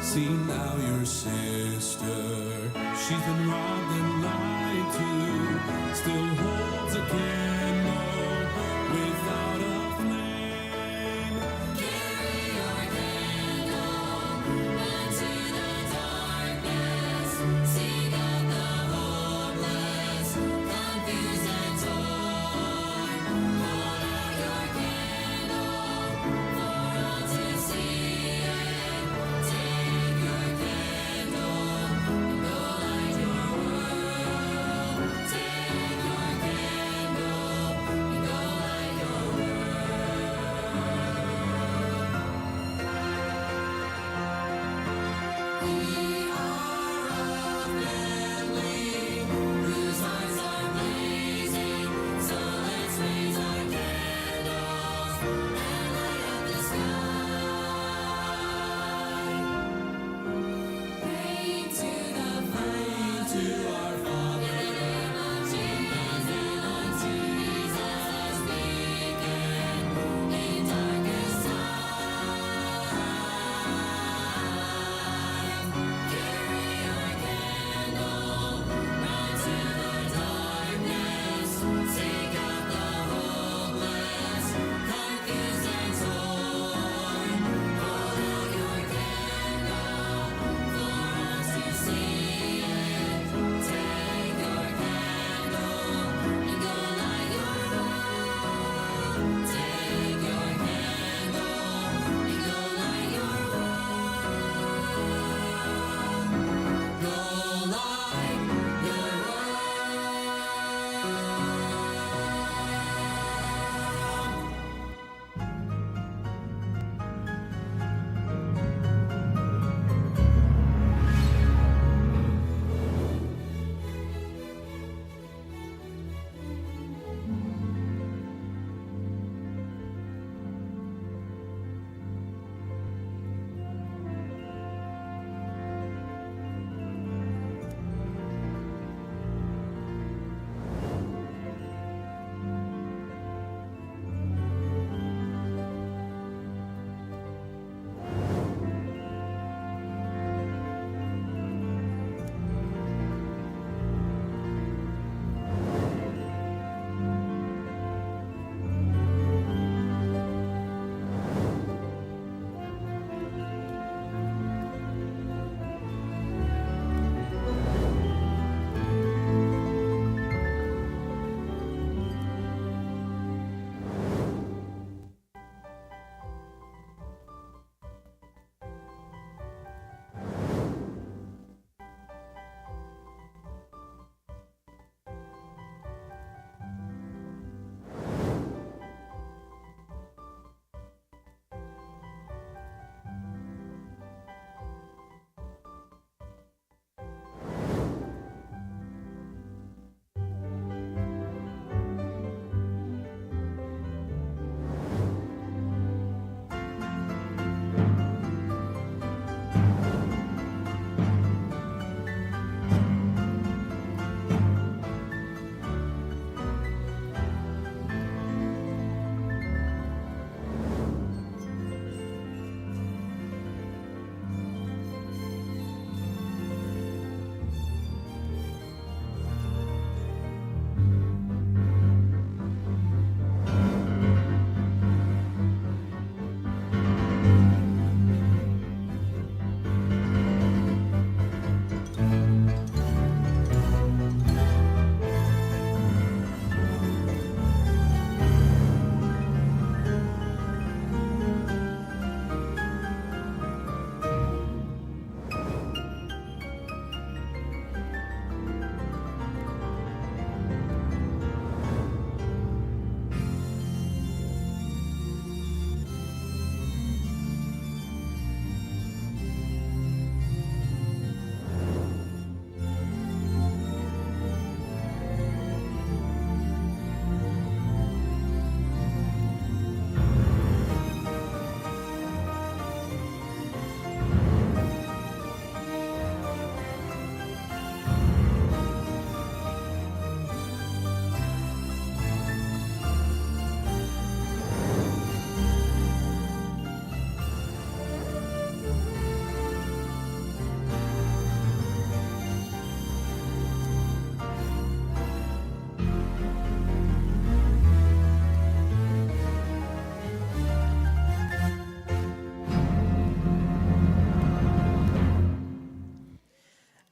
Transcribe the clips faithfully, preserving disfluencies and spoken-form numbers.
See now your sister, she's been robbed and lied to, still holds a candle without a flame. Carry your candle into the darkness, seek out the homeless, confused and torn. Hold out your candle for all to see it. Take your candle and go light your world. Take your candle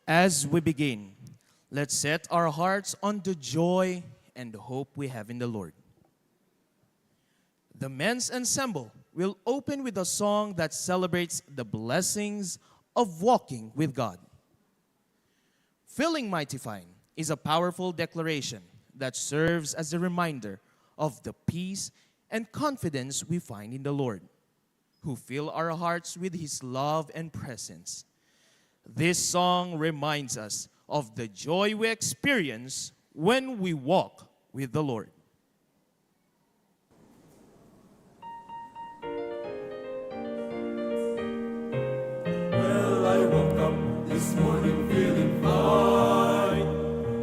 As we begin, let's set our hearts on the joy and hope we have in the Lord. The men's ensemble will open with a song that celebrates the blessings of walking with God. Feeling Mighty Fine is a powerful declaration that serves as a reminder of the peace and confidence we find in the Lord, who fill our hearts with His love and presence. This song reminds us of the joy we experience when we walk with the Lord. Well, I woke up this morning feeling fine.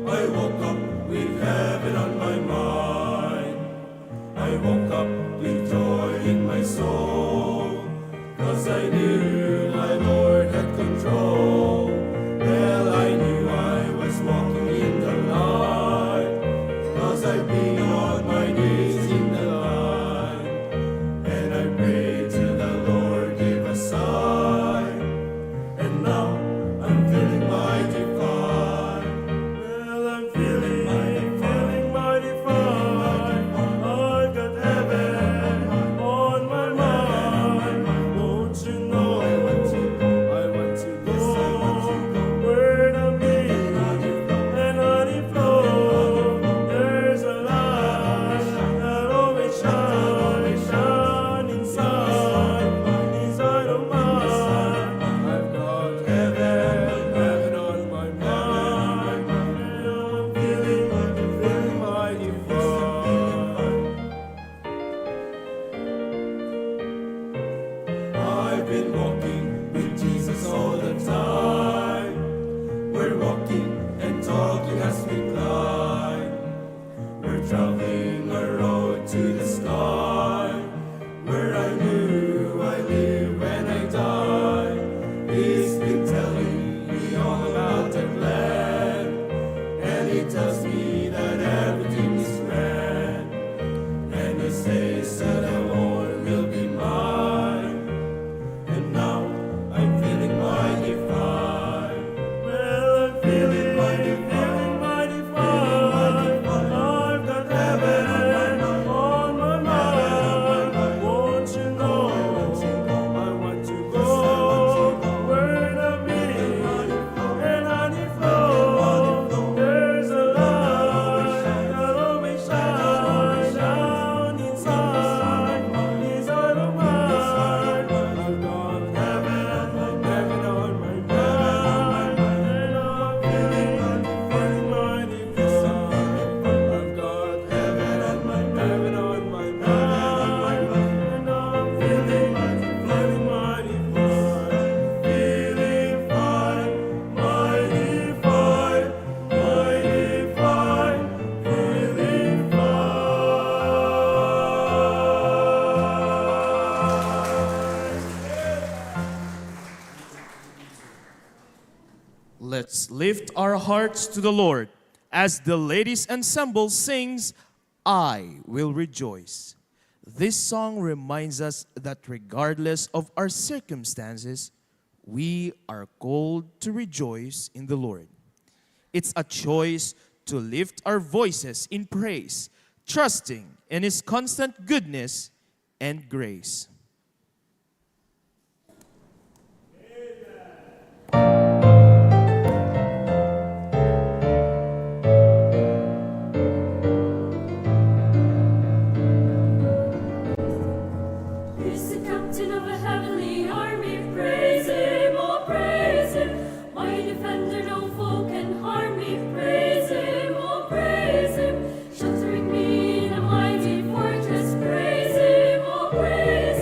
I woke up with heaven on my mind. I woke up with joy in my soul. 'Cause I knew my Lord had control. Well, I knew I was walking in the light. 'Cause I've been on my knees in the light. And I prayed till the Lord gave a sign. And now I'm feeling mighty fine. Well, I'm feeling, feeling mighty fine. I've got heaven on my mind. Don't you know? I want to go where the milk and honey flow. There's a light that always shines, shine inside, inside of mine. I've got heaven, heaven on my mind. I'm feeling, feeling mighty fine. I've been walking with Jesus all the time. We're walking and talking as we climb. We're traveling a road to the sky, where I knew I live when I die. He's been telling me all about that land, and he tells me that everything is grand. And he says that the world will be mine. And now I'm feeling mighty fine. Well, I'm feeling mighty, feeling mighty fine. I've got heaven on my mind. Won't you know? I want to go where the milk and honey flow. There's a light that always shines, shine inside, inside of mine. I've got heaven, heaven on my mind. And I'm feeling, feeling mighty fine. I've got heaven on my mind, heaven on my mind. And I'm feeling, feeling mighty fine. Feeling fine, mighty fine, mighty fine, feeling fine. Let's lift our hearts to the Lord as the ladies' ensemble sings, "I Will Rejoice." This song reminds us that regardless of our circumstances, we are called to rejoice in the Lord. It's a choice to lift our voices in praise, trusting in His constant goodness and grace. He's the captain of a heavenly army. Praise him, oh, praise him. My defender, no foe can harm me. Praise him, oh, praise him. Sheltering me in a mighty fortress. Praise him, oh, praise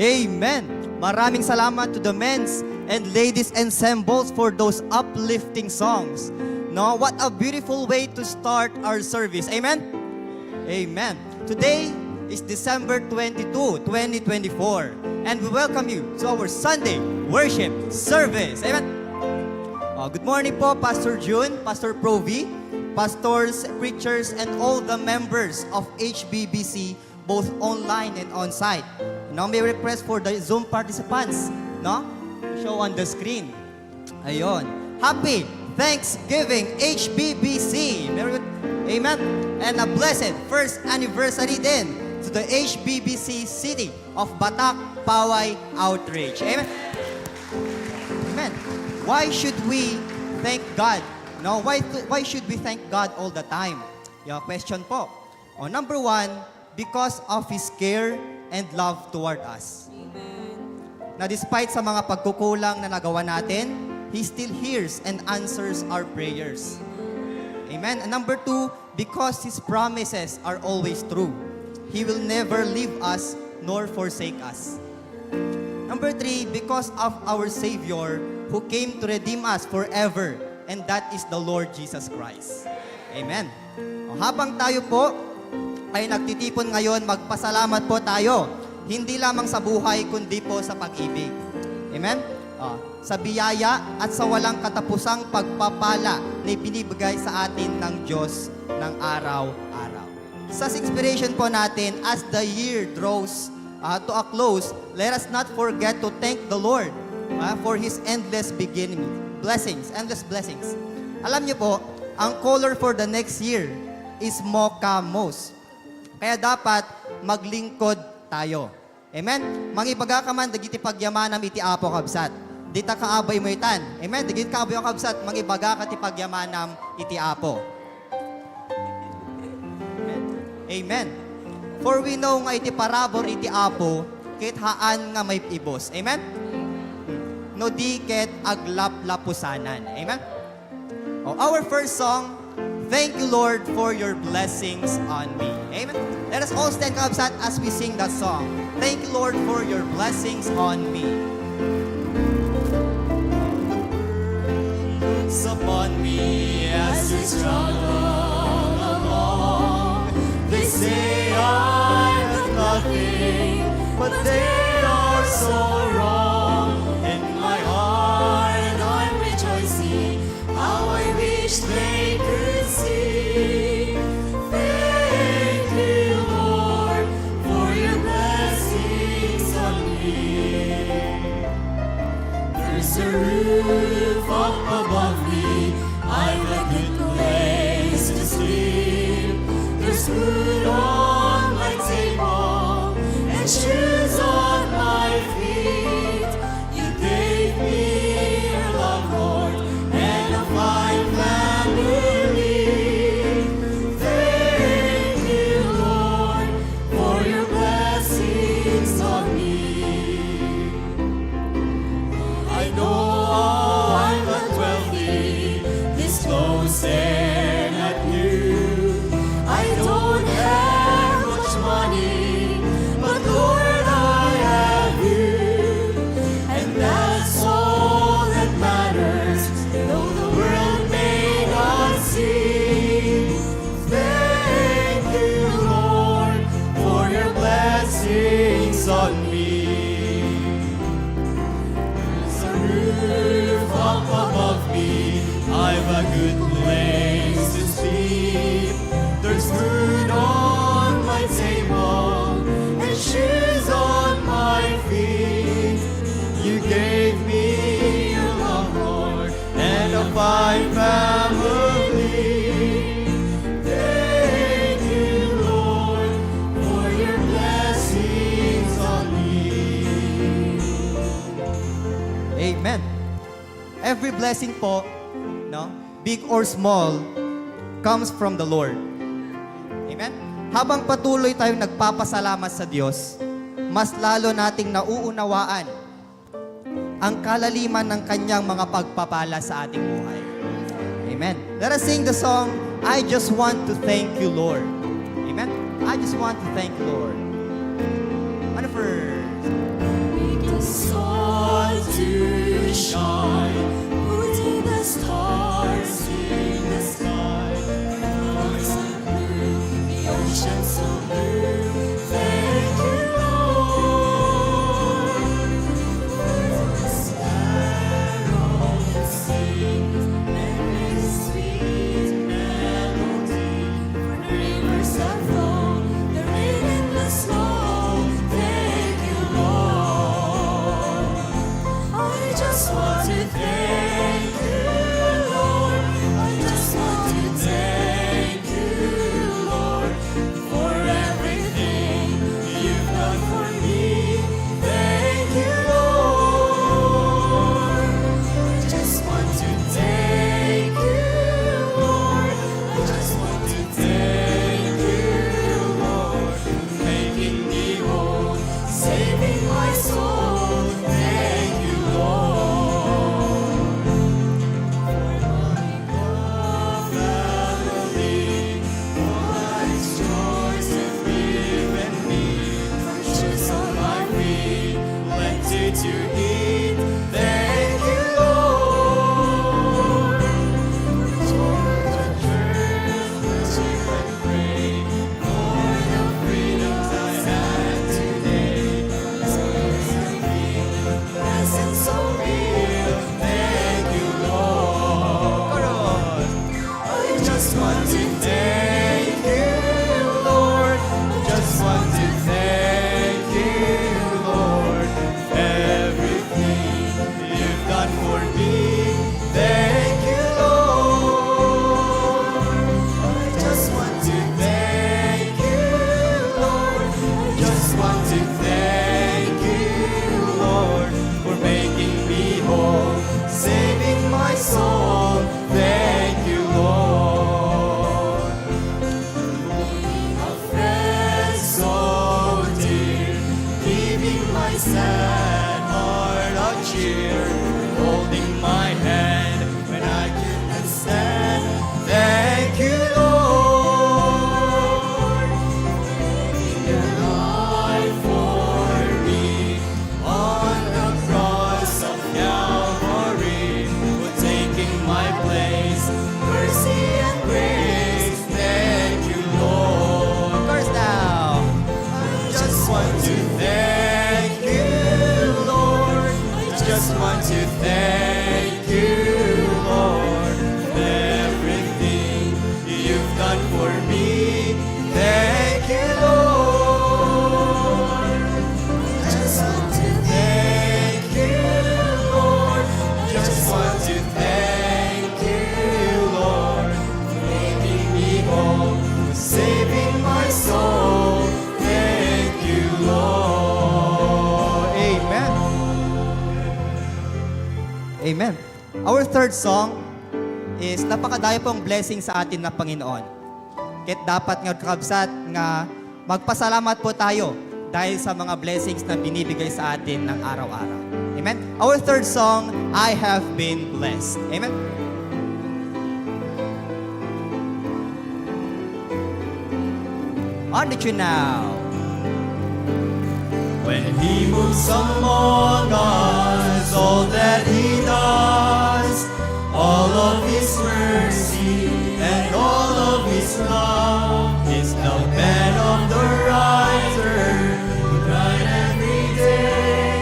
Amen. Maraming salamat to the men's and ladies ensembles for those uplifting songs. No, what a beautiful way to start our service. Amen. Amen. Today is December twenty-two, twenty twenty-four, and we welcome you to our Sunday worship service. Amen. Uh, good morning po, Pastor June, Pastor Provi, pastors, preachers, and all the members of H B B C, both online and on-site. Now may request for the Zoom participants, no? Show on the screen. Ayon. Happy Thanksgiving, H B B C. Merry, amen. And a blessed first anniversary din to the H B B C City of Batak Paway Outreach. Amen. Amen. Why should we thank God? No, why th- why should we thank God all the time? Yung question po. O, number one, because of His care and love toward us. Amen. Na despite sa mga pagkukulang na nagawa natin, He still hears and answers our prayers. Amen. And number two, because His promises are always true. He will never leave us nor forsake us. Number three, because of our Savior who came to redeem us forever, and that is the Lord Jesus Christ. Amen. O, habang tayo po ay nagtitipon ngayon, magpasalamat po tayo, hindi lamang sa buhay, kundi po sa pag-ibig. Amen? O, sa biyaya at sa walang katapusang pagpapala na ibinibigay sa atin ng Diyos ng araw-araw. Sa expiration po natin, as the year draws, ah, to a close, let us not forget to thank the Lord, ah, for His endless beginning, blessings, endless blessings. Alam niyo po, ang color for the next year is mocha mauve. Kaya dapat maglingkod tayo. Amen? Mangibaga ka man dagiti pagyamanam iti Apo, kabsat. Dita kaabay mo itan. Amen? Dagiti kaabay mo, kabsat, mangibaga ka ti pagyamanam iti Apo. Amen. Amen. For we know nga iti parabur iti Apo, ket haan nga maib-ibus. Amen? No di ket aglaplapusanan. Amen? Oh, our first song, Thank You, Lord, for Your Blessings on Me. Amen? Let us all stand, kabsat, as we sing that song. Thank you, Lord, for your blessings on me. Looks upon me as we struggle along. They say I'm nothing, but they are so wrong. In my heart, I'm rejoicing. How I wish they could see. Thank you, Lord, for your blessings on me. There's a roof up above me. I've a good place to sleep. There's food on my table and shoes on my feet. You gave me your love, Lord, and a fine family. Thank you, Lord, for your blessings on me. I know I'm not wealthy, this close and not new. I don't have much money, but Lord, I have you. And that's all that matters, though the world may not see. Thank you, Lord, for your blessings on me. There's a roof up above me. I've a good place to sleep. There's food on my table and shoes on my feet. You gave me your love, Lord, and a fine family. Thank you, Lord, for your blessings on me. Amen. Every blessing po, no, big or small, comes from the Lord. Amen? Habang patuloy tayong nagpapasalamat sa Diyos, mas lalo nating nauunawaan ang kalaliman ng kanyang mga pagpapala sa ating buhay. Amen. Let us sing the song, I Just Want to Thank You, Lord. Amen. I just want to thank you, Lord. Ano first? Amen. Our third song is napakadayo pong blessing sa atin na Panginoon. Ket dapat nga, kakabsat, nga magpasalamat po tayo dahil sa mga blessings na binibigay sa atin ng araw-araw. Amen? Our third song, "I Have Been Blessed." Amen? On the tune now. When he moves among us, all that he does, all of his mercy and all of his love, is the pen of the writer who write every day.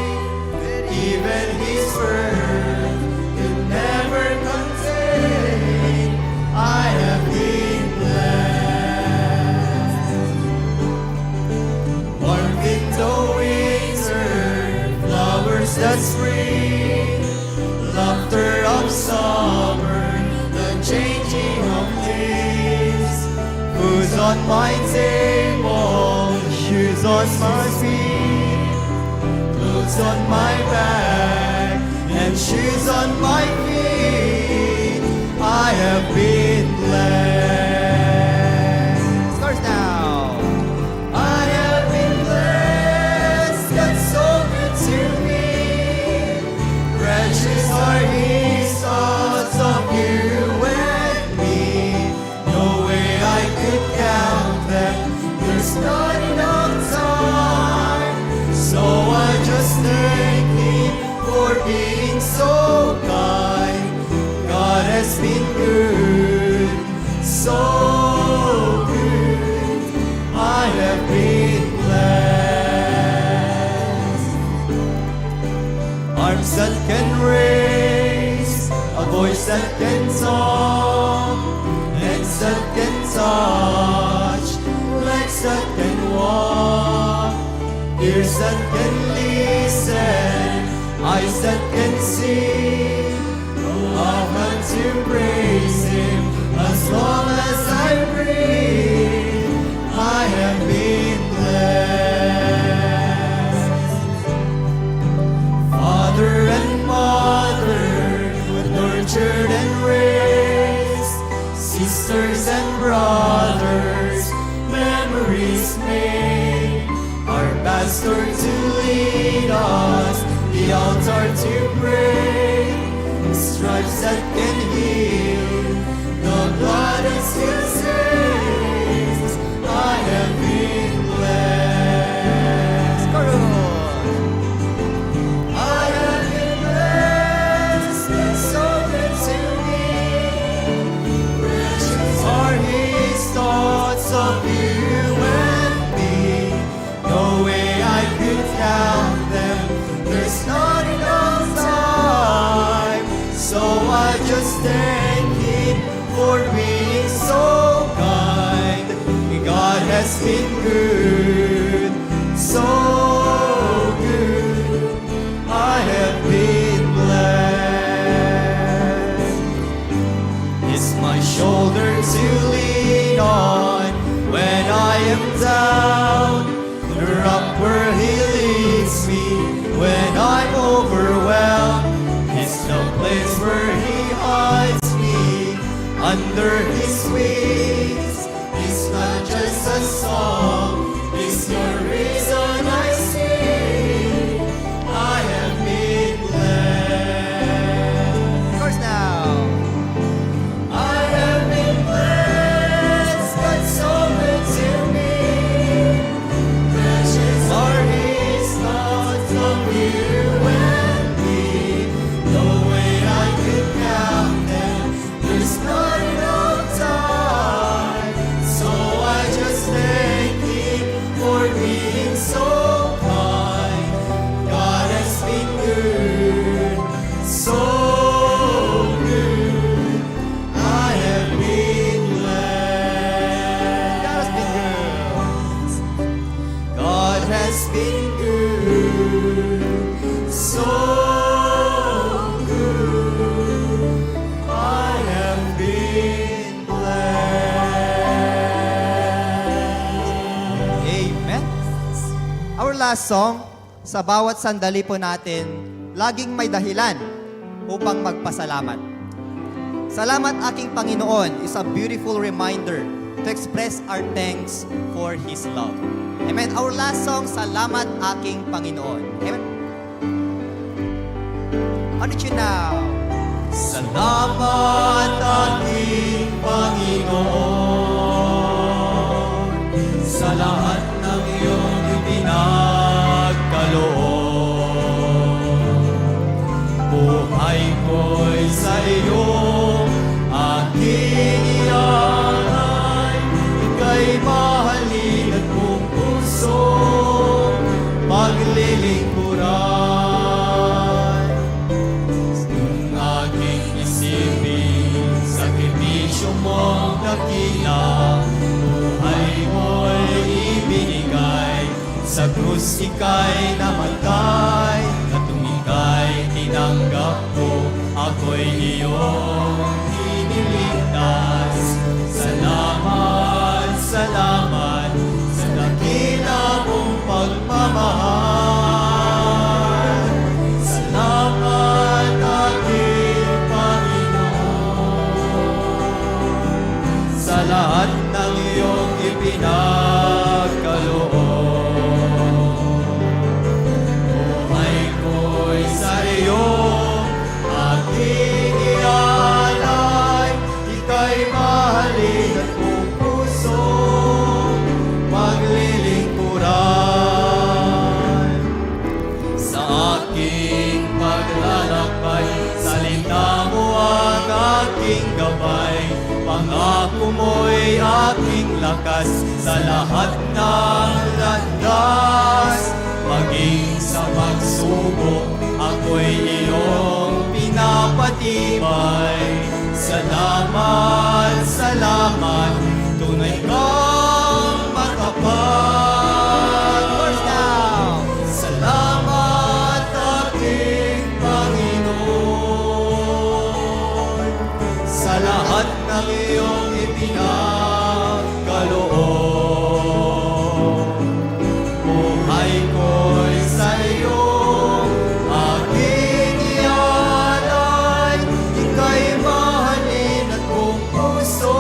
Even his word could never contain. I have been blessed. Warmth in the winter, flowers that spring, laughter of summer, the changing of days. Food's on my table, shoes on my feet, clothes on my back, and shoes on my feet. I have been blessed. Stars now. I have been blessed, God so good to me. Precious are his thoughts of you and me. No way I could count them, there's not enough time. So I just thank him for being so kind. God has been good, so good. I have been blessed. Arms that can raise, a voice that can talk, hands that can touch, legs that can walk, ears that can listen, eyes that can see. Oh, I want to praise him as long as I breathe. I have been blessed. Father and mother were nurtured and raised, sisters and brothers, memories made, our pastor to lead us, the altar to pray, stripes that can heal, the blood that still saves. I have been blessed. I have been blessed, been so good to me. Precious are his thoughts of you and me. No way I could count them, there's not enough time. So I just thank him for being so kind. God has been good, so good. I have been blessed. He's my shoulder to lean on when I am down. The rock where he leads me when I'm overwhelmed. He's the place where he hides me under his wings. It's not just a song, it's the reason I sing. I have been blessed. Of course now. I have been blessed, God so good to me. Precious are his thoughts of you and me. No way I could count them, there's not enough time. So I just thank him for being so kind. God has been good, so good. I have been blessed. God has been good. God has been good, so good. I have been blessed. Amen. Our last song, sa bawat sandali po natin, laging may dahilan upang magpasalamat. Salamat, aking Panginoon is a beautiful reminder to express our thanks for His love. Amen. Our last song, Salamat, aking Panginoon. Amen. On it you now. Salamat, aking Panginoon, sa lahat ng iyong ipinagkaloob. Buhay ko'y sa iyo, aking ialay. Ika'y mahalin at buong puso, paglilingkuran. Kung aking isipin, sakripisyo mong dakila, buhay mo'y ibinigay. Sa krus ika'y namatay, at nung ika'y tinanggap ko, ako'y iyong iniligtas. Salamat, salamat sa dakila mong pagmamahal. Salamat, aking Panginoon, sa lahat ng iyong ipinagkaloob. Buhay ko'y sa iyo, aking ialay. Ika'y mahalin at buong puso, paglilingkuran. Sa aking paglalakbay, salita mo ang aking gabay. Pangako mo'y aking lakas sa lahat ng landas. Maging sa pagsubok, ako'y iyong pinapatibay. Salamat, salamat, tunay kang matapat. Of course now. Salamat, aking Panginoon, sa lahat ng iyong ipinagkaloob. Buhay ko'y sa iyo, aking ialay. Ika'y mahalin at buong puso,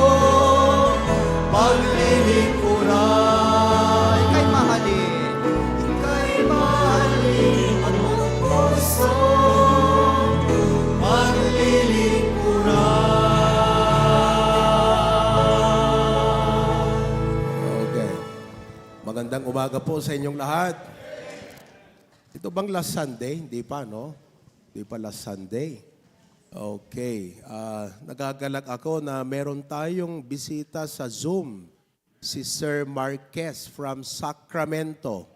paglilingkuran. Ika'y mahalin. Ika'y mahalin at buong puso, paglilingkuran. Okay. Magandang umaga po sa inyong lahat. Ito bang last Sunday? Hindi pa, no? Hindi pa last Sunday. Okay. Ah, nagagalak ako na meron tayong bisita sa Zoom, si Sir Marquez from Sacramento.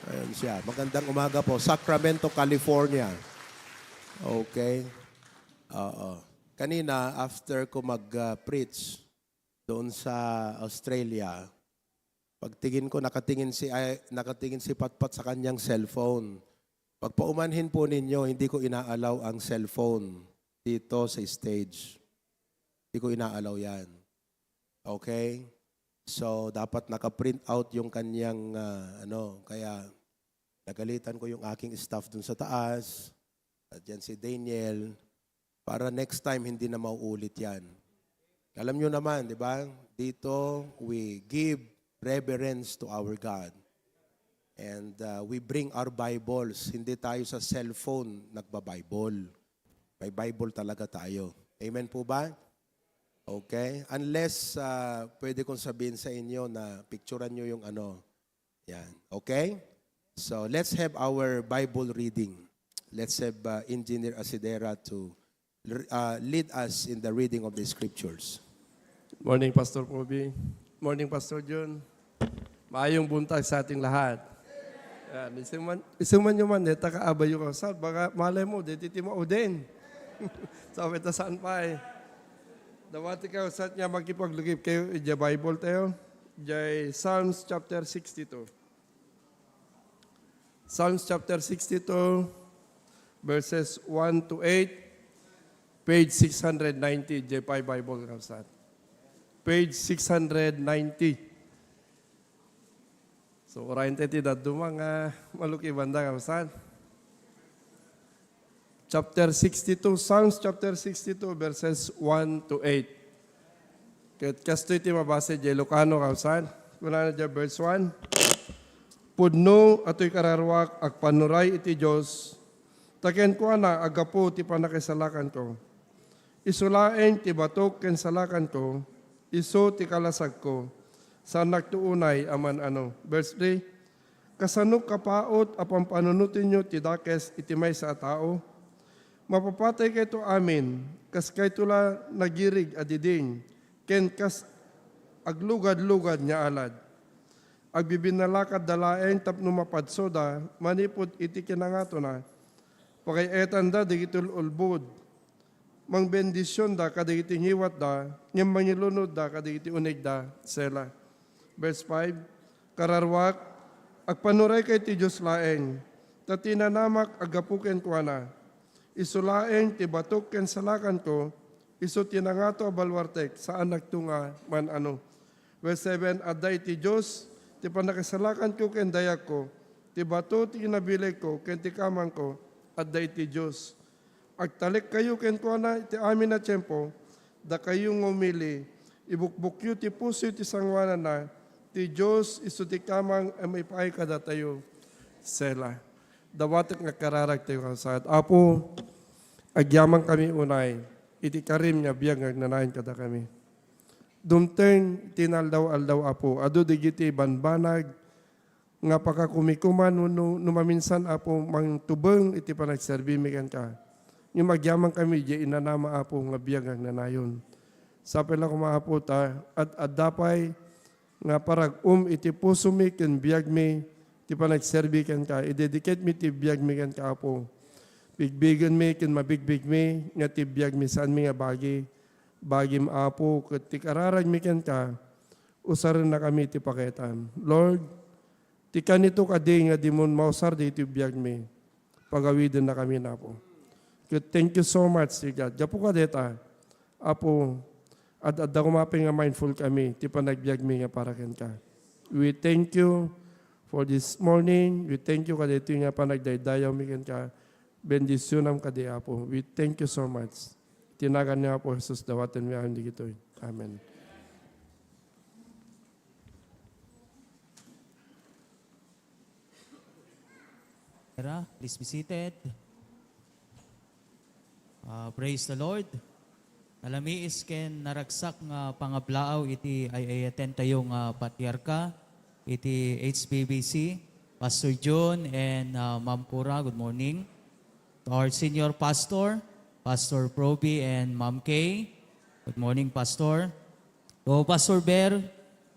Ayan siya. Magandang umaga po. Sacramento, California. Okay. Oo. Kanina, after ko mag-, ah, preach doon sa Australia, pagtingin ko, nakatingin si, ay, nakatingin si Patpat sa kanyang cellphone. Pagpaumanhin po ninyo, hindi ko inaalaw ang cellphone dito sa stage. Hindi ko inaalaw yan. Okay? So, dapat naka-print out yung kanyang, ah, ano, kaya nagalitan ko yung aking staff dun sa taas, at yan si Daniel, para next time hindi na mauulit yan. Alam nyo naman, di ba? Dito, we give reverence to our God. And, uh, we bring our Bibles. Hindi tayo sa cellphone nagba-Bible. May Bible talaga tayo. Amen po ba? Okay? Unless, uh, pwede kong sabihin sa inyo na picturean nyo yung ano. Yan. Okay? So, let's have our Bible reading. Let's have, uh, Engineer Asidera to, uh, lead us in the reading of the scriptures. Morning, Pastor Poby. Morning, Pastor John. Maayong buntag sa ating lahat. Yan, isuman, isuman nyo man, deta ka abayo ka, sir. Baka malay mo, deti ti mauden. Sabi ta saan pa eh. Dawati kayo, saan nga makipaglugip kayo, ija Bible tayo. Jay Psalms chapter sixty-two. Psalms chapter sixty-two, verses one to eight, page six hundred ninety, J P I Bible, kabsat. Page six hundred ninety. So, urayen tayo ti dadduma nga malukiban da, kabsat. Chapter sixty-two, Psalms chapter sixty-two, verses one to eight. Ket kastoy ti mabasa idiay Ilocano, kakabsat. Kunana idiay verse one, "Pudno a toy kararuak, agpanuray iti Dios, ta kenkuana aggapu ti pannakisalakanko. Isu laeng ti batok ken salakanko, isu ti kalasagko, saannakto unay a man-ano." Verse three, "Kasano kapaut a pampanunotenyo ti dakes iti maysa a tao? Mapapataykayto amin, kas kayto la nagirig a diding, ken kas aglugadlugad nga alad. Agbibinnalakadda laeng tapno mapadsoda manipud iti kinangatona. Pagay-ayatanda dagiti ul-ulbod. Mangbendisionda kadagiti ngiwatda, ngem mangilunodda kadagiti unegda." Sela. Verse five, "Kararuak, agpanurayka iti Dios laeng, ta ti nanamak aggapu kenkuana. Isu laeng ti batok ken salakanko, isu ti nangato a baluartek, saannakto nga man-ano." Verse seven, "Adda iti Dios ti pannakisalakanko ken dayagko, ti bato ti kinabilegko ken ti kamangko, adda iti Dios. Agtalekkayo kenkuana iti amin a tiempo, dakayo nga umili, ibukbokyo ti puso iti sangoananna, ti Dios isu ti kamang a maipaay kadatayo." Sela. Dawatek nga kararagtayo, kakabsat. Apo, agyamankami unay iti karim nga biag nga agnanayon kadakami. Dumteng ti naaldaw-aldaw, Apo, adu dagiti banbanag nga pakakumikuman wenno no maminsan, Apo, mangtubeng iti panagserbimi kenka. Ngem agyamankami idiay inanama, Apo, nga biag nga agnanayon. Sapay la koma, Apo, ta ad-adda pay nga parag-om iti pusomi ken biagmi ti panagserbi kenka. Idediketmi ti biagmi kenka, Apo. Bigbigenmi ken mabigbigmi nga ti biagmi saanmi nga bagi. Bagim, Apo, ket ti kararagmi kenka, usarennakami iti pakaitam. Lord, ti kanito kadi nga dimon mausar daytoy biagmi, pagawidennakami, Apo. Ket thank you so much, dear God. Gapu kadayta, Apo, ad-adda koma pay nga mindful kami ti panagbiagmi nga para kenka. We thank you for this morning. We thank you kadaytoy nga panagdaydayawmi kenka. Bendisionam kadi, Apo. We thank you so much. Ti nagan ni Apo Jesus, dawatenmi amin dagitoy. Amen. Era, please be seated. Ah, praise the Lord. Nalamiis ken naragsak nga pangablaaw iti ay-ayaten tayo nga patriarka iti H B B C, Pastor John and, ah, Ma'am Cora, good morning. To our senior pastor, Pastor Proby and Ma'am Kay, good morning, Pastor. To Pastor Ber,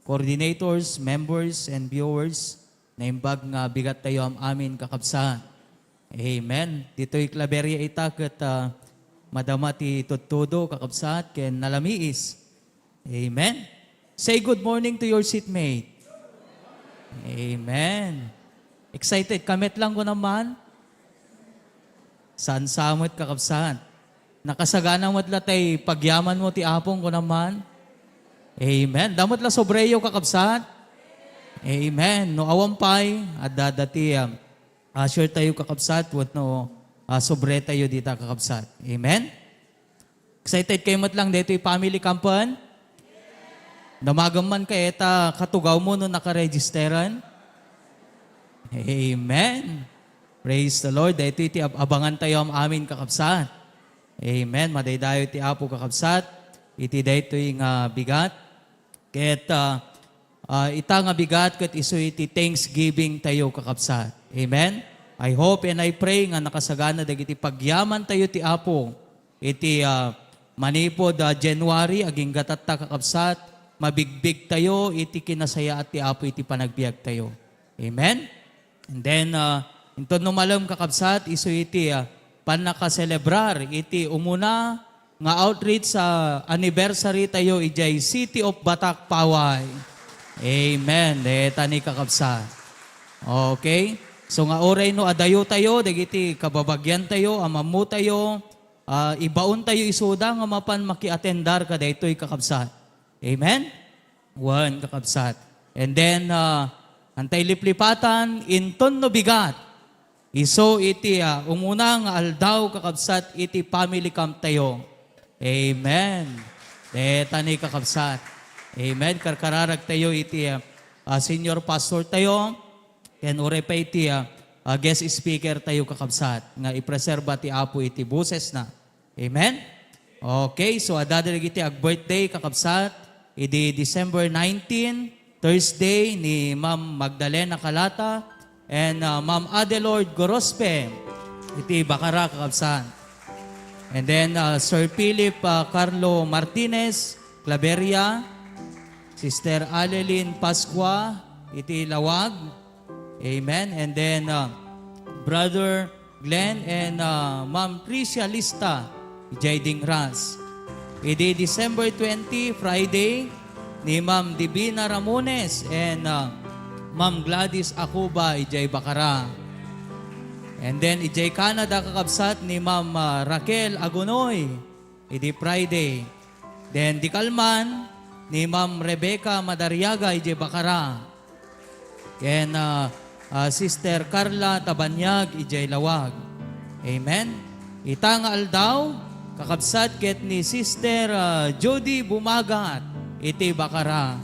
coordinators, members, and viewers, naimbag nga bigat tayo am-amin, kakabsat. Amen. Ditoy Claveria ita ket, ah, madama ti tudtudo, kakabsat, ken nalamiis. Amen. Say good morning to your seatmate. Amen. Excited ka met lang, kunam man? Saan sa met, kakabsat? Nakasagana met la tay pagyaman mo ti Apong, kunam man? Amen. Damo met la sobreyo, kakabsat? Amen. No awan pay, adda, adda ti, um, usher tayo, kakabsat, wenno, ah, sobre tayo dita, kakabsat. Amen. Excited kayo met lang daytoy family campen? Damagem man kayat a katugaw mo no nakaregisteran? Amen. Praise the Lord. Daytoy ti ab-, abangan tayo am-amin, kakabsat. Amen. Madaydayaw ti Apo, kakabsat, iti daytoy nga bigat. Ket, ah, ah, ita nga bigat ket isu iti Thanksgiving tayo, kakabsat. Amen? I hope and I pray nga nakasagana dagiti pagyaman tayo ti Apo iti, ah, manipud, ah, January, agingga tatta, kakabsat, mabigbig tayo iti kinasayaat ti Apo iti panagbiag tayo. Amen? And then, ah, inton no malem, kakabsat, isu iti, ah, pannakaselebrar iti umuna nga outreach sa anniversary tayo idiay City of Batak, Paway. Amen. Deta ni, kakabsat. Okay? So nga uray no adayo tayo, dagiti kababagian tayo, amammo tayo, ah, ibaon tayo isuda nga mapan makiatendar kadaytoy, kakabsat. Amen? Wen, kakabsat. And then, ah, antay liplipatan, inton no bigat, Isu iti, ah, umuna nga aldaw, kakabsat, iti family camp tayo. Amen. Deta ni, kakabsat. Amen. Karkararag tayo iti, ah, ah, senior pastor tayo. Ken uray pay iti, ah, ah, guest speaker tayo, kakabsat, nga ipreserba ti Apo iti boses na. Amen? Okay, so adda dagiti ag-birthday, kakabsat, idi December nineteen, Thursday, ni Ma'am Magdalena Calata and, uh, Ma'am Adelord Gorospe, iti Bacara, kakabsat. And then, uh, Sir Philip, uh, Carlo Martinez, Claveria, Sister Alelin Pascua, iti Lawag, Amen. And then, uh, Brother Glenn and, uh, Ma'am Tricia Lista, idiay Dingras. Idi December twenty, Friday, ni Ma'am Divina Ramones and, uh, Ma'am Gladys Acuba, idiay Bacara. And then, idiay Canada, kakabsat, ni Ma'am, uh, Raquel Agunoy, idi Friday. Then, dikalman, ni Ma'am Rebecca Madariaga, idiay Bacara. Ken, ah, ah, Sister Carla Tabanyag idiay Lawag. Amen. Ita nga aldaw, kakabsat ket ni Sister, ah, Judy Bumagat iti Bacara.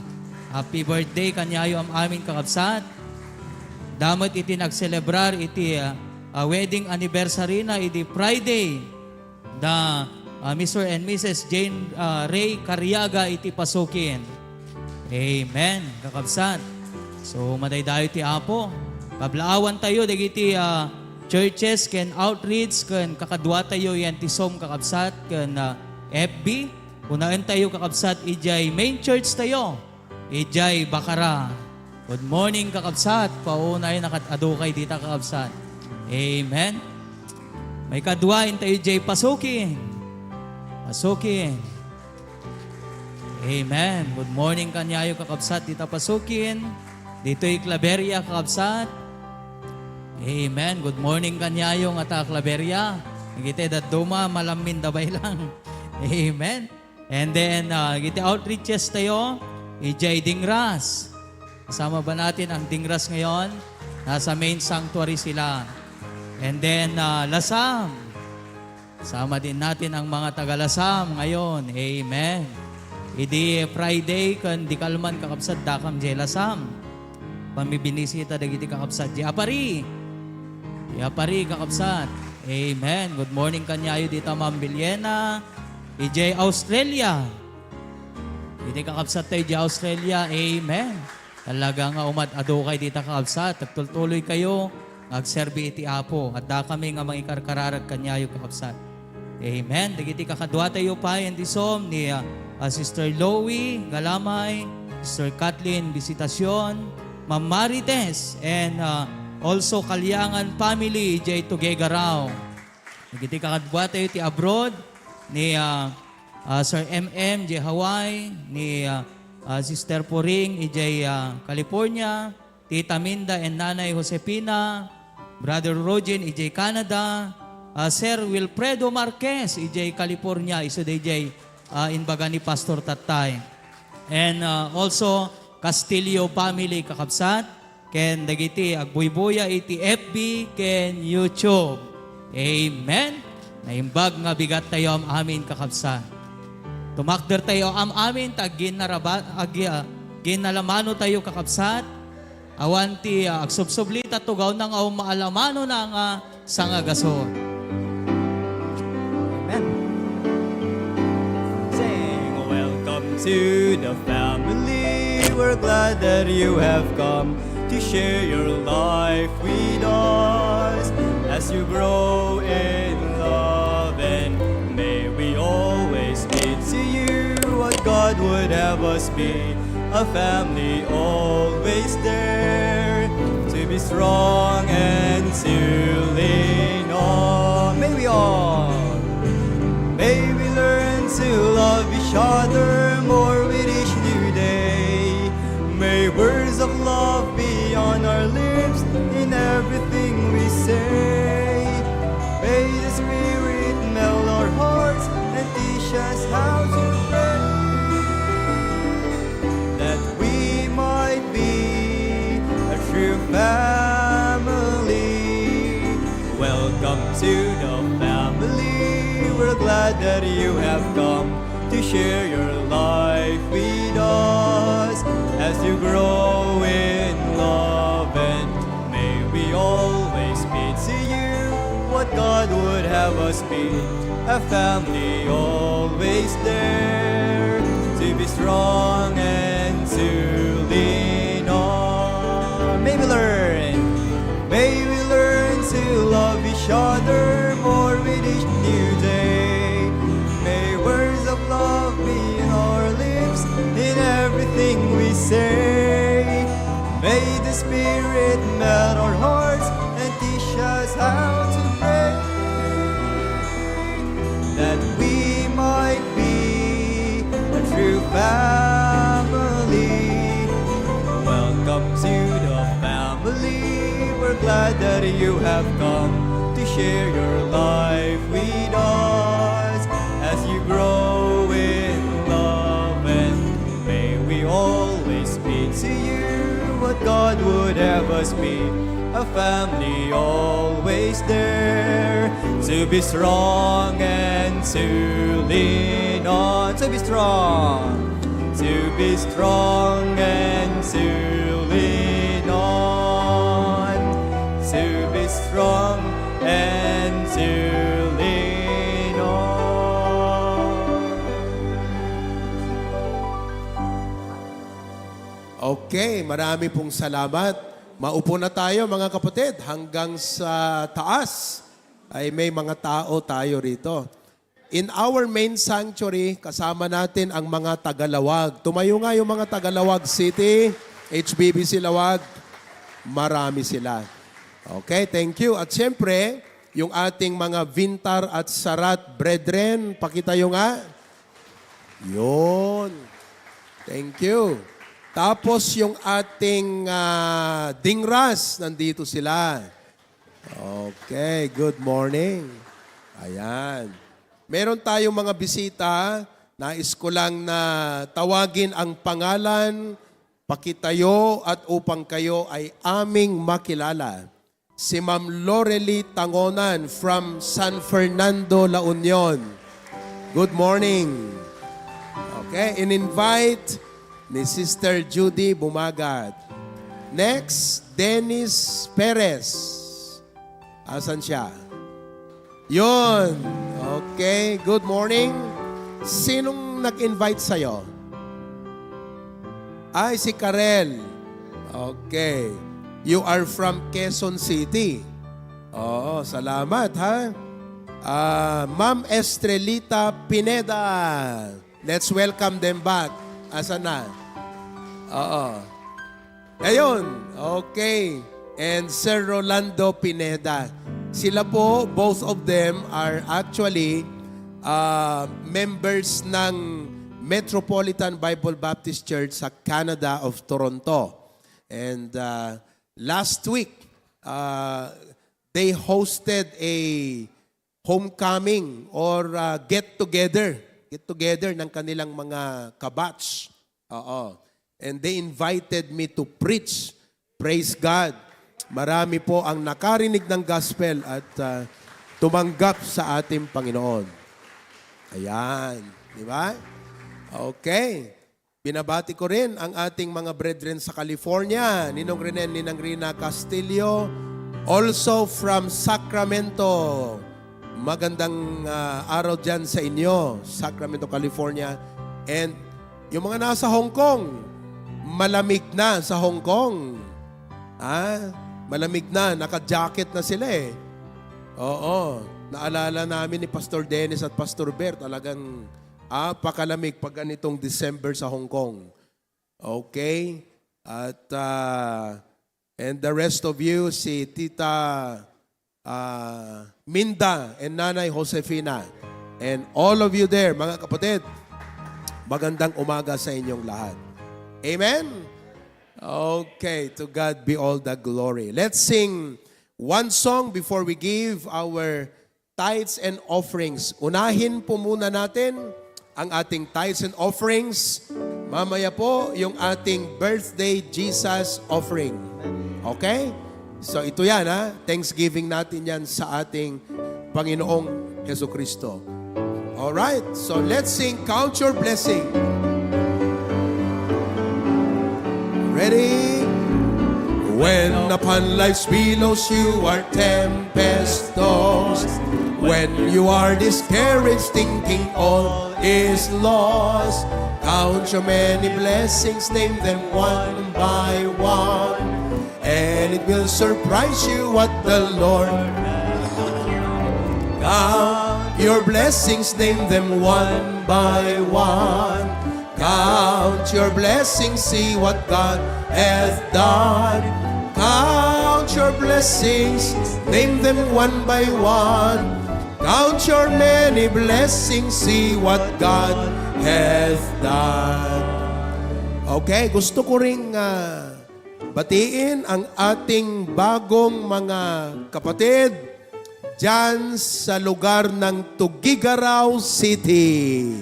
Happy birthday kaniayo am-amin, kakabsat. Damo met iti nagselebrar iti, ah, ah, wedding anniversary na idi Friday. Da, ah, Mister and Missus Jane, ah, Ray Cariaga iti Pasukin. Amen, kakabsat. So, madaydayo ti Apo. Kablaawan tayo dagiti, ah, churches ken outreach ken kakadua tayo yan ti Zoom, kakabsat, ken, ah, F B. Unaen tayo, kakabsat, idiay main church tayo. Idiay Bacara. Good morning, kakabsat. Paunay, nakad-adukay dita, kakabsat. Amen. Maikadua, intayo idiay Pasukin. Pasukin. Amen. Good morning kaniayo, kakabsat, dita Pasukin. Ditoy Claveria, kakabsat. Amen. Good morning kaniayo, nga ta Claveria. Nagitay dadduma, malammin dabay lang. Amen. And then, ah, iti outreaches tayo, idiay Dingras. Kasama ba natin ang Dingras ngayon? Nasa main sanctuary sila. And then, ah, Lasam. Kasama din natin ang mga taga Lasam ngayon. Amen. Idi Friday, ken dikalman, kakabsat, dakam idiay Lasam. Pamibinisita dagiti kakabsat. Di Apari. Di Apari, kakabsat. Amen. Good morning kaniayo dita, Ma'am Biliena. Idiay Australia. Iti kakabsat tayo idiay Australia. Amen. Talaga nga umad-adukay dita, kakabsat. Agtultuloy kayo nga agserbi iti Apo. Adda kami nga mangikarkararag kaniayo, kakabsat. Amen. Dagiti kakadua tayo pay, and isom ni, ah, ah, Sister Loie Galamay, Sister Kathleen Visitacion, Ma'am Marites, and, ah, also Kaliangan family, idiay Tuguegarao. Dagiti kakadua tayo ti abroad, ni, ah, ah, Sir M M idiay Hawaii, ni, ah, ah, Sister Puring idiay, ah, California, Tita Minda and Nanay Josefina, Brother Rogen idiay Canada, ah, Sir Wilfredo Marquez idiay California, isu daydiay, ah, imbaga ni Pastor Tatay. And, ah, also, Castillo family, kakabsat, ken dagiti agbuybuya iti F B ken YouTube. Amen. Naimbag nga bigat tayo am-amin, kakabsat. Tumakder tayo am-amin, ta agginnaraba-, aggi-, ah, agginnalamano tayo, kakabsat. Awan ti, ah, agsubsubli, ta tugaw na nga umaalamano na nga sangagasut. Amen. Sing, "Welcome to the family. We're glad that you have come to share your life with us as you grow in love, and may we always be to you what God would have us be." A family always there to be strong and to lean on. May we all, may we learn to love each other more with each new day. May words of love be on our lips in everything we say. May the Spirit melt our hearts and teach us how to pray, that we might be a true family. that you have come to share your life with us as you grow in love, and may we always be to you what God would have us be, a family always there to be strong and to lean on. May we learn, may we learn to love each other more with each new day. May words of love be in our lips, in everything we say. May the Spirit melt our hearts and teach us how to pray, that we might be a true family. Welcome to the family. We're glad that you have come to share your life with us as you grow in love, and may we always be to you what God would have us be, a family always there to be strong and to lean on. To be strong, to be strong and to lean on, to be strong and to lean on. Okay, marami pong salamat. Maupo na tayo, mga kapatid, hanggang sa taas ay may mga tao tayo rito. In our main sanctuary, kasama natin ang mga tagalawag. Tumayo nga yung mga tagalawag City, H B B C Lawag. Marami sila. Okay, thank you. At siyempre, yung ating mga Vintar at Sarat brethren, pakitayo nga. Yun. Thank you. Tapos yung ating ah, Dingras, nandito sila. Okay, good morning. Ayan. Meron tayong mga bisita. Nais ko lang na tawagin ang pangalan, pakitayo at upang kayo ay aming makilala. Si Ma'am Lorely Tangonan from San Fernando, La Union. Good morning. Okay, in-invite ni Sister Judy Bumagat. Next, Dennis Perez. Asan siya? Yun. Okay. Good morning. Sinong nag-invite sa'yo? Ay, si Karel. Okay. You are from Quezon City. Oo, salamat ha. Ah, Ma'am Estrelita Pineda. Let's welcome them back. Asan na? Oo. Ayun. Okay. And Sir Rolando Pineda. Sila po, both of them are actually uh, members ng Metropolitan Bible Baptist Church sa Canada of Toronto. And uh, last week, uh, they hosted a homecoming or uh, get together. Get together ng kanilang mga kabatch. Oo. And they invited me to preach. Praise God. Marami po ang nakarinig ng gospel at uh, tumanggap sa ating Panginoon. Ayan. Di ba? Okay. Binabati ko rin ang ating mga brethren sa California, Ninong Rene, Ninang Rina Castillo, also from Sacramento. Magandang ah, araw dyan sa inyo, Sacramento, California. And yung mga nasa Hong Kong, malamig na sa Hong Kong. Ah, malamig na, naka-jacket na sila eh. Oo, naalala namin ni Pastor Dennis at Pastor Bert, talagang ah, pakalamig pag ganitong December sa Hong Kong. Okay? At ah, and the rest of you, si Tita ah, Minda and Nanay Josefina, and all of you there, mga kapatid, magandang umaga sa inyong lahat. Amen? Okay, to God be all the glory. Let's sing one song before we give our tithes and offerings. Unahin po muna natin ang ating tithes and offerings. Mamaya po yung ating birthday Jesus offering. Okay? So ito yan ha, thanksgiving natin yan sa ating Panginoong Jesucristo. All right, so let's sing Count Your Blessing. Ready? When upon life's billows you are tempest tossed, when you are discouraged, thinking all is lost, count your many blessings, name them one by one, and it will surprise you what the Lord. Count your blessings, name them one by one. Count your blessings, see what God has done. Count your blessings, name them one by one. Count your many blessings, see what God has done. Okay, gusto ko ring, ah, batiin ang ating bagong mga kapatid dyan sa lugar ng Tuguegarao City.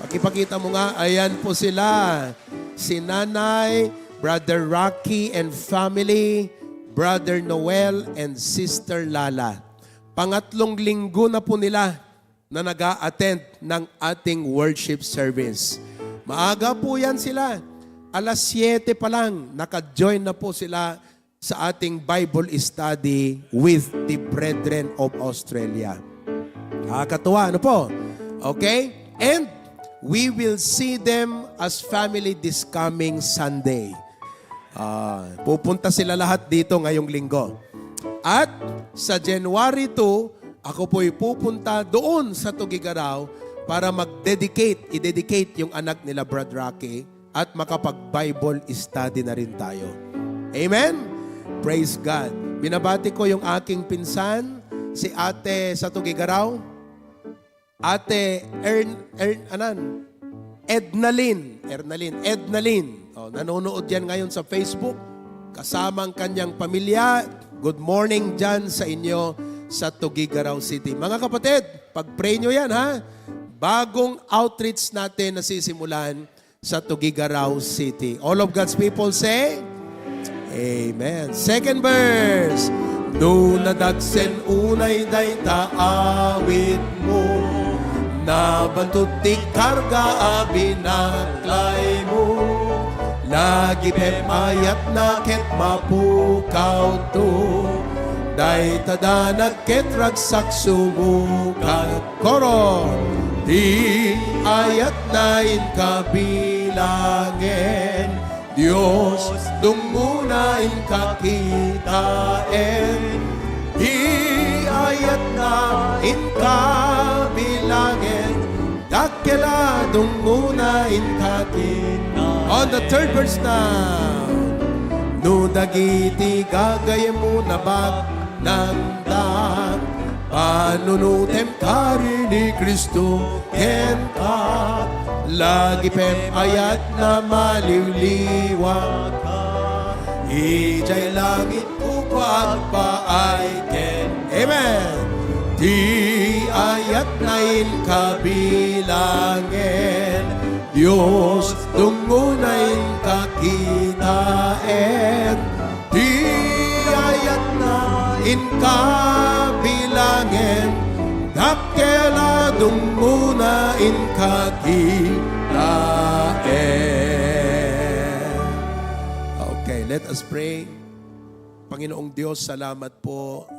Pakipakita mo nga, ayan po sila. Si Nanay, Brother Rocky and family, Brother Noel and Sister Lala. Pangatlong linggo na po nila na nag-a-attend ng ating worship service. Maaga po yan sila. Alas siyete pa lang, naka-join na po sila sa ating Bible study with the Brethren of Australia. Nakakatuwa, ano po? Okay? And we will see them as family this coming Sunday. Ah, pupunta sila lahat dito ngayong linggo. At sa January two, ako po'y pupunta doon sa Tuguegarao para mag-dedicate, i-dedicate yung anak nila, Brad Rocky, at makapag-Bible study na rin tayo. Amen? Praise God. Binabati ko yung aking pinsan, si Ate sa Tuguegarao. Ate Ern-, Ern-, anan? Ednalyn. Ernalyn. Ednalyn. Oh, nanonood yan ngayon sa Facebook. Kasama ang kanyang pamilya. Good morning dyan sa inyo sa Tuguegarao City. Mga kapatid, pag-pray nyo yan, ha? Bagong outreach natin na sisimulan sa Tuguegarao City. All of God's people say, Amen. Second verse. No nadagsen unay dayta awitmo, nabantot ti karga a binaklaymo, lagi pem ayatna ket mapukawto, dayta danag ket ragsak sumukat. Koro, ti ayatna inka bilangen, Dios, dungngona inka kitaen. Ti ayatna inka bilangen, dakkel a dungngona inka kitaen. On the third verse na, no dagiti gagayemmo nabaknangda, panunotem kari ni Cristo kenka, lagi pem ayatna maliwliwaka. Idiay langit kukua agpaay ken. Amen. Ti ayatna inka bilangen, Dios, dungngona inka kitaen. Ti ayatna inka bilangen, dakkel a dungngona inka kitaen. Okay, let us pray. Panginoong Dios, salamat po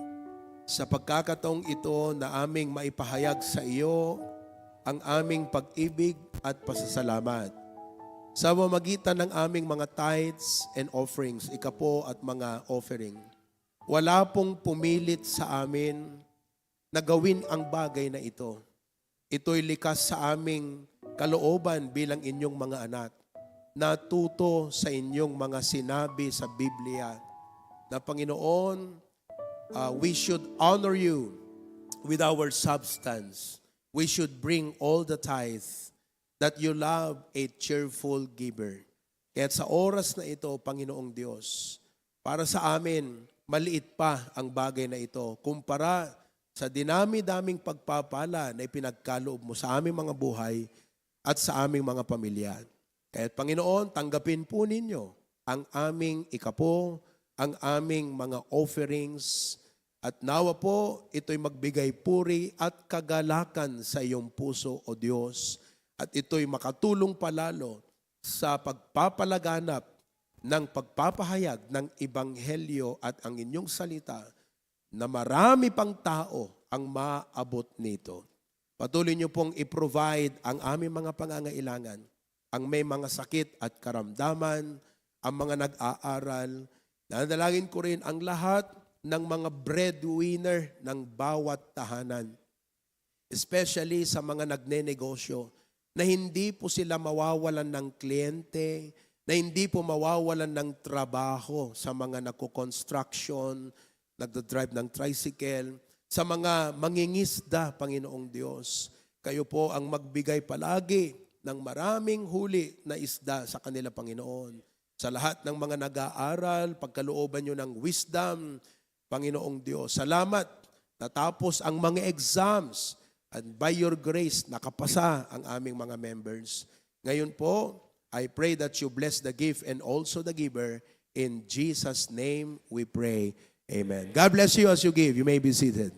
sa pagkakataong ito na aming maipahayag sa iyo ang aming pag-ibig at pasasalamat. Sa pamamagitan ng aming mga tithes and offerings, ikapo at mga offering, wala pong pumilit sa amin na gawin ang bagay na ito. Ito'y likas sa aming kalooban bilang inyong mga anak. Natuto sa inyong mga sinabi sa Biblia na, Panginoon, ah, we should honor you with our substance. We should bring all the tithe that you love a cheerful giver. Kaya sa oras na ito, Panginoong Dios, para sa amin, maliit pa ang bagay na ito kumpara sa dinami-daming pagpapala na ipinagkaloob mo sa aming mga buhay at sa aming mga pamilya. Kaya, Panginoon, tanggapin po ninyo ang aming ikapo, ang aming mga offerings, At nawa po, ito'y magbigay puri at kagalakan sa iyong puso, O Diyos. At ito'y makatulong palalo sa pagpapalaganap ng pagpapahayag ng Ebanghelyo at ang inyong salita na marami pang tao ang maabot nito. Patuloy niyo pong i-provide ang aming mga pangangailangan, ang may mga sakit at karamdaman, ang mga nag-aaral. Nanalangin ko rin ang lahat ng mga breadwinner ng bawat tahanan, especially sa mga nagnenegosyo, na hindi po sila mawawalan ng kliyente, na hindi po mawawalan ng trabaho sa mga nagko-construction, nagdadrive ng tricycle, sa mga mangingisda, Panginoong Diyos. Kayo po ang magbigay palagi ng maraming huli na isda sa kanila, Panginoon. Sa lahat ng mga nag-aaral, pagkalooban niyo ng wisdom, Panginoong Diyos. Salamat, natapos ang mga exams, and by your grace, nakapasa ang aming mga members. Ngayon po, I pray that you bless the gift and also the giver. In Jesus' name we pray. Amen. God bless you as you give. You may be seated.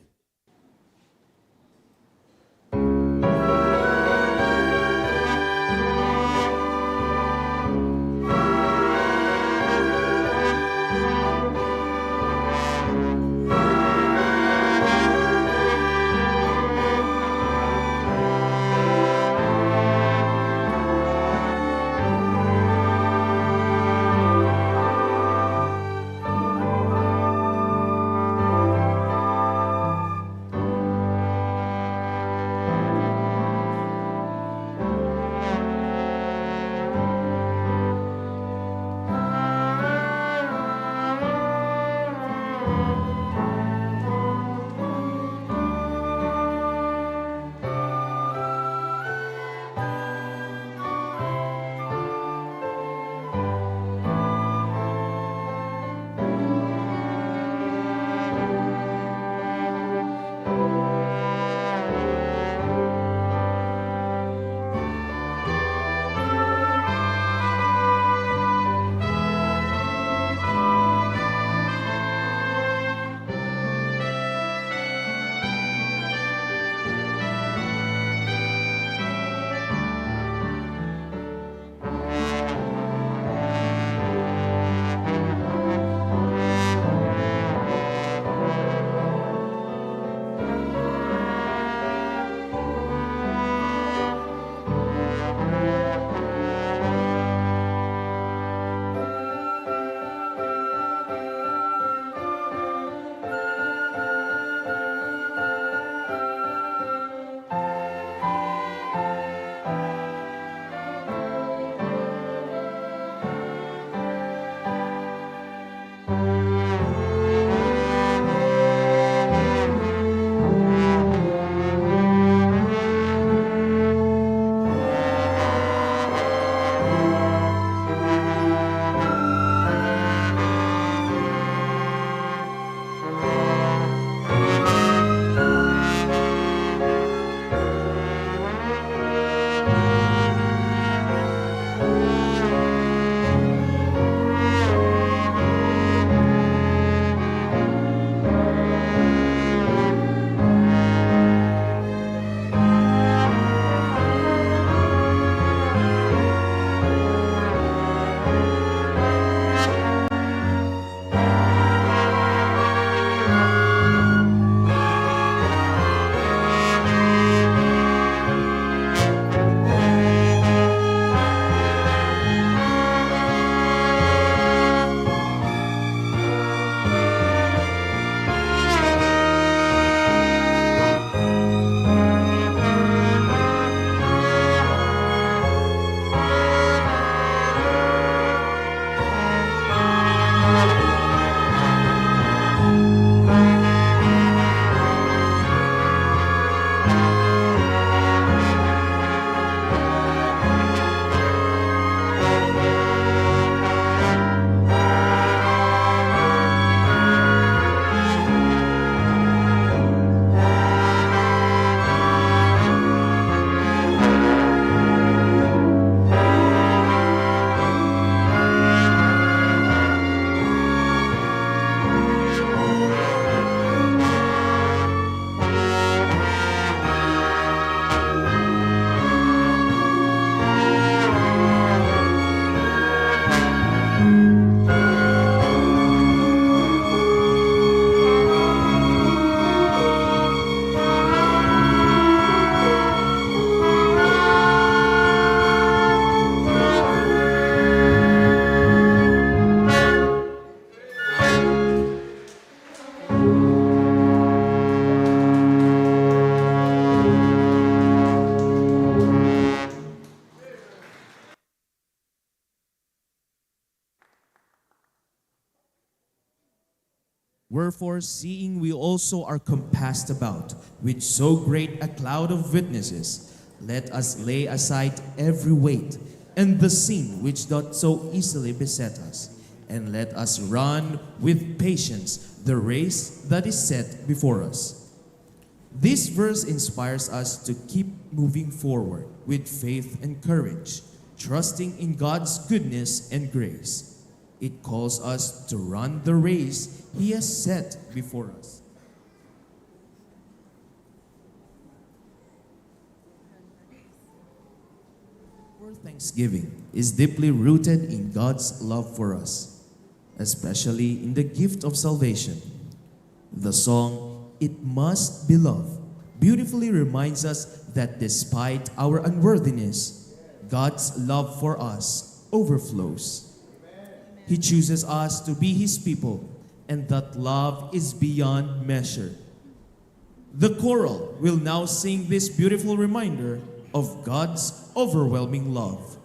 Wherefore, seeing we also are compassed about with so great a cloud of witnesses, let us lay aside every weight and the sin which doth so easily beset us, and let us run with patience the race that is set before us. This verse inspires us to keep moving forward with faith and courage, trusting in God's goodness and grace. It calls us to run the race He has set before us. Our thanksgiving is deeply rooted in God's love for us, especially in the gift of salvation. The song, It Must Be Love, beautifully reminds us that despite our unworthiness, God's love for us overflows. He chooses us to be His people, and that love is beyond measure. The choral will now sing this beautiful reminder of God's overwhelming love.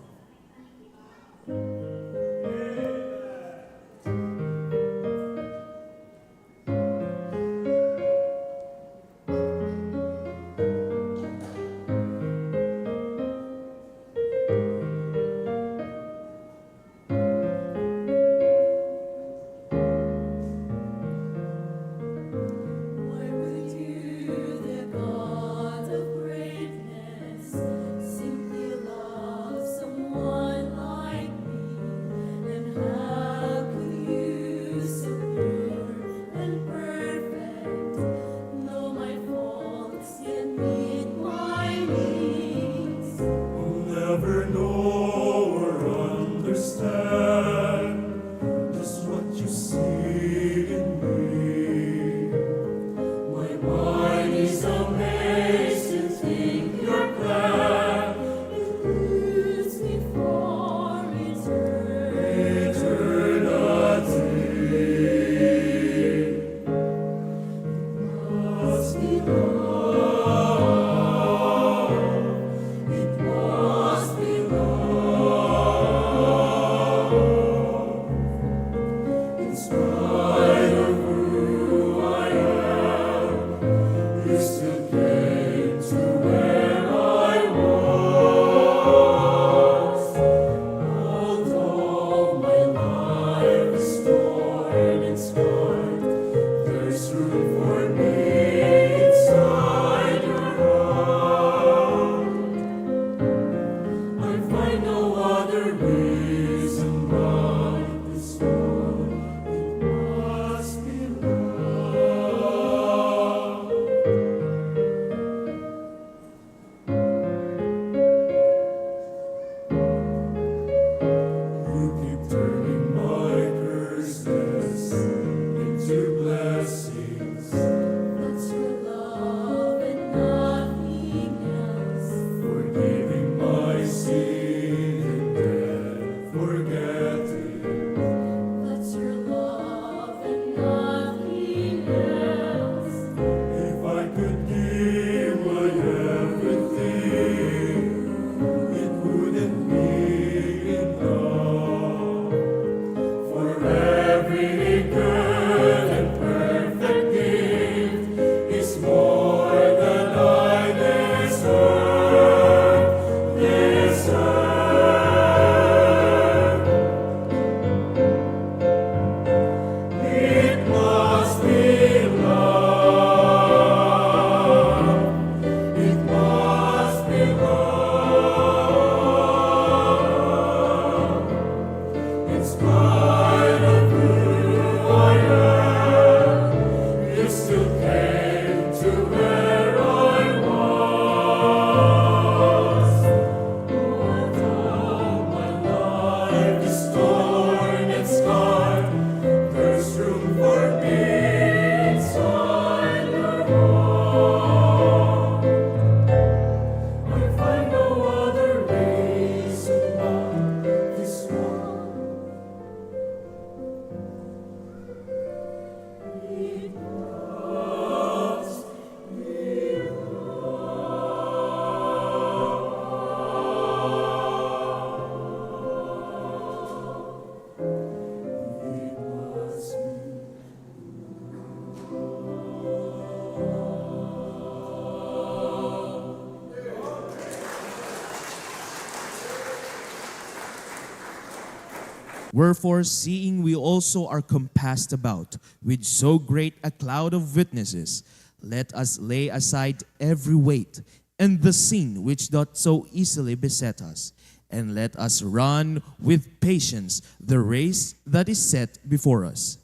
Wherefore, seeing we also are compassed about with so great a cloud of witnesses, let us lay aside every weight and the sin which doth so easily beset us, and let us run with patience the race that is set before us.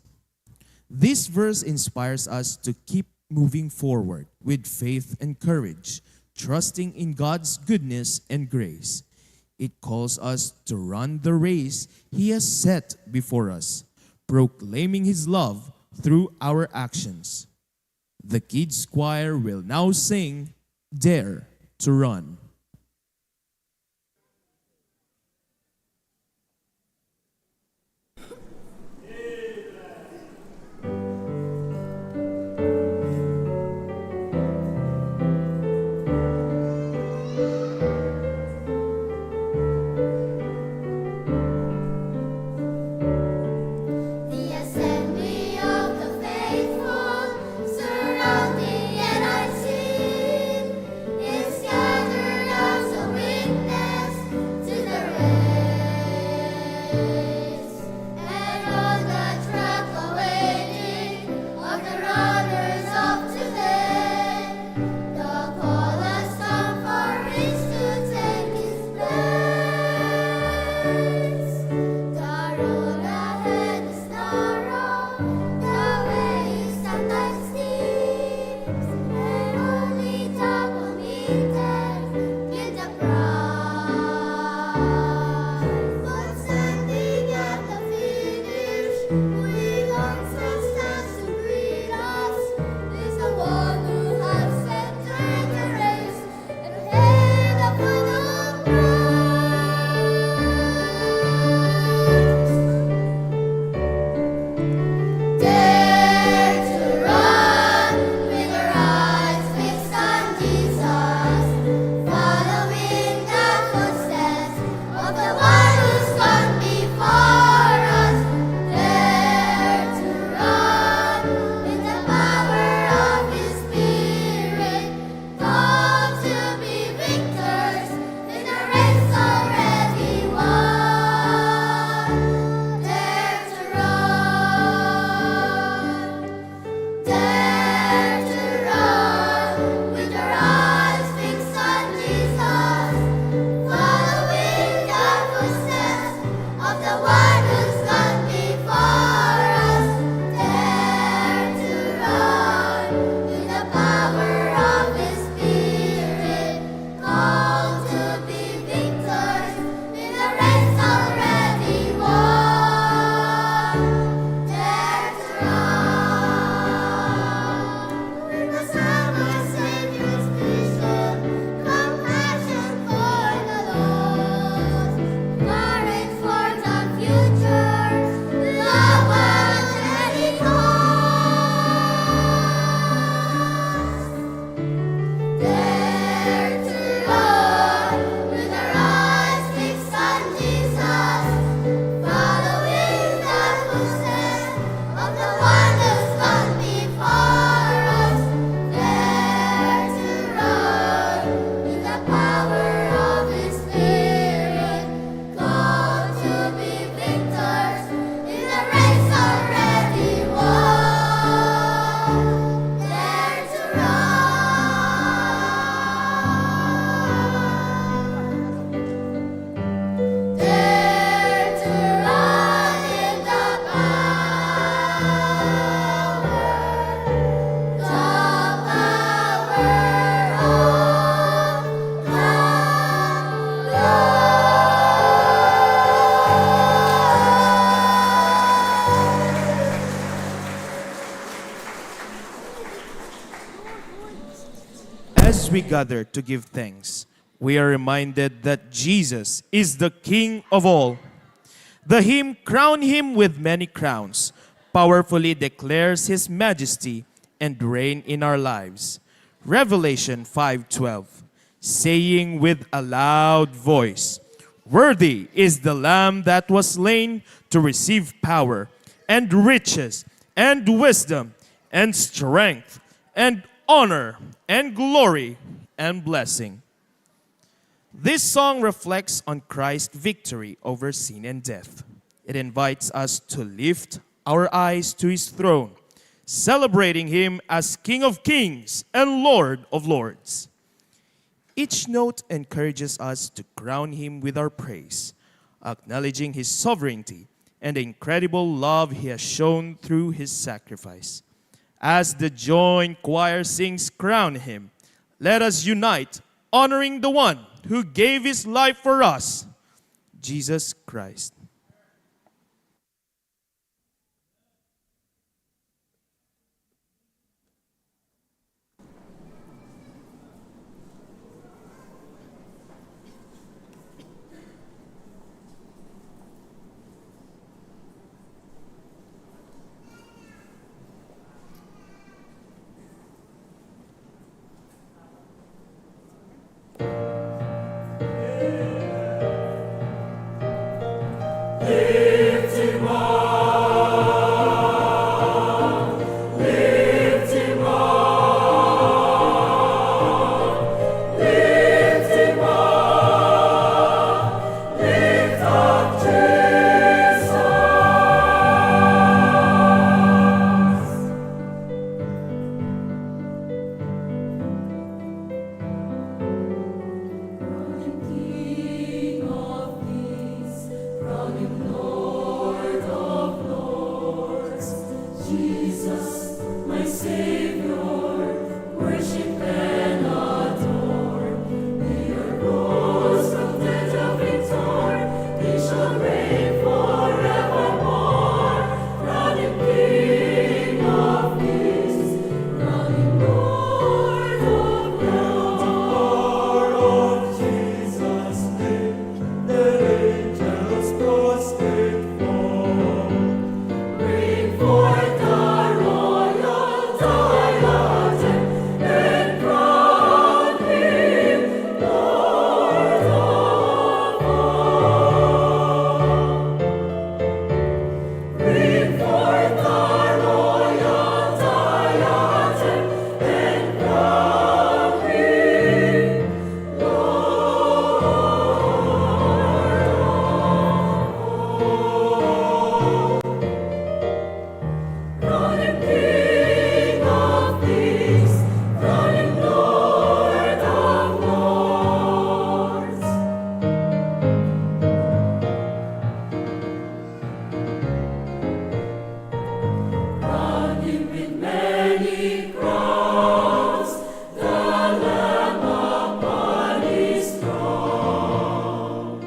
This verse inspires us to keep moving forward with faith and courage, trusting in God's goodness and grace. It calls us to run the race He has set before us, proclaiming His love through our actions. The kids choir will now sing Dare to Run. The assembly of the faithful surround me, and I sing, is gathered as a witness to the race, and on the track awaiting of the runners of today. The call has come for each to take his place. The road ahead is narrow, the way is sometimes steep, and only the committed win the prize. But standing at the finish, who he wants us to greet us is the one who has entered the race and paid the final price. Dare to run with our eyes fixed on Jesus, following the footsteps of the one who's gone before us. Dare to run with the power of His Spirit, called to be victors in a race already won. Dare to run. Dare to run with your eyes fixed on Jesus, following the footsteps of the one who's gone before us. Dare to run with the power of His Spirit, called to be victors in a race already won. Dare to run. We must have our Savior's vision, compassion for the lost, courage for the future, love at any cost. Dare to run with our eyes fixed on Jesus, following the footsteps of the one who's gone before us. Dare to run with the power of His Spirit, called to be victors in the race already won. Dare to run. Dare to run in the power, the power of As we gather to give thanks, we are reminded that Jesus is the King of all. The hymn "Crown Him with Many Crowns" powerfully declares His majesty and reign in our lives. Revelation five twelve, saying with a loud voice, "Worthy is the Lamb that was slain to receive power and riches and wisdom and strength and honor and glory and blessing." This song reflects on Christ's victory over sin and death. It invites us to lift our eyes to his throne, celebrating him as King of Kings and Lord of Lords. Each note encourages us to crown him with our praise, acknowledging his sovereignty and the incredible love he has shown through his sacrifice. As the joint choir sings Crown Him, let us unite, honoring the one who gave his life for us, Jesus Christ. Crown him King of Kings, crown him Lord of Lords. Jesus, my Savior, worship and adore. He arose from death a victor, he shall reign forevermore. Crown him King of Kings, crown him Lord of Lords. Jesus' name, let angels prostrate fall. Bring forth the royal diadem and crown him Lord of all. Bring forth the royal diadem and crown him Lord of all. Crown him King of Kings, crown him Lord of Lords. Crown him with many crowns, the Lamb upon his throne.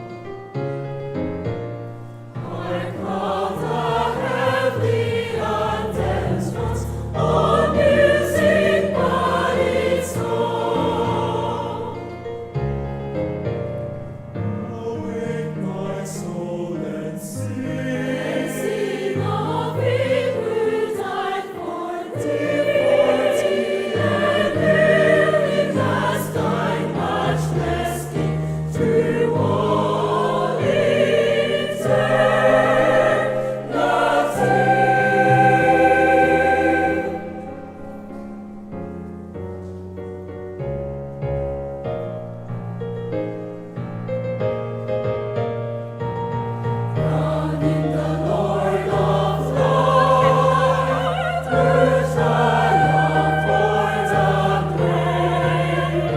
Hark, how the heavenly anthems rose, all music but its own. Awake, my soul, and sing. And sing of him who died for thee, and hail him as thy matchless King through all eternity. Crown him the Lord of Lords, who triumphed o'er the grave,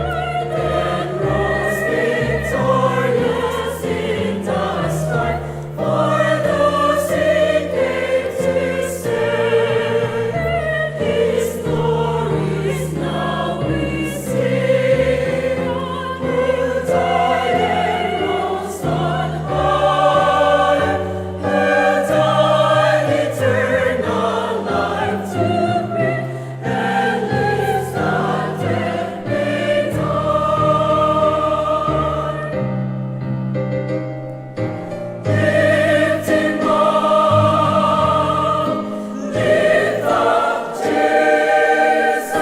and rose victorious in the sky. For those he came to save, his glories now we see. Who died and rose on high, who died eternal life to bring, and lives that death may die. Lift him up, lift up Jesus.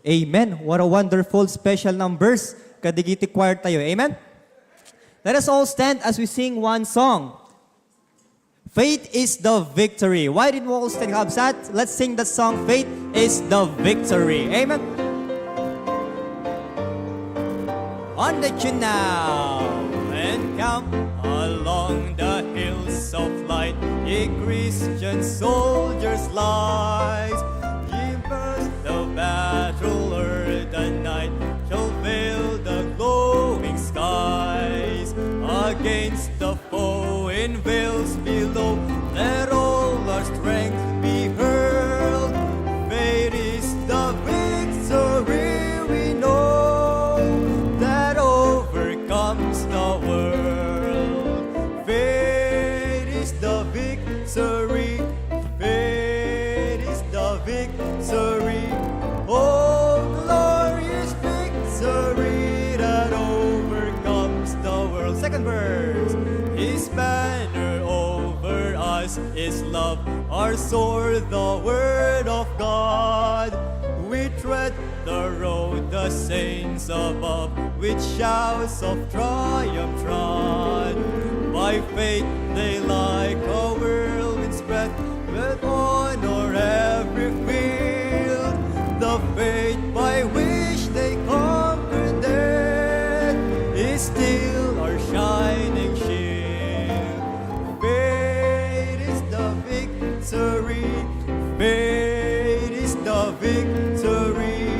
Amen. What a wonderful special numbers kadigiti choir tayo. Amen? Let us all stand as we sing one song. Faith is the victory. Why didn't we all stand up? Let's sing that song, Faith is the victory. Amen. On the tune now. Encamp along the hills of light, ye Christian soldiers lies. Ye burst the battle ere the night shall veil the glowing skies. Against the foe in vales below, let all our strength be hurled. Faith is the victory we know that overcomes the world. Faith is the victory. Faith is the victory. Oh, glorious victory that overcomes the world. Second verse. His banner over us is love, our sword, the word of God. We tread the road the saints above, with shouts of triumph trod. By faith they like a whirlwind spread, with honor every field. The faith by which they conquer death is still our shining shield. Faith is the victory. Faith is the victory.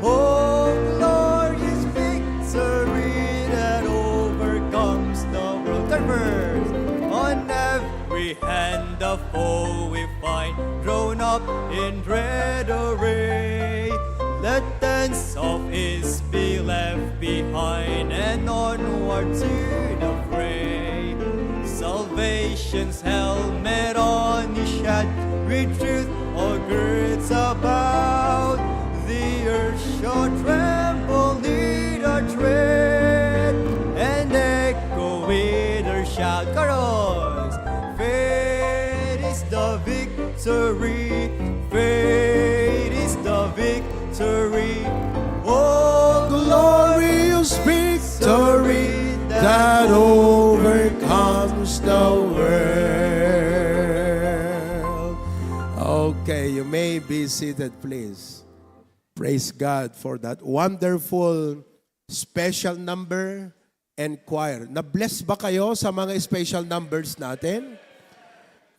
Oh, glorious victory that overcomes the world. Third verse. On every hand the foe we find, drawn up in dread array. Let tents of ease be left behind and onward to the fray. Salvation's helmet on his head, with truth all girds about. The earth shall tremble neath our tread, and echo with our shout. Chorus! Faith is the victory. Faith is the victory. Oh, glorious victory that overcomes the world. Okay, you may be seated, please. Praise God for that wonderful special number and choir. Na-bless ba kayo sa mga special numbers natin?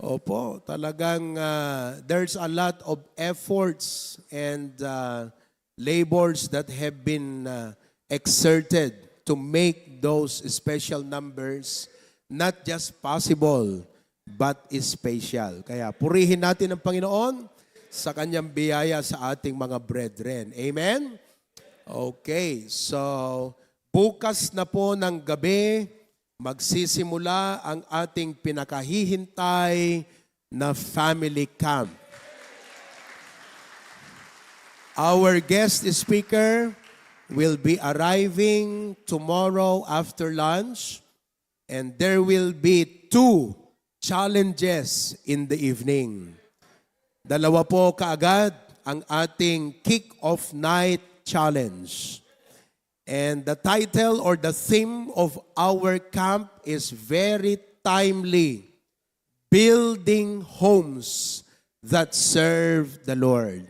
Opo, talagang, ah, there's a lot of efforts and, ah, labors that have been, ah, exerted to make those special numbers not just possible, but special. Kaya purihin natin ang Panginoon sa kanyang biyaya sa ating mga brethren. Amen? Okay, so bukas na po ng gabi, magsisimula ang ating pinakahihintay na family camp. Our guest speaker will be arriving tomorrow after lunch, and there will be two challenges in the evening. Dalawa po kaagad ang ating kick-off night challenge. And the title or the theme of our camp is very timely, Building Homes That Serve the Lord.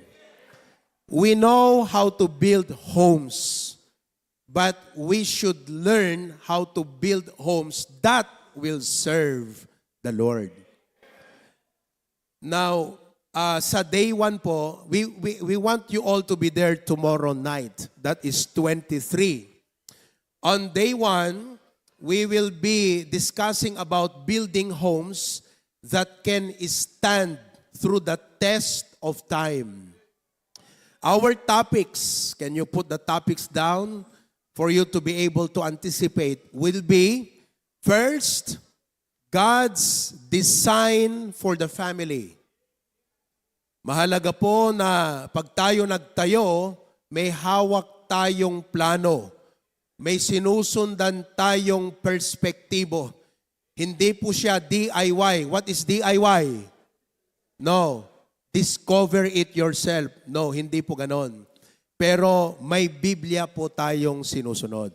We know how to build homes, but we should learn how to build homes that will serve the Lord. Now, ah, sa day one po, we, we, we want you all to be there tomorrow night. That is twenty-three. On day one, we will be discussing about building homes that can stand through the test of time. Our topics, can you put the topics down for you to be able to anticipate, will be, first, God's design for the family. Mahalaga po na pag tayo nagtayo, may hawak tayong plano. May sinusundan tayong perspektibo. Hindi po siya D I Y. What is D I Y? No. Discover it yourself. No, hindi po ganon. Pero may Biblia po tayong sinusunod.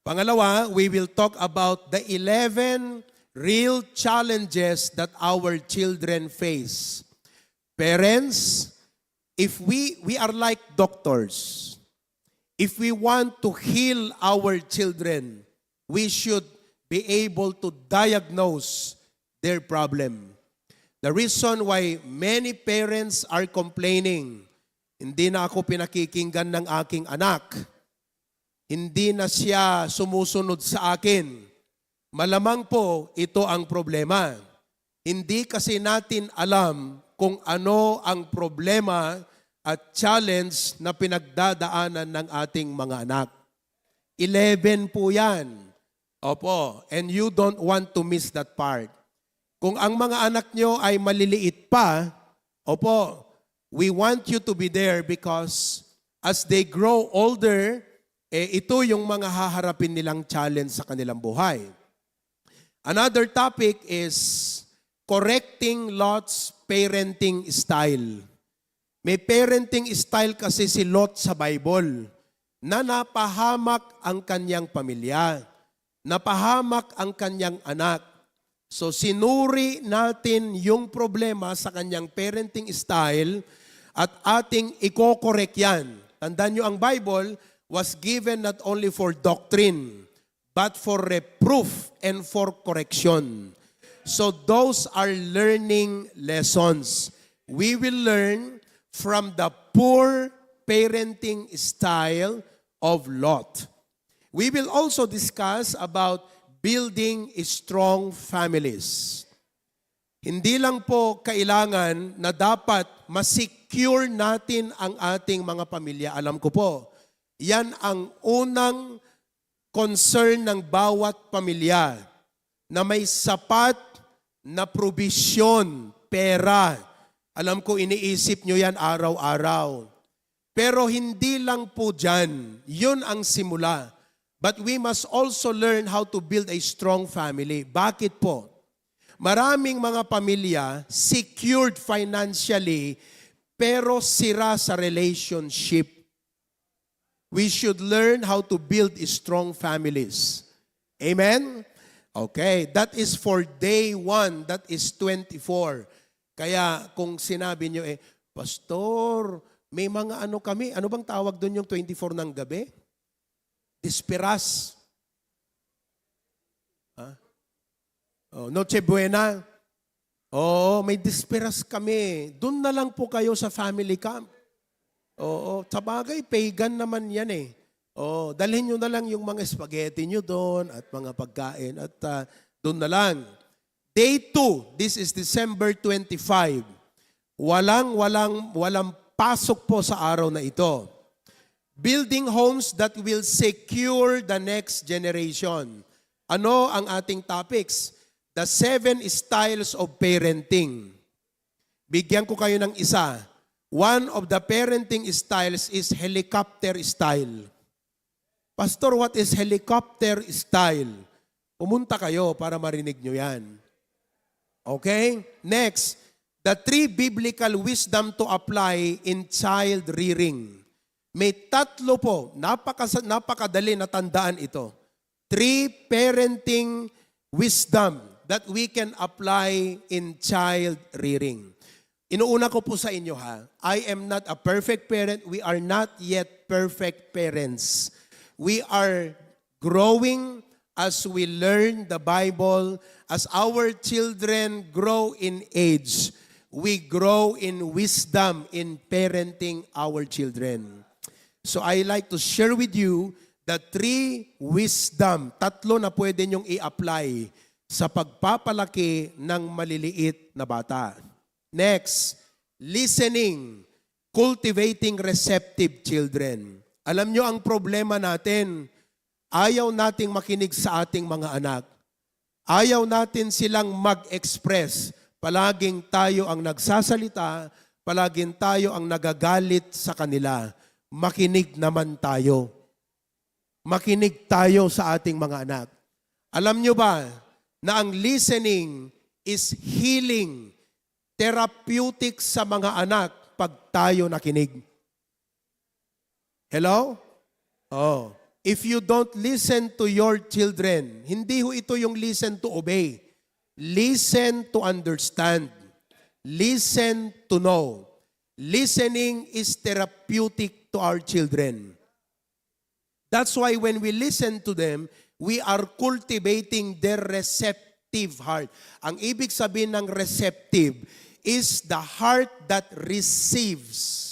Pangalawa, we will talk about the eleven real challenges that our children face. Parents, if we, we are like doctors. If we want to heal our children, we should be able to diagnose their problem. The reason why many parents are complaining, "Hindi na ako pinakikinggan ng aking anak. Hindi na siya sumusunod sa akin." Malamang po, ito ang problema. Hindi kasi natin alam kung ano ang problema at challenge na pinagdadaanan ng ating mga anak. Eleven po yan. Opo. And you don't want to miss that part. Kung ang mga anak nyo ay maliliit pa, opo, we want you to be there because as they grow older, eh, ito yung mga haharapin nilang challenge sa kanilang buhay. Another topic is correcting Lot's parenting style. May parenting style kasi si Lot sa Bible na napahamak ang kanyang pamilya, napahamak ang kanyang anak. So, sinuri natin yung problema sa kanyang parenting style at ating ikokorek yan. Tandaan nyo, ang Bible was given not only for doctrine, but for reproof and for correction. So those are learning lessons. We will learn from the poor parenting style of Lot. We will also discuss about building strong families. Hindi lang po kailangan na dapat ma-secure natin ang ating mga pamilya. Alam ko po, yan ang unang concern ng bawat pamilya, na may sapat na probisyon, pera. Alam ko, iniisip nyo yan araw-araw. Pero hindi lang po dyan. Yun ang simula. But we must also learn how to build a strong family. Bakit po? Maraming mga pamilya secured financially, pero sira sa relationship. We should learn how to build strong families. Amen? Okay, that is for day one, that is twenty-four. Kaya kung sinabi nyo eh, "Pastor, may mga ano kami," ano bang tawag doon yung twenty-four ng gabi? Disperas. Ha? Oh, Noche Buena. Oo, may disperas kami. Doon na lang po kayo sa family camp. Oo, sabagay, pagan naman yan eh. Oo, dalhin nyo na lang yung mga spaghetti nyo doon at mga pagkain at ah, doon na lang. Day two, this is December twenty-five. Walang, walang, walang pasok po sa araw na ito. Building homes that will secure the next generation. Ano ang ating topics? The seven styles of parenting. Bigyan ko kayo ng isa. One of the parenting styles is helicopter style. "Pastor, what is helicopter style?" Pumunta kayo para marinig nyo yan. Okay? Next, the three biblical wisdom to apply in child rearing. May tatlo po, napaka, napakadali na tandaan ito. Three parenting wisdom that we can apply in child rearing. Inuuna ko po sa inyo ha, I am not a perfect parent. We are not yet perfect parents. We are growing as we learn the Bible, as our children grow in age, we grow in wisdom in parenting our children. So I like to share with you the three wisdom, tatlo na pwede niyong i-apply sa pagpapalaki ng maliliit na bata. Next, listening, cultivating receptive children. Alam nyo ang problema natin, ayaw nating makinig sa ating mga anak. Ayaw natin silang mag-express. Palaging tayo ang nagsasalita, palaging tayo ang nagagalit sa kanila. Makinig naman tayo. Makinig tayo sa ating mga anak. Alam nyo ba na ang listening is healing, therapeutic sa mga anak pag tayo nakinig? Hello? Oh. If you don't listen to your children, hindi ho ito yung listen to obey. Listen to understand. Listen to know. Listening is therapeutic to our children. That's why when we listen to them, we are cultivating their receptive heart. Ang ibig sabihin ng receptive is the heart that receives.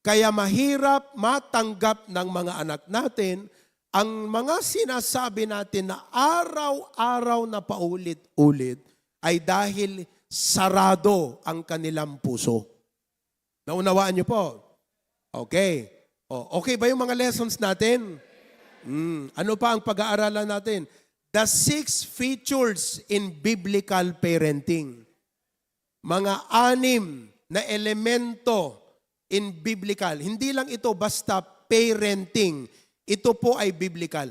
Kaya mahirap matanggap ng mga anak natin ang mga sinasabi natin na araw-araw na paulit-ulit ay dahil sarado ang kanilang puso. Naunawaan niyo po? Okay. O, okay ba yung mga lessons natin? Mm, ano pa ang pag-aaralan natin? The six features in biblical parenting. Mga anim na elemento in biblical. Hindi lang ito basta parenting. Ito po ay biblical.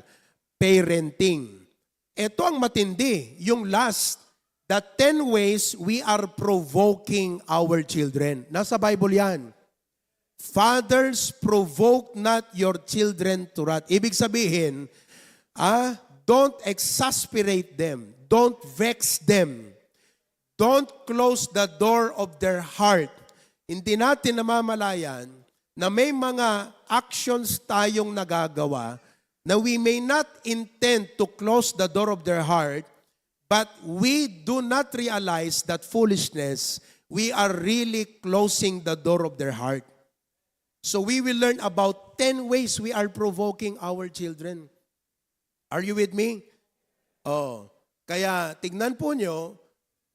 Parenting. Ito ang matindi, yung last, the ten ways we are provoking our children. Nasa Bible yan. "Fathers, provoke not your children to wrath." Ibig sabihin, ah, don't exasperate them. Don't vex them. Don't close the door of their heart. Hindi natin namamalayan na may mga actions tayong nagagawa na we may not intend to close the door of their heart, but we do not realize that foolishness, we are really closing the door of their heart. So we will learn about ten ways we are provoking our children. Are you with me? Oh. Kaya tignan po nyo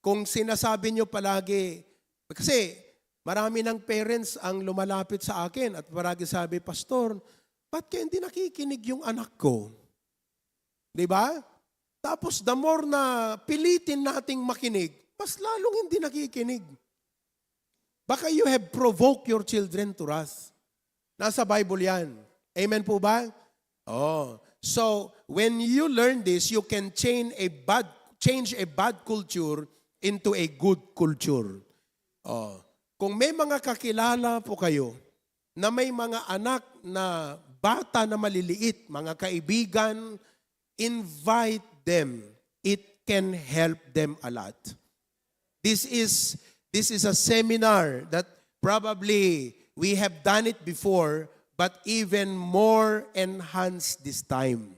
kung sinasabi nyo palagi, kasi marami ng parents ang lumalapit sa akin at palagi sabi, "Pastor, ba't kayo hindi nakikinig yung anak ko?" Di ba? Tapos the more na pilitin nating makinig, mas lalong hindi nakikinig. Baka you have provoked your children to wrath. Nasa Bible yan. Amen po ba? Oh. So, when you learn this, you can change a bad change a bad culture into a good culture. Oh. Kung may mga kakilala po kayo na may mga anak na bata na maliliit, mga kaibigan, invite them. It can help them a lot. This is this is a seminar that probably we have done it before, but even more enhanced this time.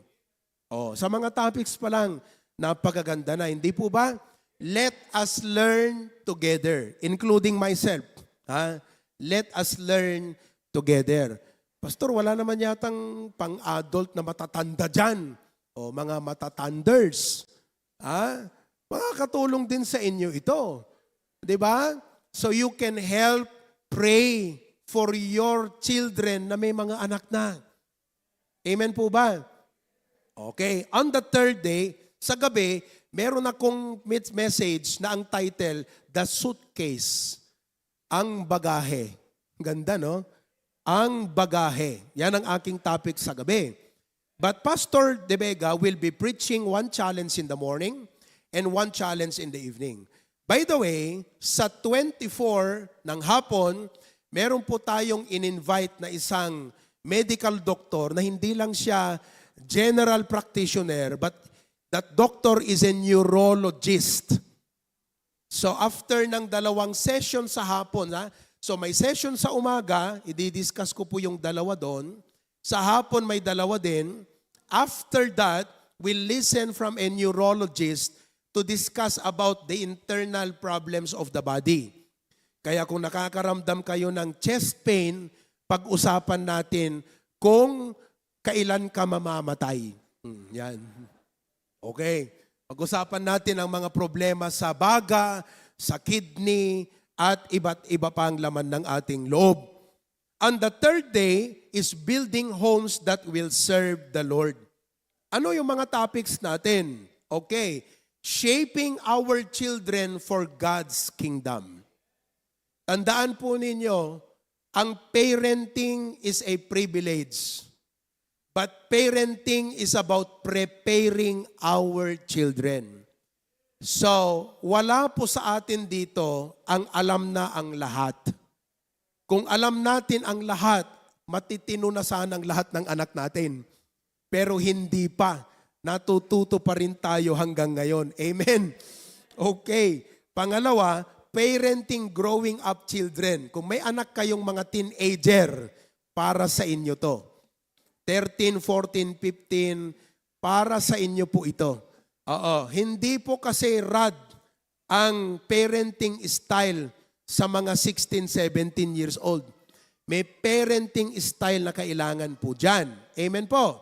Oh, sa mga topics pa lang, napakaganda na, hindi po ba? Let us learn together, including myself. Ha? Let us learn together. Pastor, wala naman yatang pang-adult na matatanda dyan. O mga matatanders. Ha? Makakatulong din sa inyo ito. Di ba? So you can help pray for your children na may mga anak na. Amen po ba? Okay. On the third day, sa gabi, meron akong met- message na ang title, The Suitcase. Ang bagahe. Ganda, no? Ang bagahe. Yan ang aking topic sa gabi. But Pastor De Vega will be preaching one challenge in the morning and one challenge in the evening. By the way, sa twenty-four ng hapon, meron po tayong in-invite na isang medical doctor na hindi lang siya general practitioner, but that doctor is a neurologist. So after ng dalawang session sa hapon, ha? So may session sa umaga, i-discuss ko po yung dalawa doon. Sa hapon may dalawa din. After that, we'll listen from a neurologist to discuss about the internal problems of the body. Kaya kung nakakaramdam kayo ng chest pain, pag-usapan natin kung kailan ka mamamatay. Hmm, yan. Okay. Pag-usapan natin ang mga problema sa baga, sa kidney, at iba't iba pang laman ng ating loob. And the third day is building homes that will serve the Lord. Ano yung mga topics natin? Okay. Shaping our children for God's kingdom. Tandaan po ninyo, ang parenting is a privilege. But parenting is about preparing our children. So, wala po sa atin dito ang alam na ang lahat. Kung alam natin ang lahat, matitino na sana ang lahat ng anak natin. Pero hindi pa. Natututo pa rin tayo hanggang ngayon. Amen? Okay. Pangalawa, parenting growing up children. Kung may anak kayong mga teenager, para sa inyo to. Thirteen, fourteen, fifteen, para sa inyo po ito. Oo, hindi po kasi rad ang parenting style sa mga sixteen, seventeen years old. May parenting style na kailangan po dyan. Amen po?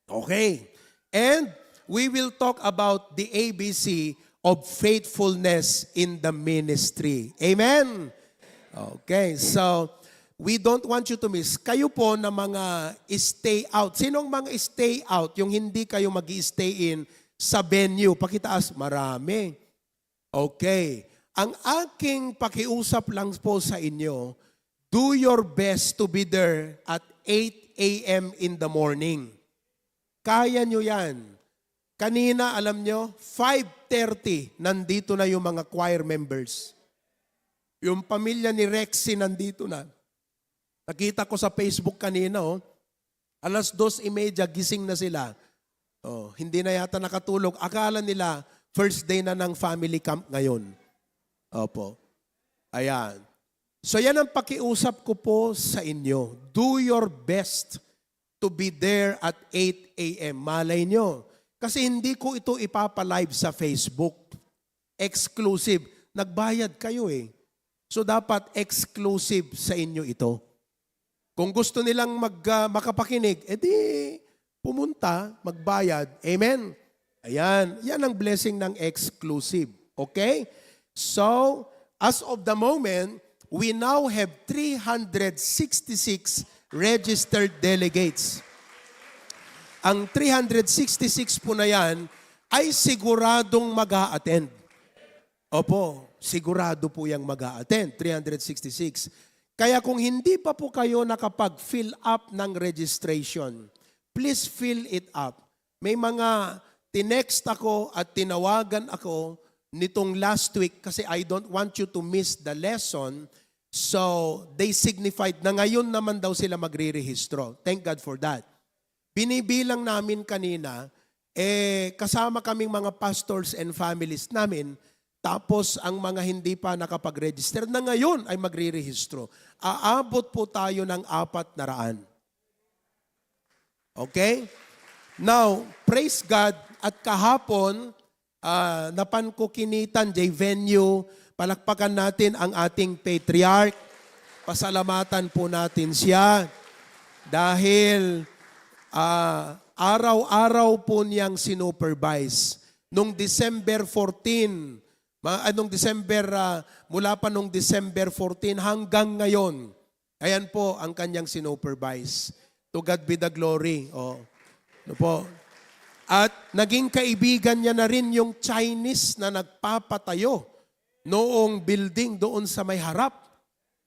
Okay. And we will talk about the A B C of faithfulness in the ministry. Amen? Okay, so we don't want you to miss. Kayo po na mga stay out. Sinong mga stay out? Yung hindi kayo mag stay in sa venue. Pakitaas, marami. Okay. Ang aking pakiusap lang po sa inyo, do your best to be there at eight a m in the morning. Kaya nyo yan. Kanina, alam nyo, five thirty, nandito na yung mga choir members. Yung pamilya ni Rexy nandito na. Nakita ko sa Facebook kanina, oh. Alas dos y media, gising na sila. Oh, hindi na yata nakatulog. Akala nila, first day na ng family camp ngayon. Opo. Ayan. So yan ang pakiusap ko po sa inyo. Do your best to be there at eight a m. Malay nyo. Kasi hindi ko ito ipapa-live sa Facebook. Exclusive. Nagbayad kayo eh. So dapat exclusive sa inyo ito. Kung gusto nilang mag, ah, makapakinig, edi pumunta, magbayad. Amen? Ayan. Yan ang blessing ng exclusive. Okay? So, as of the moment, we now have three hundred sixty-six registered delegates. Ang three hundred sixty-six po na yan ay siguradong mag attend. Opo, sigurado po yang mag attend, three hundred sixty-six. Kaya kung hindi pa po kayo nakapag-fill up ng registration, please fill it up. May mga tinext ako at tinawagan ako nitong last week kasi I don't want you to miss the lesson. So, they signified na ngayon naman daw sila magre-rehistro. Thank God for that. Binibilang namin kanina, eh, kasama kaming mga pastors and families namin, tapos ang mga hindi pa nakapag-register na ngayon ay magre-rehistro. Aabot po tayo ng apat na raan. Okay? Now, praise God, at kahapon, ah, napan ko kinitan, jay venue, palakpakan natin ang ating patriarch. Pasalamatan po natin siya dahil, ah, araw-araw po niyang sinupervise. Nung December fourteen, ma-, ah, nung December, ah, mula pa nung December fourteen hanggang ngayon, ayan po ang kanyang sinupervise. To God be the glory. Oh. Ano po? At naging kaibigan niya na rin yung Chinese na nagpapatayo noong building doon sa may harap.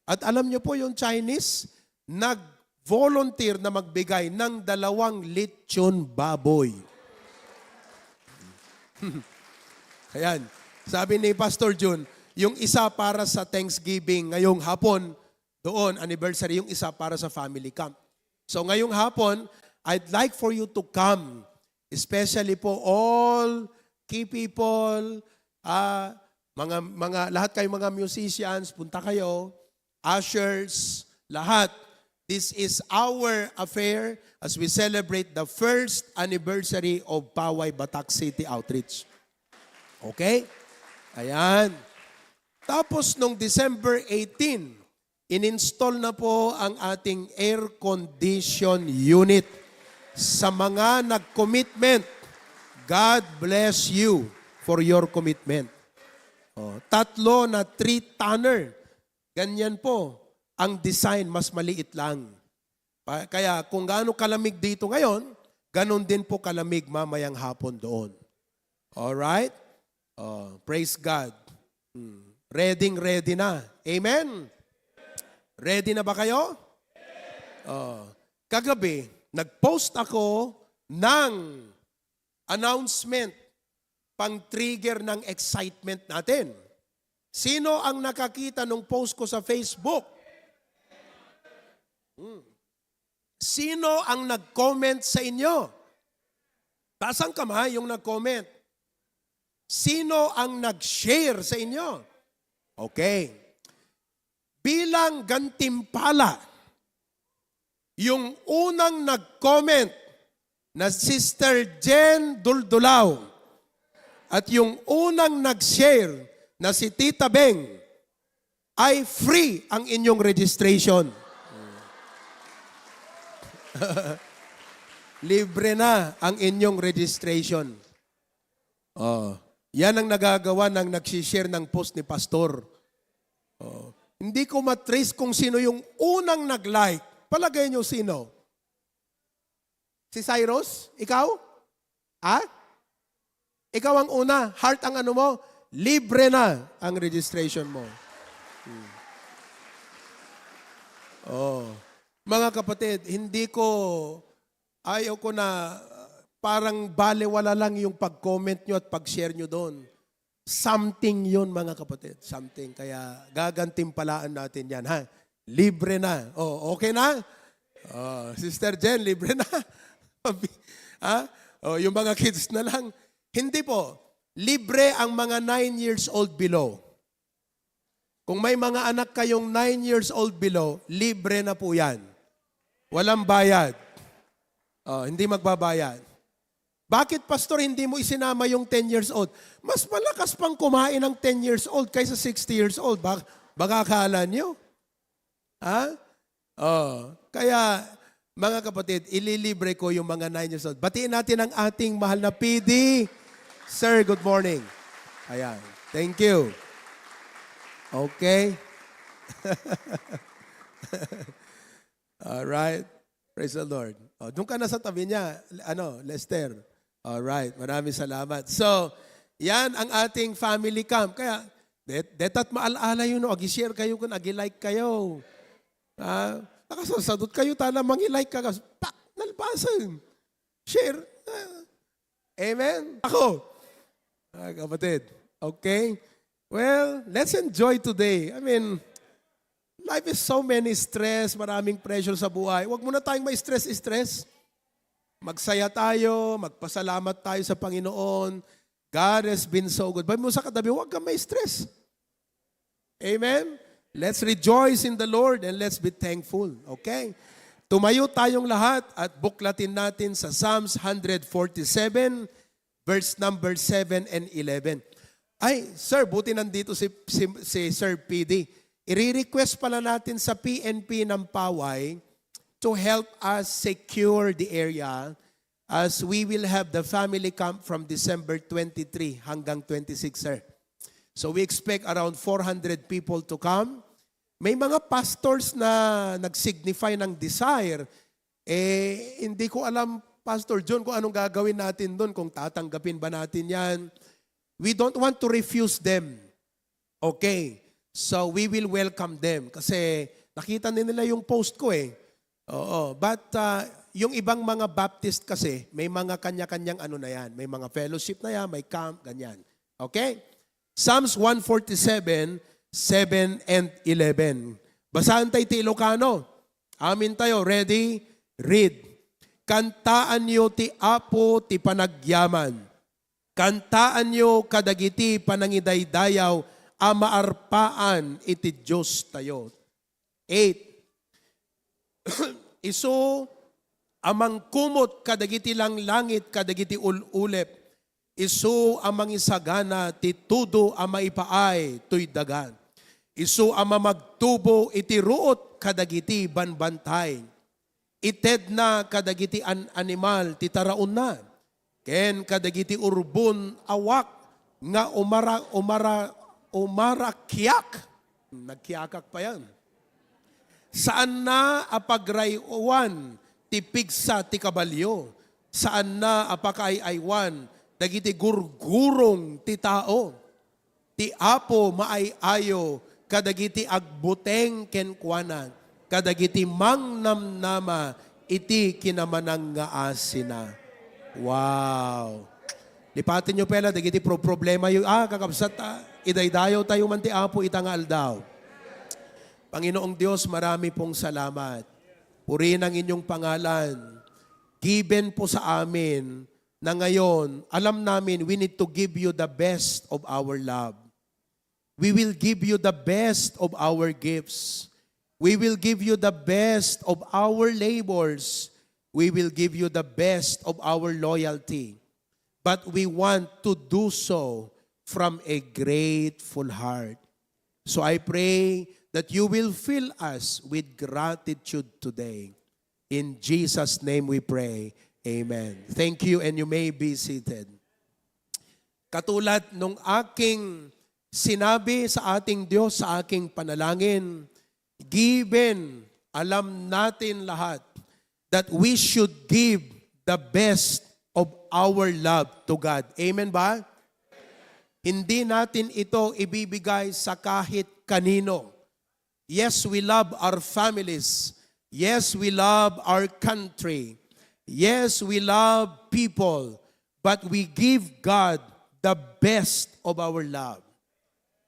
At alam niyo po yung Chinese, nag-volunteer na magbigay ng dalawang lechon baboy. Ayan. Sabi ni Pastor Jun, yung isa para sa Thanksgiving ngayong hapon, doon, anniversary, yung isa para sa family camp. So ngayong hapon, I'd like for you to come, especially po all key people, ah, mga, mga, lahat kayo mga musicians, punta kayo, ushers, lahat. This is our affair as we celebrate the first anniversary of Paway Batak City Outreach. Okay? Ayan. Tapos nung December eighteen, ininstall na po ang ating air condition unit. Sa mga nag-commitment, God bless you for your commitment. Oh, tatlo na three-tonner. Ganyan po ang design, mas maliit lang. Pa-, kaya kung gaano kalamig dito ngayon, ganun din po kalamig mamayang hapon doon. Alright? Oh, praise God. Hmm. Ready, ready na. Amen? Ready na ba kayo? Oh. Kagabi, nag-post ako ng announcement pang-trigger ng excitement natin. Sino ang nakakita nung post ko sa Facebook? Hmm. Sino ang nag-comment sa inyo? Taas ang kamay yung nag-comment. Sino ang nag-share sa inyo? Okay. Bilang gantimpala, yung unang nag-comment na Sister Jen Duldulaw at yung unang nag-share na si Tita Beng, ay free ang inyong registration. Libre na ang inyong registration. Oh, yan ang nagagawa ng nagsishare ng post ni Pastor. Oh, hindi ko matrace kung sino yung unang nag-like. Palagay niyo sino? Si Cyrus? Ikaw? Ha? Ikaw ang una. Heart ang ano mo? Libre na ang registration mo. Hmm. Oh. Mga kapatid, hindi ko, ayaw ko na, parang balewala lang yung pag-comment nyo at pag-share nyo doon. Something yun, mga kapatid. Something. Kaya gagantimpalaan natin yan, ha? Libre na. Oh, okay na? Oh, Sister Jen, libre na. Ha? Oh, yung mga kids na lang. Hindi po. Libre ang mga nine years old below. Kung may mga anak kayong nine years old below, libre na po yan. Walang bayad. Oh, hindi magbabayad. Bakit, Pastor, hindi mo isinama yung ten years old? Mas malakas pang kumain ang ten years old kaysa sixty years old. Bak-, baka akala nyo? Ha? Oh, kaya, mga kapatid, ililibre ko yung mga nine years old. Batiin natin ang ating mahal na P D. Sir, good morning. Ayan. Thank you. Okay. All right. Praise the Lord. Oh, doon ka na sa tabi niya, ano, Lester. All right. Maraming salamat. So, yan ang ating family camp. Kaya, det-, deta't maal-ala yun, no? Agi-share kayo kun agi-like kayo. Ah, nakasasadot kayo, tana mangi-like ka, kas-, pak, nalpasan. Share. Ah, amen? Ako. Ah, kapatid. Okay? Well, let's enjoy today. I mean, life is so many stress, maraming pressure sa buhay. Huwag muna tayong ma-stress-stress. Magsaya tayo, magpasalamat tayo sa Panginoon. God has been so good. Sabi mo sa katabi, "Huwag kang ma-stress." Amen? Let's rejoice in the Lord and let's be thankful. Okay? Tumayo tayong lahat at buklatin natin sa Psalms one forty-seven, verse number seven and eleven. Ay, sir, buti nandito si, si, si Sir P D. I-request pala natin sa P N P ng Paway to help us secure the area as we will have the family camp from December twenty-three hanggang twenty-six, sir. So we expect around four hundred people to come. May mga pastors na nag-signify ng desire. Eh, hindi ko alam, Pastor John, kung anong gagawin natin doon, kung tatanggapin ba natin yan. We don't want to refuse them. Okay. So, we will welcome them. Kasi nakita din nila yung post ko eh. Oo. But uh, yung ibang mga Baptist kasi, may mga kanya-kanyang ano na yan. May mga fellowship na yan, may camp, ganyan. Okay? Psalms one forty-seven, seven and eleven. Basahan tayo ti Ilocano. Amin tayo. Ready? Read. Kantaanyo ti Apo ti panagyaman. Kantaanyo kadagiti panangidaydayaw a maarpaan iti Diostayo. Eight. Isu a mangkumot kadagiti langlangit kadagiti ul-ulep. Isu a mangisagana ti tudo a maipaay toy daga. Isu a mamagtubo iti ruot kadagiti banbantay. Itedna kadagiti an-, animal ti taraonna, ken kadagiti urbon a wak nga umara-, umara-, umarakiak. Nagkiakak pa yan. Saanna a pagrayuan ti pigsa ti kabalio, saanna a pakaay-aywan dagiti gurgurong ti tao. Ti Apo maay-ayo kadagiti agbuteng kenkuana, kadagiti mangnamnama iti kinamanangngaasina. Wow! Lipaten yo pay la dagiti pro-, problema yo. Ah, kakabsat, ah, idaydayaw tayo man ti Apo ita nga aldaw. Panginoong Dios, marami pong salamat. Purihin ang inyong pangalan. Given po sa amin na ngayon, alam namin we need to give you the best of our love. We will give you the best of our gifts. We will give you the best of our labors. We will give you the best of our loyalty. But we want to do so from a grateful heart. So I pray that you will fill us with gratitude today. In Jesus' name we pray. Amen. Thank you and you may be seated. Katulad nung aking sinabi sa ating Diyos sa aking panalangin, given, alam natin lahat that we should give the best of our love to God. Amen ba? Hindi natin ito ibibigay sa kahit kanino. Yes, we love our families. Yes, we love our country. Yes, we love people. But we give God the best of our love.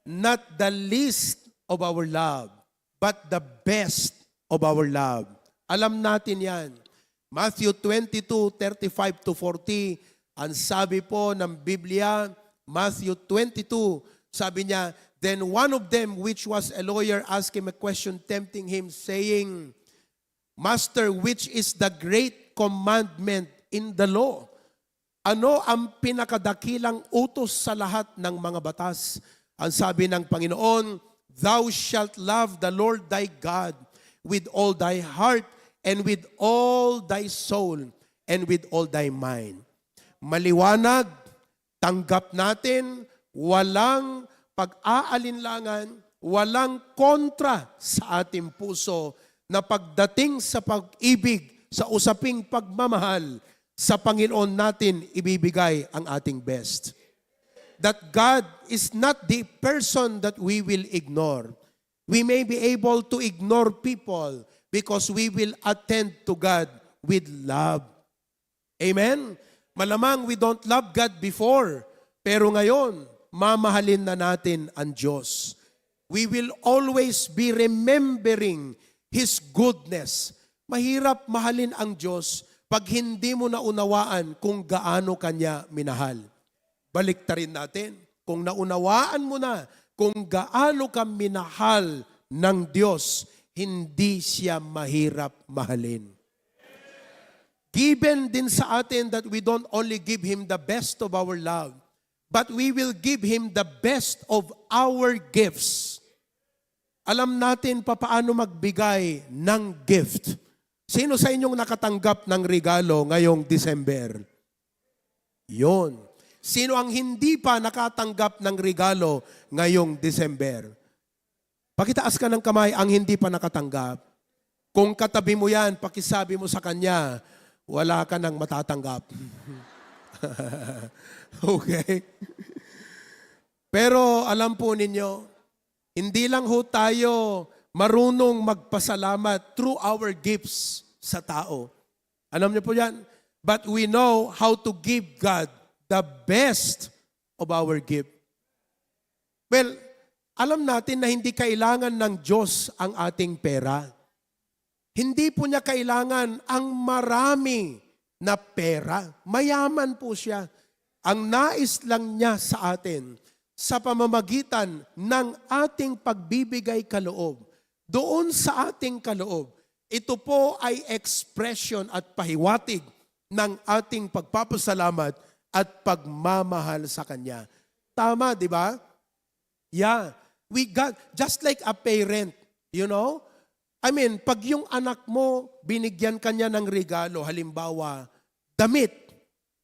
Not the least of our love, but the best of our love. Alam natin yan. Matthew twenty-two, thirty-five to forty, ang sabi po ng Biblia, Matthew twenty-two, sabi niya, "Then one of them, which was a lawyer, asked him a question, tempting him, saying, 'Master, which is the great commandment in the law?'" Ano ang pinakadakilang utos sa lahat ng mga batas? Ang sabi ng Panginoon, "Thou shalt love the Lord thy God with all thy heart and with all thy soul and with all thy mind." Maliwanag, tanggap natin, walang pag-aalinlangan, walang kontra sa ating puso na pagdating sa pag-ibig, sa usaping pagmamahal, sa Panginoon natin ibibigay ang ating best. That God is not the person that we will ignore. We may be able to ignore people because we will attend to God with love. Amen? Malamang we don't love God before, pero ngayon, mamahalin na natin ang Diyos. We will always be remembering His goodness. Mahirap mahalin ang Diyos pag hindi mo naunawaan kung gaano Kanya minahal. Baliktarin natin. Kung naunawaan mo na kung gaano ka minahal ng Diyos, hindi Siya mahirap mahalin. Given din sa atin that we don't only give Him the best of our love, but we will give Him the best of our gifts. Alam natin papaano magbigay ng gift. Sino sa inyong nakatanggap ng regalo ngayong December? Yon. Sino ang hindi pa nakatanggap ng regalo ngayong December? Pakitaas ka ng kamay ang hindi pa nakatanggap. Kung katabi mo yan, pakisabi mo sa kanya, "Wala ka nang matatanggap." Okay? Pero alam po ninyo, hindi lang ho tayo marunong magpasalamat through our gifts sa tao. Alam niyo po yan? But we know how to give God the best of our gift. Well, alam natin na hindi kailangan ng Diyos ang ating pera. Hindi po niya kailangan ang marami na pera. Mayaman po siya. Ang nais lang niya sa atin, sa pamamagitan ng ating pagbibigay kaloob, doon sa ating kaloob, ito po ay expression at pahiwatig ng ating pagpapasalamat at pagmamahal sa Kanya. Tama, di ba? Yeah. We got, just like a parent, you know? I mean, pag yung anak mo, binigyan ka niya ng regalo, halimbawa, damit,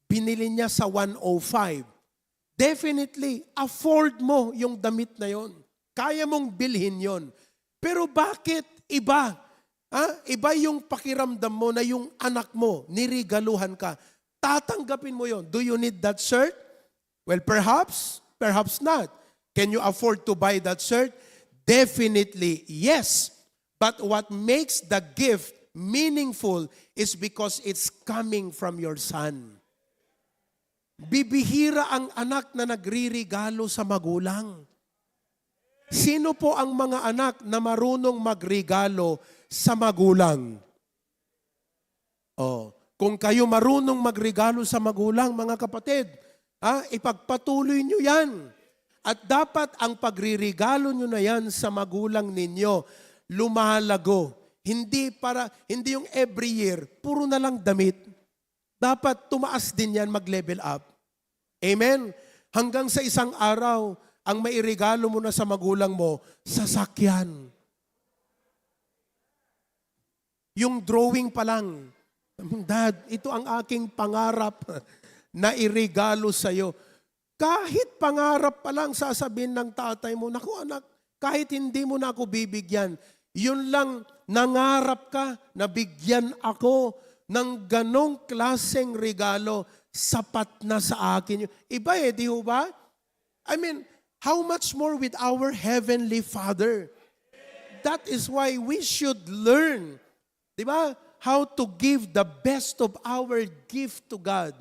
binili niya sa one oh five. Definitely, afford mo yung damit na yon. Kaya mong bilhin yon. Pero bakit iba? Ha? Iba yung pakiramdam mo na yung anak mo, nirigaluhan ka. Tatanggapin mo yon. Do you need that shirt? Well, perhaps, perhaps not. Can you afford to buy that shirt? Definitely, yes. But what makes the gift meaningful is because it's coming from your son. Bibihira ang anak na nagririgalo sa magulang. Sino po ang mga anak na marunong magrigalo sa magulang? Oh, kung kayo marunong magregalo sa magulang, mga kapatid, ha, ipagpatuloy nyo yan. At dapat ang pagririgalo nyo na yan sa magulang ninyo, lumalago. Hindi para, hindi yung every year, puro na lang damit. Dapat tumaas din yan, mag-level up. Amen? Hanggang sa isang araw, ang mairigalo mo na sa magulang mo, sasakyan. Yung drawing pa lang, "Dad, ito ang aking pangarap na irigalo sa'yo." Kahit pangarap pa lang, sasabihin ng tatay mo, "Naku, anak, kahit hindi mo na ako bibigyan, yun lang, nangarap ka, nabigyan ako ng ganong klaseng regalo, sapat na sa akin yun." Iba eh, di ho ba? I mean, how much more with our Heavenly Father? That is why we should learn, di ba? How to give the best of our gift to God.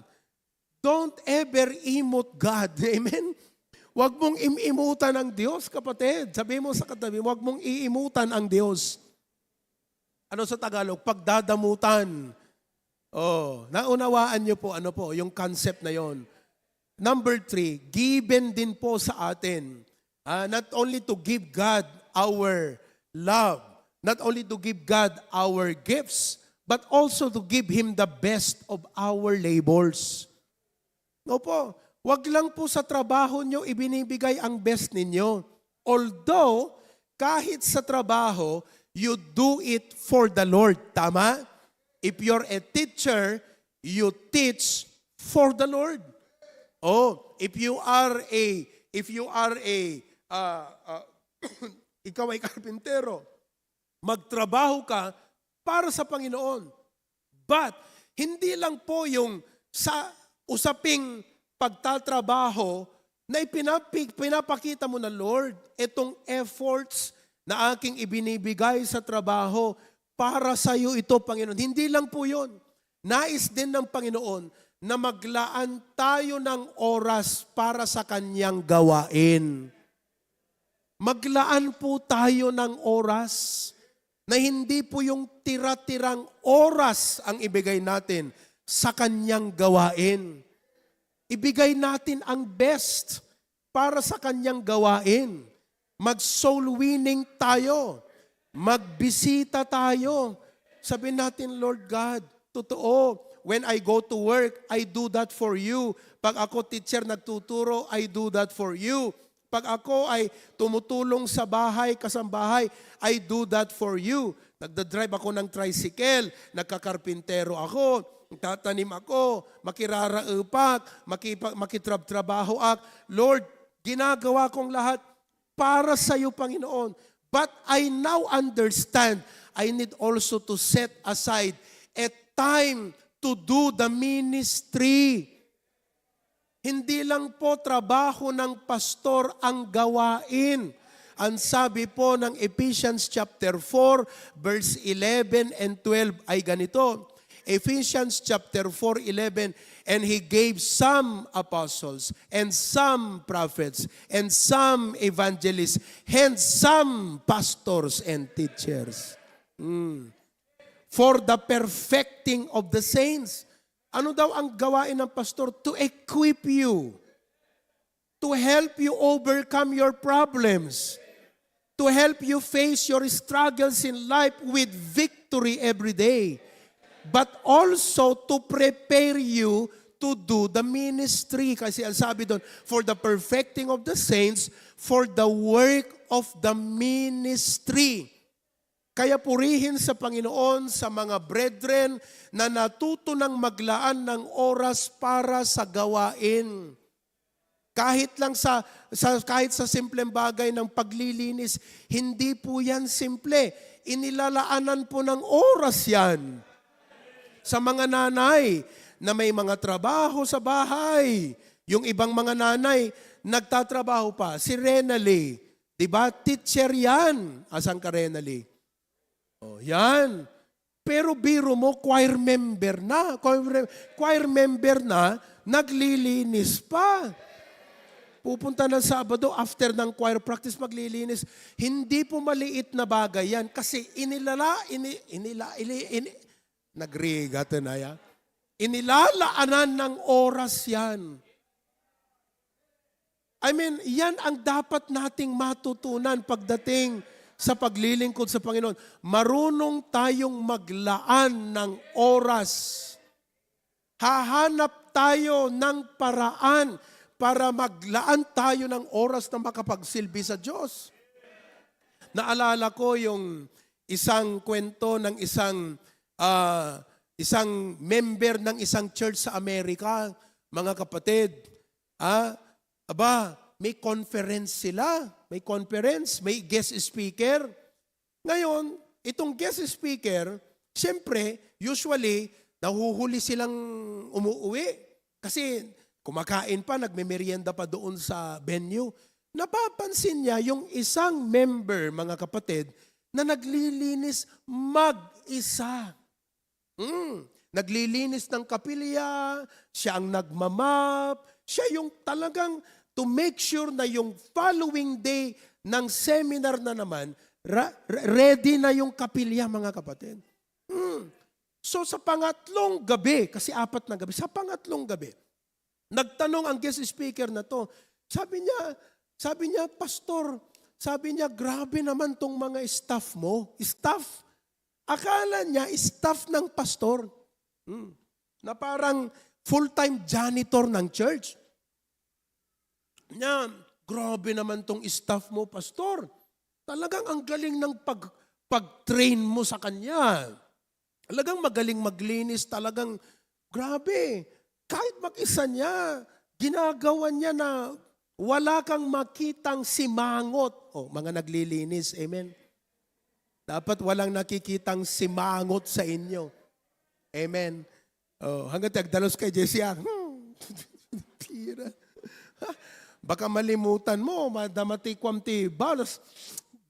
Don't ever imot God. Amen? Huwag mong imimutan ang Diyos, kapatid. Sabi mo sa katabi mo, "Huwag mong iimutan ang Diyos." Ano sa Tagalog? Pagdadamutan. Oh, naunawaan niyo po, ano po, yung concept na yon. Number three, given din po sa atin. Ah, not only to give God our love, not only to give God our gifts, but also to give Him the best of our labors. Opo, wag lang po sa trabaho nyo ibinibigay ang best ninyo. Although, kahit sa trabaho, you do it for the Lord. Tama? If you're a teacher, you teach for the Lord. Oh, if you are a, if you are a, uh, uh, ikaw ay karpintero, magtrabaho ka para sa Panginoon. But, hindi lang po yung sa usaping pagtatrabaho na ipinapi-, pinapakita mo na, "Lord, itong efforts na aking ibinibigay sa trabaho, para sa iyo ito, Panginoon." Hindi lang po yun. Nais din ng Panginoon na maglaan tayo ng oras para sa kanyang gawain. Maglaan po tayo ng oras na hindi po yung tira-tirang oras ang ibigay natin sa kanyang gawain. Ibigay natin ang best para sa kanyang gawain. Mag-soul winning tayo. Magbisita tayo. Sabihin natin, "Lord God, totoo, when I go to work, I do that for you. Pag ako teacher nagtuturo, I do that for you. Pag ako ay tumutulong sa bahay, kasambahay, I do that for you." Nagdadrive ako ng tricycle, nagkakarpintero ako, tatanim ako, makiraraepak, makipa-, makitrabtrabaho ak. Lord, ginagawa kong lahat para sa iyo, Panginoon. But I now understand, I need also to set aside a time to do the ministry. Hindi lang po trabaho ng pastor ang gawain. Ang sabi po ng Ephesians chapter four, verse eleven and twelve ay ganito, Ephesians chapter four eleven, "And he gave some apostles, and some prophets, and some evangelists, and some pastors and teachers." Mm. "For the perfecting of the saints." Ano daw ang gawain ng pastor? To equip you, to help you overcome your problems, to help you face your struggles in life with victory every day, but also to prepare you to do the ministry. Kasi ang sabi doon, "For the perfecting of the saints, for the work of the ministry." Kaya purihin sa Panginoon sa mga brethren na natuto ng maglaan ng oras para sa gawain. Kahit lang sa, sa, kahit sa simpleng bagay ng paglilinis, hindi po yan simple. Inilalaanan po ng oras yan. Sa mga nanay na may mga trabaho sa bahay, yung ibang mga nanay, nagtatrabaho pa. Si Renalyn, di ba? Teacher yan. Asan ka, Renalyn? Oh, yan. Pero biro mo, choir member na. Choir, choir member na, naglilinis pa. Pupunta ng Sabado, after ng choir practice, maglilinis. Hindi po maliit na bagay yan. Kasi inilala, ini, inila, ini, ini, Nagrigat na ya. Inilalaanan ng oras yan. I mean, yan ang dapat nating matutunan pagdating sa paglilingkod sa Panginoon. Marunong tayong maglaan ng oras. Hahanap tayo ng paraan para maglaan tayo ng oras na makapagsilbi sa Diyos. Naalala ko yung isang kwento ng isang, ah, isang member ng isang church sa Amerika, mga kapatid. Ah, aba, may conference sila. May conference, may guest speaker. Ngayon, itong guest speaker, siyempre, usually, nahuhuli silang umuwi. Kasi kumakain pa, nagmemerienda pa doon sa venue. Napapansin niya yung isang member, mga kapatid, na naglilinis mag-isa. Mm. Naglilinis ng kapilya, siya ang nagmamap, siya yung talagang to make sure na yung following day ng seminar na naman, ra- re- ready na yung kapilya, mga kapatid. Mm. So sa pangatlong gabi, kasi apat na gabi, sa pangatlong gabi, nagtanong ang guest speaker na 'to. Sabi niya, sabi niya, "Pastor," sabi niya, "grabe naman 'tong mga staff mo." Staff? Akala niya staff ng pastor. Hmm. Na parang full-time janitor ng church. Niya, "Grabe naman 'tong staff mo, pastor. Talagang ang galing ng pag-, pag-train mo sa kanya." Talagang magaling maglinis, talagang grabe. Kahit mag-isa niya, ginagawa niya na wala kang makitang simangot. O, mga naglilinis, amen? Dapat walang nakikitang simangot sa inyo. Amen? O, hanggang ti agdalos kay Jesse, ah. Hmm. Pira. Baka malimutan mo, madamatikwam ti balas.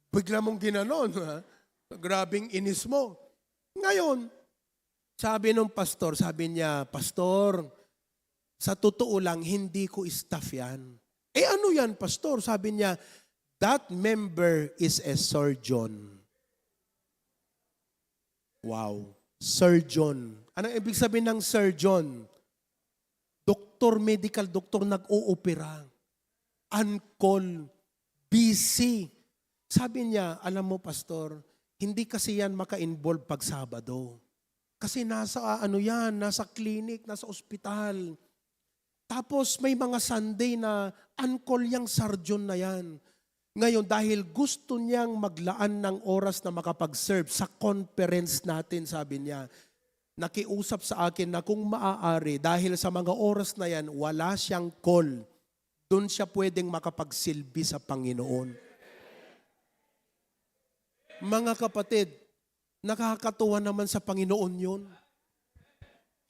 Bigla mong ginanon, ha? Grabing inis mo. Ngayon, sabi nung pastor, sabi niya, "Pastor, sa totoo lang, hindi ko staff yan." "Eh, ano yan, pastor?" Sabi niya, "That member is a surgeon." Wow. Surgeon. Anong ibig sabihin ng surgeon? Doktor, medical doctor, nag-oopera. On call. Busy. Sabi niya, "Alam mo, pastor, hindi kasi yan maka-involve pag Sabado. Kasi nasa, ano yan, nasa clinic, nasa ospital. Tapos may mga Sunday na on call yang surgeon na yan." Ngayon, dahil gusto niyang maglaan ng oras na makapag-serve sa conference natin, sabi niya, nakiusap sa akin na kung maaari, dahil sa mga oras na yan, wala siyang call. Doon siya pwedeng makapagsilbi sa Panginoon. Mga kapatid, nakakatuwa naman sa Panginoon yun.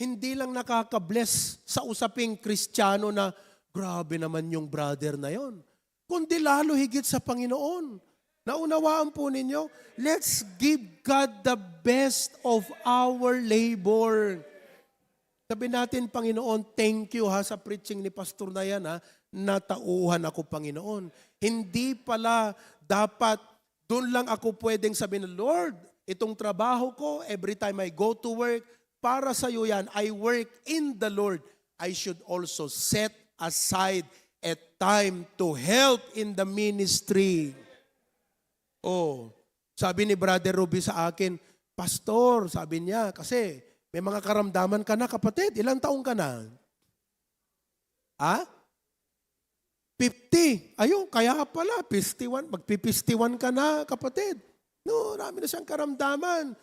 Hindi lang nakaka-bless sa usaping Kristiyano na, "Grabe naman yung brother na yon," kundi lalo higit sa Panginoon. Naunawaan po ninyo? Let's give God the best of our labor. Sabi natin, "Panginoon, thank you ha sa preaching ni Pastor na yan ha. Natauhan ako, Panginoon." Hindi pala dapat doon lang ako pwedeng sabihin, "Lord, itong trabaho ko, every time I go to work, para sa iyo yan. I work in the Lord." I should also set aside a time to help in the ministry. Oh, sabi ni Brother Ruby sa akin, "Pastor," sabi niya, kasi may mga karamdaman ka na, kapatid. Ilang taong ka na? Ha? Fifty. Ayun, kaya pala, fifty-one. Magpi-fifty-one ka na, kapatid. No, marami na siyang karamdaman.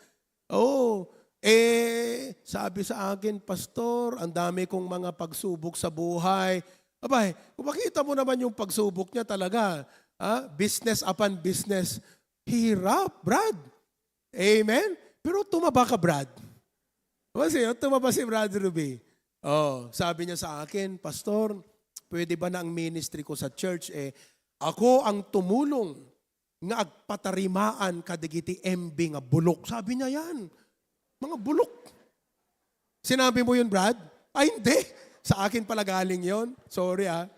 Oo. Eh, sabi sa akin, "Pastor, ang dami kong mga pagsubok sa buhay." Abay, kung makita mo naman yung pagsubok niya talaga, ha? Business upon business. Hirap, Brad. Amen? Pero tumaba ka, Brad. Kasi, oh, tumaba si Brad Ruby. Oh, sabi niya sa akin, "Pastor, pwede ba na ang ministry ko sa church? Eh, ako ang tumulong nga agpatarimaan kadagiti M B nga bulok." Sabi niya yan. Mga bulok. Sinabi mo yun, Brad? Ay, hindi. Sa akin pala galing yon. Sorry, ah.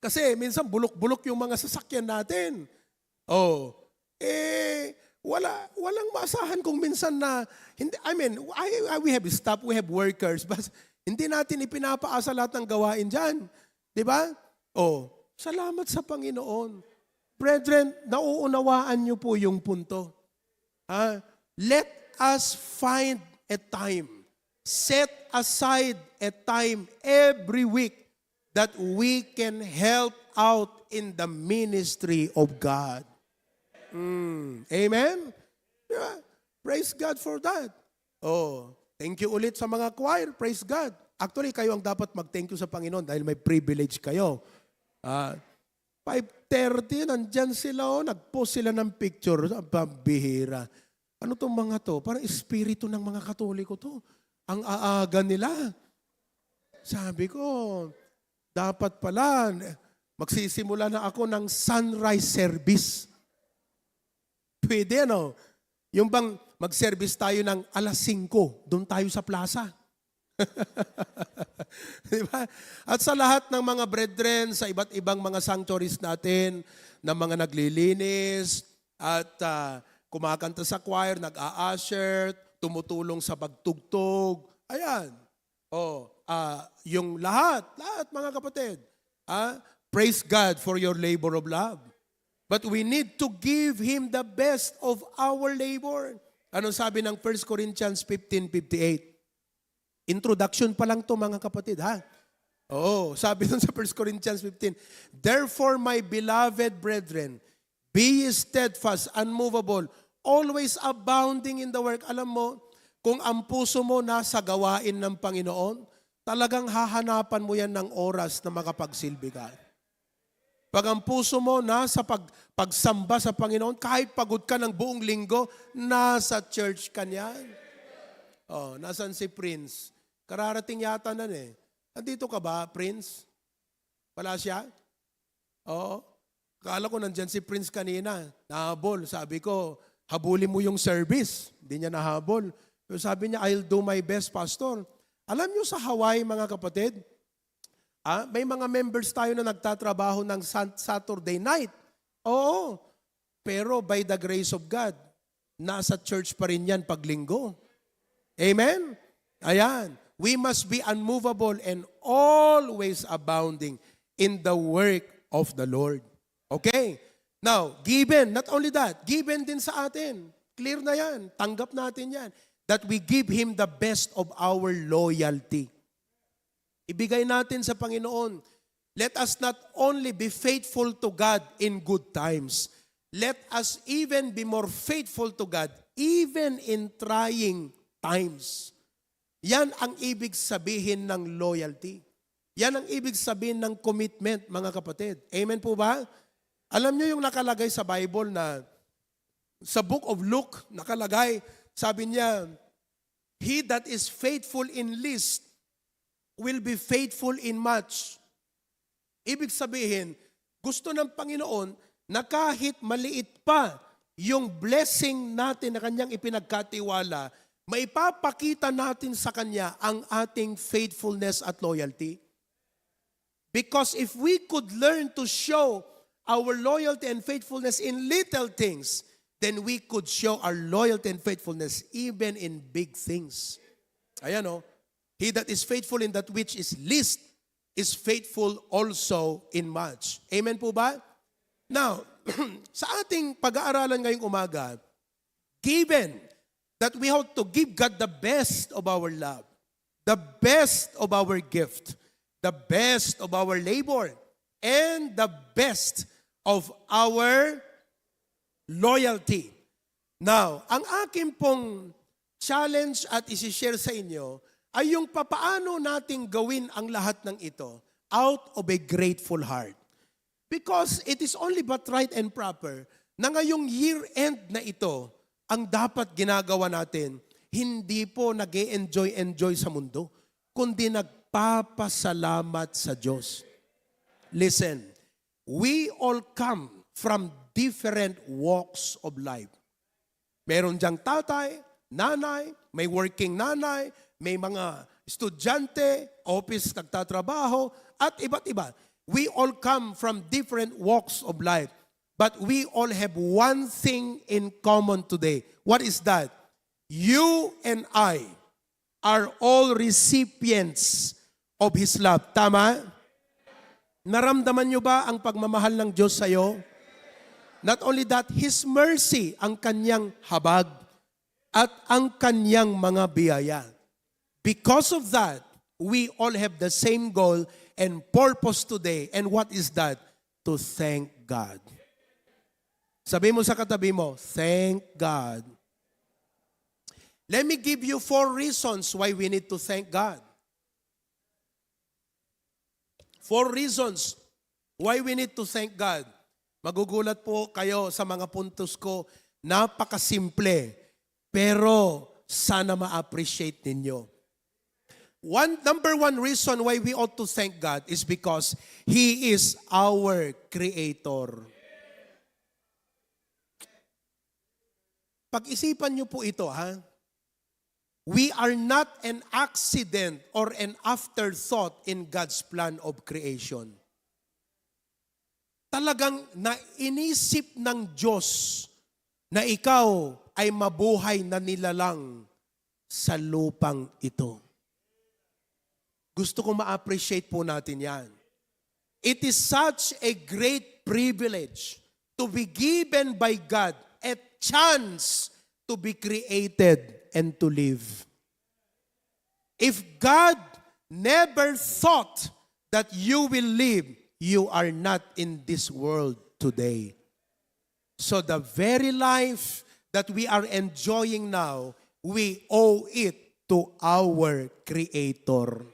Kasi minsan bulok-bulok yung mga sasakyan natin. Oh, eh, Wala, walang maasahan kung minsan na, hindi, I mean, I, I, we have staff, we have workers, but hindi natin ipinapaasa lahat ng gawain dyan. Di ba? Oh, salamat sa Panginoon. Brethren, nauunawaan niyo po yung punto. Ah, let us find a time. Set aside a time every week that we can help out in the ministry of God. Mm. Amen? Di ba? Praise God for that. Oh, thank you ulit sa mga choir. Praise God. Actually, kayo ang dapat mag-thank you sa Panginoon dahil may privilege kayo. Ah, five thirty, nandyan sila, oh, nag-post sila ng picture. Ang pambihira. Ano tong mga to? Parang espiritu ng mga Katoliko to. Ang aaga nila. Sabi ko, dapat pala, magsisimula na ako ng sunrise service. Pwede, ano? Yung bang mag-service tayo ng alas singko, doon tayo sa plaza. Di ba? At sa lahat ng mga brethren sa iba't ibang mga sanctuaries natin, na mga naglilinis, at ah, kumakanta sa choir, nag-a-usher, tumutulong sa pagtugtog. Ayan. Oh, ah, yung lahat, lahat, mga kapatid. Ah, praise God for your labor of love. But we need to give Him the best of our labor. Ano sabi ng First Corinthians fifteen fifty-eight? Introduction pa lang to, mga kapatid, ha? Oo, sabi dun sa First Corinthians fifteen, "Therefore, my beloved brethren, be ye steadfast, unmovable, always abounding in the work." Alam mo, kung ang puso mo nasa gawain ng Panginoon, talagang hahanapan mo yan ng oras na makapagsilbi ka. Pag ang puso mo nasa pag-, pagsamba sa Panginoon, kahit pagod ka ng buong linggo, nasa church ka niyan. Oh, nasan si Prince? Kararating yata nan eh. Andito ka ba, Prince? Wala siya? Oo. Kala ko nandyan si Prince kanina. Nahabol. Sabi ko, "Habulin mo yung service." Hindi niya nahabol. Pero sabi niya, "I'll do my best, Pastor." Alam niyo sa Hawaii, mga kapatid, ah, may mga members tayo na nagtatrabaho ng Sun-, Saturday night. Oo. Pero by the grace of God, nasa church pa rin yan pag linggo. Amen? Ayan. We must be unmovable and always abounding in the work of the Lord. Okay? Now, given, not only that, given din sa atin. Clear na yan. Tanggap natin yan. That we give Him the best of our loyalty. Ibigay natin sa Panginoon. Let us not only be faithful to God in good times. Let us even be more faithful to God even in trying times. Yan ang ibig sabihin ng loyalty. Yan ang ibig sabihin ng commitment, mga kapatid. Amen po ba? Alam niyo yung nakalagay sa Bible na sa Book of Luke, nakalagay, sabi niya, "He that is faithful in least will be faithful in much." Ibig sabihin, gusto ng Panginoon na kahit maliit pa yung blessing natin na kanyang ipinagkatiwala, maipapakita natin sa kanya ang ating faithfulness at loyalty. Because if we could learn to show our loyalty and faithfulness in little things, then we could show our loyalty and faithfulness even in big things. Ayan, oh. "He that is faithful in that which is least is faithful also in much." Amen po ba? Now, sa ating pag-aaralan ngayong umaga, given that we have to give God the best of our love, the best of our gift, the best of our labor, and the best of our loyalty. Now, ang akin pong challenge at isi-share sa inyo ay yung papaano nating gawin ang lahat ng ito out of a grateful heart. Because it is only but right and proper na ngayong year-end na ito, ang dapat ginagawa natin, hindi po nag enjoy enjoy sa mundo, kundi nagpapasalamat sa Diyos. Listen, we all come from different walks of life. Meron diyang tatay, nanay, may working nanay, may mga estudyante, office nagtatrabaho, at iba't iba. We all come from different walks of life. But we all have one thing in common today. What is that? You and I are all recipients of His love. Tama? Naramdaman niyo ba ang pagmamahal ng Diyos sa'yo? Not only that, His mercy, ang kanyang habag, at ang kanyang mga biyaya. Because of that, we all have the same goal and purpose today. And what is that? To thank God. Sabi mo sa katabi mo, "Thank God." Let me give you four reasons why we need to thank God. Four reasons why we need to thank God. Magugulat po kayo sa mga puntos ko. Napakasimple, pero sana ma-appreciate ninyo. One, number one reason why we ought to thank God is because He is our Creator. Pag-isipan niyo po ito, ha? We are not an accident or an afterthought in God's plan of creation. Talagang nainisip ng Diyos na ikaw ay mabuhay na nilalang sa lupang ito. Gusto ko ma-appreciate po natin yan. It is such a great privilege to be given by God a chance to be created and to live. If God never thought that you will live, you are not in this world today. So the very life that we are enjoying now, we owe it to our Creator.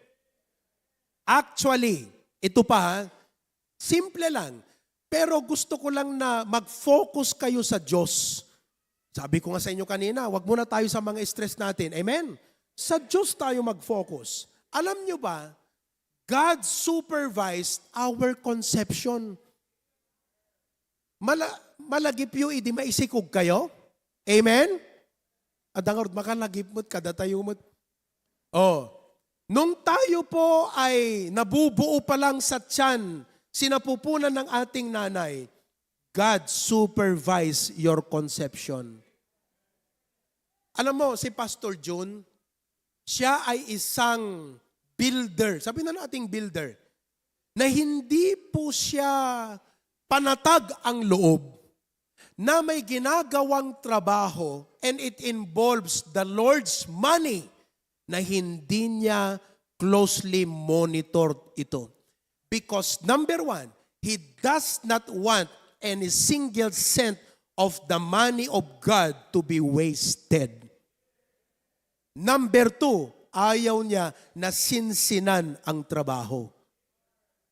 Actually, ito pa, ha? Simple lang. Pero gusto ko lang na mag-focus kayo sa Diyos. Sabi ko nga sa inyo kanina, wag muna tayo sa mga stress natin. Amen? Sa Diyos tayo mag-focus. Alam nyo ba, God supervised our conception. Mala-, malagipyo idi maisikog kayo? Amen? Adda ngarud, makalagip met, kada tayo met. Oh, nung tayo po ay nabubuo pa lang sa tiyan, sinapupunan ng ating nanay, God supervise your conception. Alam mo, si Pastor Jun, siya ay isang builder. Sabi na nating builder, na hindi po siya panatag ang loob na may ginagawang trabaho and it involves the Lord's money na hindi niya closely monitored ito. Because number one, he does not want any single cent of the money of God to be wasted. Number two, ayaw niya na sinsinan ang trabaho.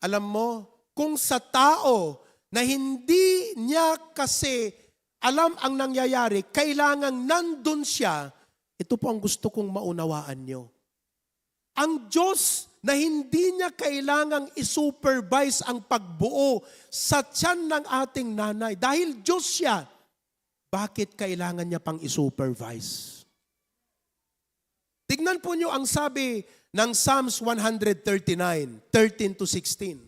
Alam mo, kung sa tao na hindi niya kasi alam ang nangyayari, kailangang nandun siya, ito po ang gusto kong maunawaan nyo. Ang Diyos na hindi niya kailangang i-supervise ang pagbuo sa tiyan ng ating nanay. Dahil Diyos siya, bakit kailangan niya pang i-supervise? Tignan po niyo ang sabi ng Psalms one thirty-nine, thirteen to sixteen.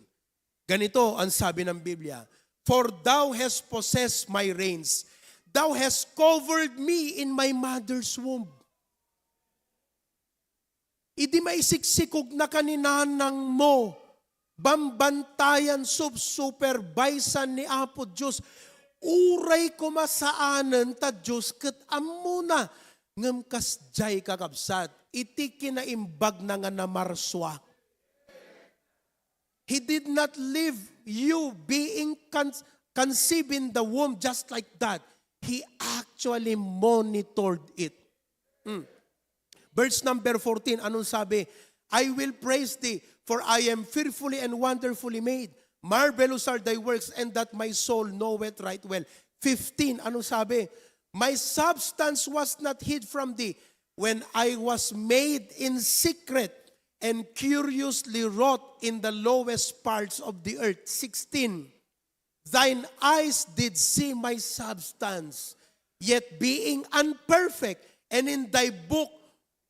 Ganito ang sabi ng Biblia, "For thou hast possessed my reins. Thou hast covered me in my mother's womb." Idi maisiksikog na ka ni nanang mo, bambantayan, sub-, supervisean ni Apo Dios. Uray koma saanen ta Dios ket ammona. Ngem kasdiay, kakabsat, iti kinaimbag na nga namarsua, He did not leave you being con-, conceived in the womb just like that. He actually monitored it. Mm. Verse number fourteen, anong sabi? "I will praise thee, for I am fearfully and wonderfully made. Marvelous are thy works, and that my soul knoweth right well." Fifteen, anong sabi? "My substance was not hid from thee when I was made in secret and curiously wrought in the lowest parts of the earth." Sixteen, "Thine eyes did see my substance, yet being unperfect, and in thy book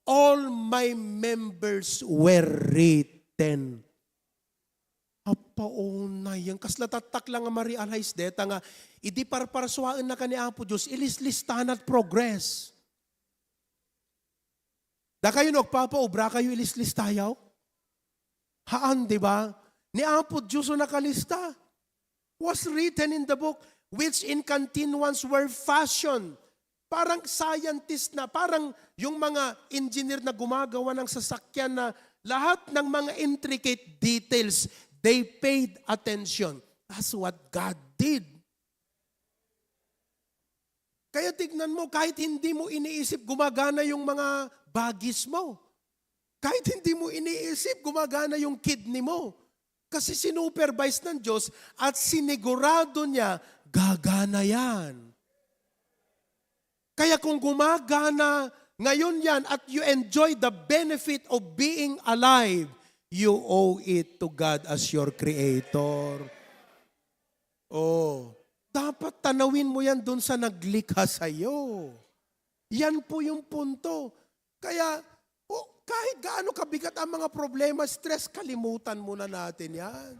all my members were written." Apaunay, yan kasla tattak lang nga ma-realize deta nga idi parparsuaennaka ni Apo Dios, ilislista nat progress. Dakayo no agpapaobra kayo, ilislista yaw? Haan, di ba? Ni Apo Dios so nakalista. Was written in the book, which in continuance were fashioned. Parang scientist na, parang yung mga engineer na gumagawa ng sasakyan na lahat ng mga intricate details, they paid attention. That's what God did. Kaya tignan mo, kahit hindi mo iniisip, gumagana yung mga bagis mo. Kahit hindi mo iniisip, gumagana yung kidney mo. Kasi sinupervise ng Diyos at sinigurado niya, gagana yan. Kaya kung gumagana ngayon yan at you enjoy the benefit of being alive, you owe it to God as your Creator. Oh, dapat tanawin mo yan dun sa naglikha sa'yo. Yan po yung punto. Kaya, oh, kahit gaano kabigat ang mga problema, stress, kalimutan muna natin yan.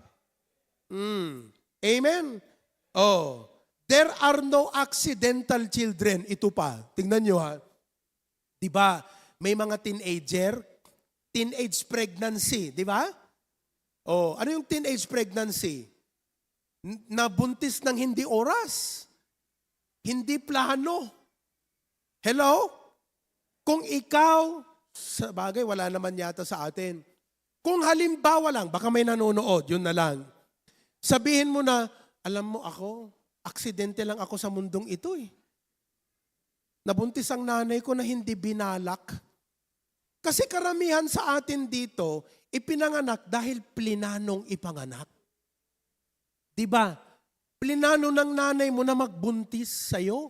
Mm. Amen? Oh, there are no accidental children. Ito pa, tingnan nyo ha. Di ba, may mga teenager, teenage pregnancy, di ba? Oh, ano yung teenage pregnancy? N-, nabuntis ng hindi oras. Hindi plano. Hello? Kung ikaw, sa bagay, wala naman yata sa atin. Kung halimbawa lang, baka may nanonood, yun na lang. Sabihin mo na, "Alam mo ako, aksidente lang ako sa mundong ito eh. Nabuntis ang nanay ko na hindi binalak." Kasi karamihan sa atin dito, ipinanganak dahil plinanong ipanganak. Di ba? Plinano ng nanay mo na magbuntis sa'yo.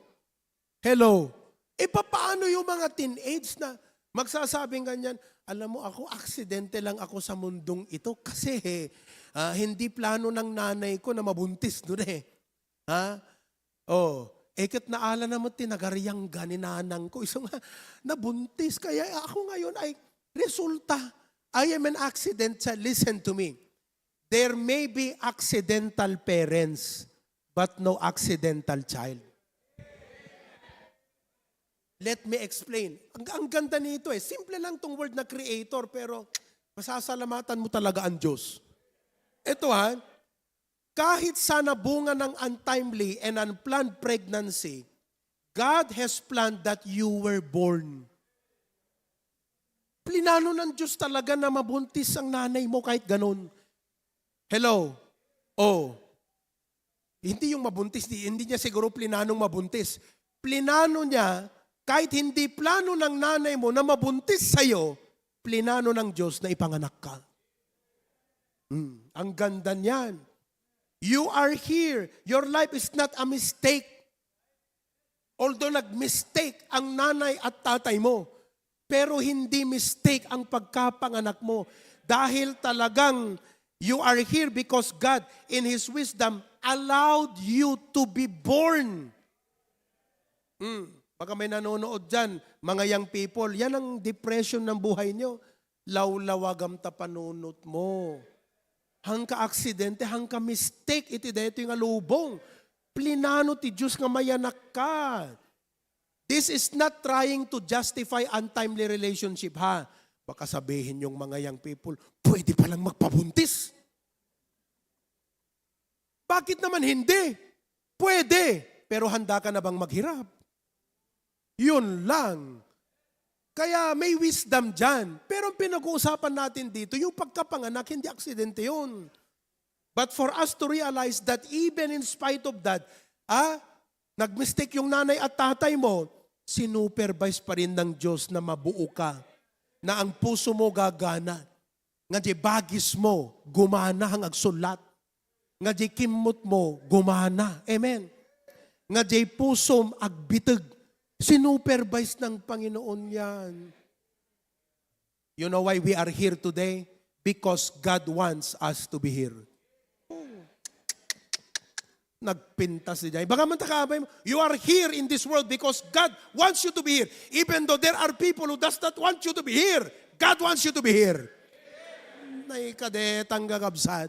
Hello? E papaano yung mga teenage na magsasabing ganyan, "Alam mo ako, aksidente lang ako sa mundong ito kasi ah, hindi plano ng nanay ko na mabuntis doon eh." Ha? Oh, eket naala na mo tinagariang gani nanang ko. Iso nga, nabuntis. Kaya ako ngayon ay resulta. I am an accident child. Listen to me. There may be accidental parents, but no accidental child. Let me explain. Ang, ang ganda nito eh. Simple lang tong word na creator, pero masasalamatan mo talaga ang Diyos. Ito ha, kahit sana bunga ng untimely and unplanned pregnancy, God has planned that you were born. Plinano ng Diyos talaga na mabuntis ang nanay mo kahit ganun. Hello? Oh. Hindi yung mabuntis, di, hindi niya siguro plinanong mabuntis. Plinano niya, kahit hindi plano ng nanay mo na mabuntis sa'yo, plinano ng Diyos na ipanganak ka. Hmm, ang ganda niyan. You are here. Your life is not a mistake. Although nag-mistake ang nanay at tatay mo, pero hindi mistake ang pagkapanganak mo. Dahil talagang you are here because God, in His wisdom, allowed you to be born. Hmm. Baka may nanonood dyan, mga young people, yan ang depression ng buhay nyo. Lawlawagam ta panunot mo. Hangka aksidente, hangka mistake iti daytoy nga lubong. Plinano ti Diyos nga mayanak ka. This is not trying to justify untimely relationship, ha? Baka sabihin yung mga young people, "Pwede palang magpabuntis." Bakit naman hindi? Pwede, pero handa ka na bang maghirap? Yun lang. Kaya may wisdom dyan. Pero ang pinag-uusapan natin dito, yung pagkapanganak, hindi aksidente yun. But for us to realize that even in spite of that, ah, nag-mistake yung nanay at tatay mo, sinupervise pa rin ng Diyos na mabuo ka, na ang puso mo gagana, nga di bagis mo gumana ang agsulat, nga di kimmot mo gumana. Amen. Nga di pusom agbiteg. Sinupervise ng Panginoon yan. You know why we are here today? Because God wants us to be here. Nagpintas di jay. Baka man ta kaabay mo, you are here in this world because God wants you to be here. Even though there are people who does not want you to be here, God wants you to be here. Naikadetang gagabsat.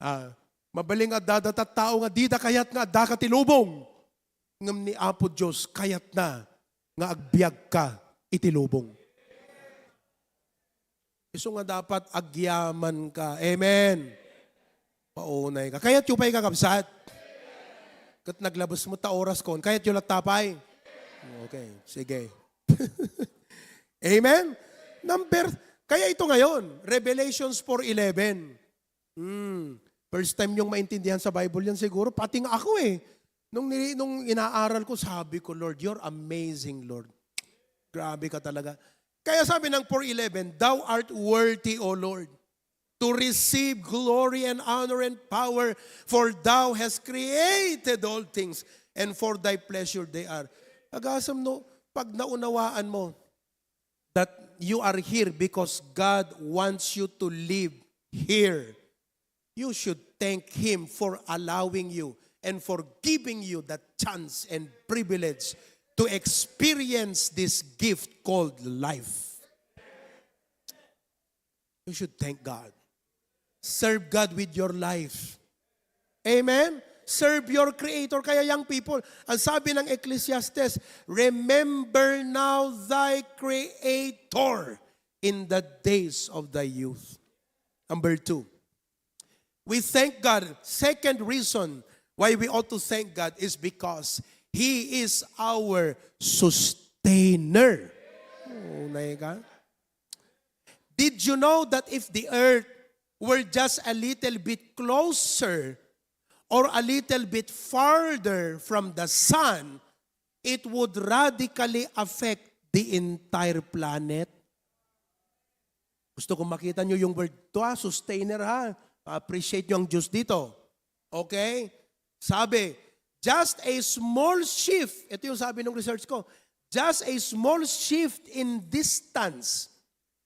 Ah, mabalin nga adda dayta a tao nga dida kayat nga addaka ti lubong. Ngem ni Apo Dios kayatna nga agbiagka iti lubong. Isu nga dapat agyamanka. Amen. Paunay ka. Kayatyo pay, kakabsat? Ket naglabes met ta oras kon. Kayatyo latta pay? Okay, sige. Amen? Number, kaya ito ngayon, Revelations four eleven. Hmm. First time niyong maintindihan sa Bible yan siguro. Pati nga ako eh. Nung, nili- nung inaaral ko, sabi ko, "Lord, you're amazing, Lord. Grabe ka talaga." Kaya sabi ng four eleven, "Thou art worthy, O Lord, to receive glory and honor and power, for thou hast created all things, and for thy pleasure they are." Agasam no, pag naunawaan mo that you are here because God wants you to live here, you should thank Him for allowing you and for giving you the chance and privilege to experience this gift called life. You should thank God. Serve God with your life. Amen? Serve your Creator. Kaya, young people, ang sabi ng Ecclesiastes, "Remember now thy Creator in the days of thy youth." Number two, we thank God. Second reason why we ought to thank God is because He is our sustainer. Oh, nai ka? Did you know that if the earth were just a little bit closer or a little bit farther from the sun, it would radically affect the entire planet? Gusto ko makita nyo yung word to, ha, sustainer, ha. Appreciate nyo ang Diyos dito. Okay? Sabi, just a small shift, ito yung sabi ng research ko, just a small shift in distance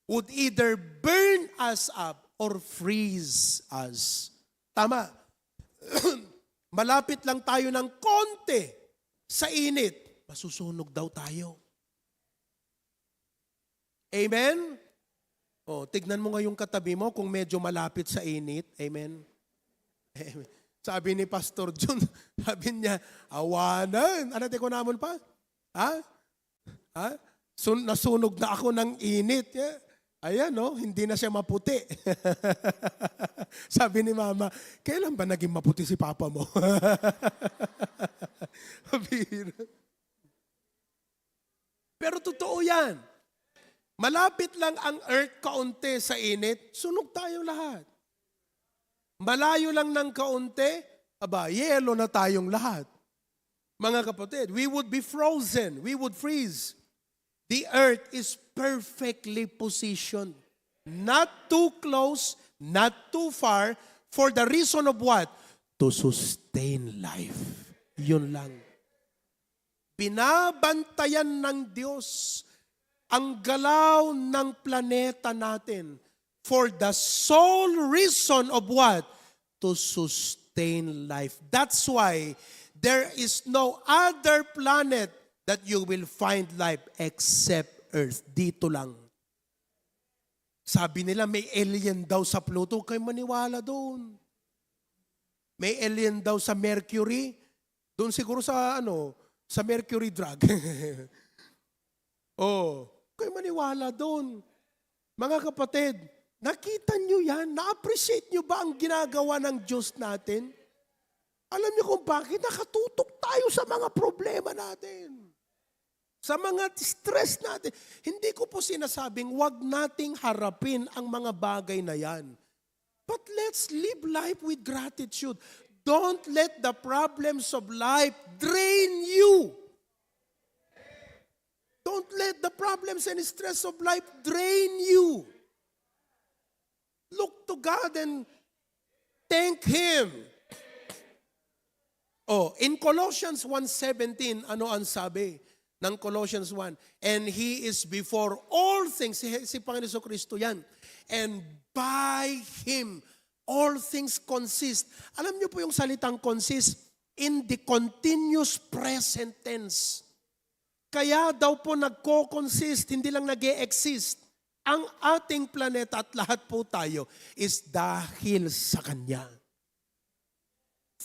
would either burn us up or freeze us. Tama. Malapit lang tayo ng konti sa init, masusunog daw tayo. Amen? O, tignan mo nga yung katabi mo kung medyo malapit sa init. Amen? Amen. Sabi ni Pastor John, sabi niya, "Awanan." Ano ti kunamon pa? Ha? Ha? Sun-, nasunog na ako ng init. Eh, ayan, no? Hindi na siya maputi. Sabi ni Mama, "Kailan ba naging maputi si Papa mo?" Pabira. Pero totoo yan. Malapit lang ang earth kaunti sa init, sunog tayo lahat. Malayo lang ng kaunti, aba, yelo na tayong lahat. Mga kapatid, we would be frozen, we would freeze. The earth is perfectly positioned. Not too close, not too far. For the reason of what? To sustain life. Yun lang. Binabantayan ng Diyos ang galaw ng planeta natin for the sole reason of what? To sustain life. That's why there is no other planet that you will find life except Earth. Dito lang. Sabi nila may alien daw sa Pluto. Huwag kayong maniwala doon. May alien daw sa Mercury. Doon siguro sa, ano, sa Mercury drug. Oh, kayo maniwala doon. Mga kapatid, nakita nyo yan? Na-appreciate nyo ba ang ginagawa ng Diyos natin? Alam niyo kung bakit? Nakatutok tayo sa mga problema natin. Sa mga stress natin. Hindi ko po sinasabing wag nating harapin ang mga bagay na yan. But let's live life with gratitude. Don't let the problems of life drain you. Don't let the problems and stress of life drain you. Look to God and thank Him. Oh, in Colossians one seventeen, ano ang sabi ng Colossians one? "And He is before all things." Si, si Panginoon Jesucristo yan. "And by Him, all things consist." Alam niyo po yung salitang consist? In the continuous present tense. Kaya daw po nagko-consist, hindi lang nag exist ang ating planeta at lahat po tayo is dahil sa Kanya.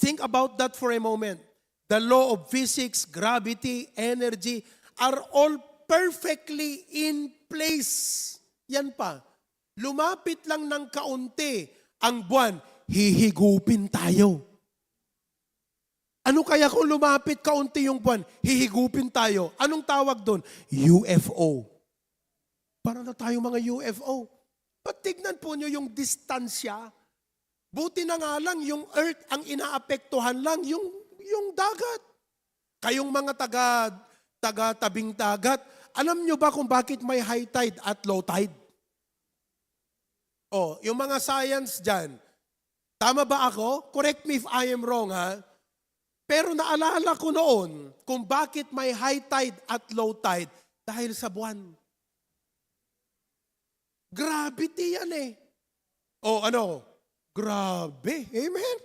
Think about that for a moment. The law of physics, gravity, energy are all perfectly in place. Yan pa. Lumapit lang ng kaunti ang buwan, hihigupin tayo. Ano kaya kung lumapit kaunti yung buwan, hihigupin tayo? Anong tawag doon? U F O. Para na tayo mga U F O. But tignan po nyo yung distansya. Buti na nga lang yung earth ang inaapektuhan lang, yung, yung dagat. Kayong mga taga, taga tabing dagat, alam nyo ba kung bakit may high tide at low tide? Oh, yung mga science dyan, tama ba ako? Correct me if I am wrong, ha? Pero naalala ko noon kung bakit may high tide at low tide, dahil sa buwan. Gravity yan eh. O ano? Grabe. Amen?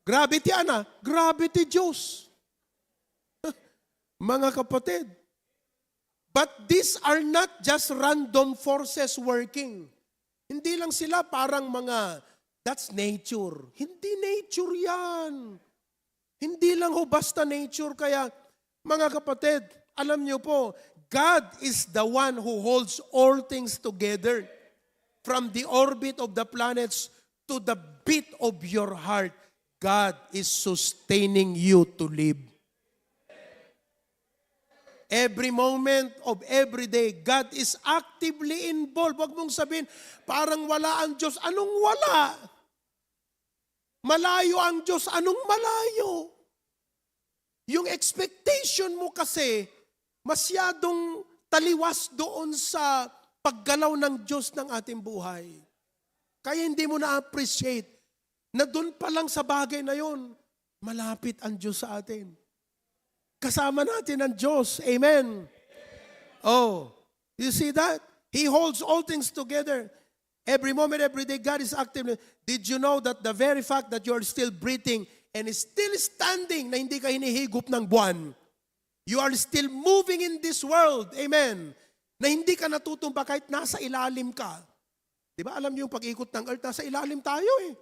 Gravity, ana? Gravity, Diyos. Mga kapatid. But these are not just random forces working. Hindi lang sila parang mga, "That's nature." Hindi nature yan. Hindi lang ho basta nature. Kaya, mga kapatid, alam niyo po, God is the one who holds all things together. From the orbit of the planets to the beat of your heart, God is sustaining you to live. Every moment of every day, God is actively involved. Huwag mong sabihin, "Parang wala ang Diyos." Anong wala? Malayo ang Diyos. Anong malayo? Yung expectation mo kasi, masyadong taliwas doon sa paggalaw ng Diyos ng ating buhay. Kaya hindi mo na-appreciate na doon pa lang sa bagay na yon, malapit ang Diyos sa atin. Kasama natin ang Diyos. Amen. Oh, you see that? He holds all things together. Every moment, every day, God is active. Did you know that the very fact that you are still breathing and is still standing, na hindi ka hinihigop ng buwan, you are still moving in this world. Amen. Na hindi ka natutumba kahit nasa ilalim ka. Di ba, alam niyo yung pag-ikot ng earth, nasa ilalim tayo eh.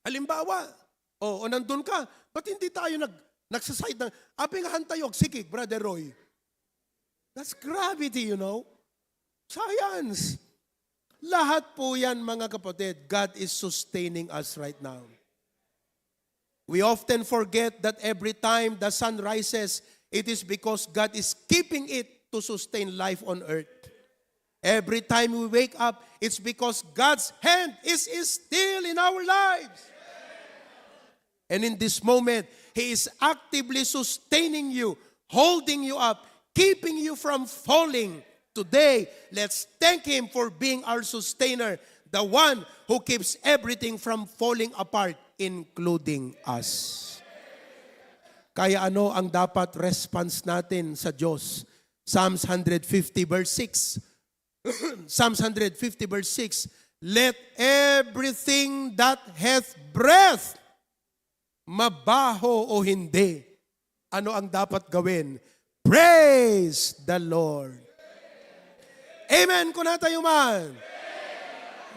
Halimbawa, o, o nandun ka, ba't hindi tayo nag, nagsaside ng, abi nga han tayo agsikig, Brother Roy? That's gravity, you know? Science. Lahat po yan, mga kapatid, God is sustaining us right now. We often forget that every time the sun rises, it is because God is keeping it to sustain life on earth. Every time we wake up, it's because God's hand is, is still in our lives. And in this moment, He is actively sustaining you, holding you up, keeping you from falling. Today, let's thank Him for being our sustainer, the one who keeps everything from falling apart, including us. Kaya ano ang dapat response natin sa Diyos? Psalms one hundred fifty verse six. Psalms one hundred fifty verse six, "Let everything that hath breath," mabaho o hindi, ano ang dapat gawin? Praise the Lord. Amen. Kuna tayo man.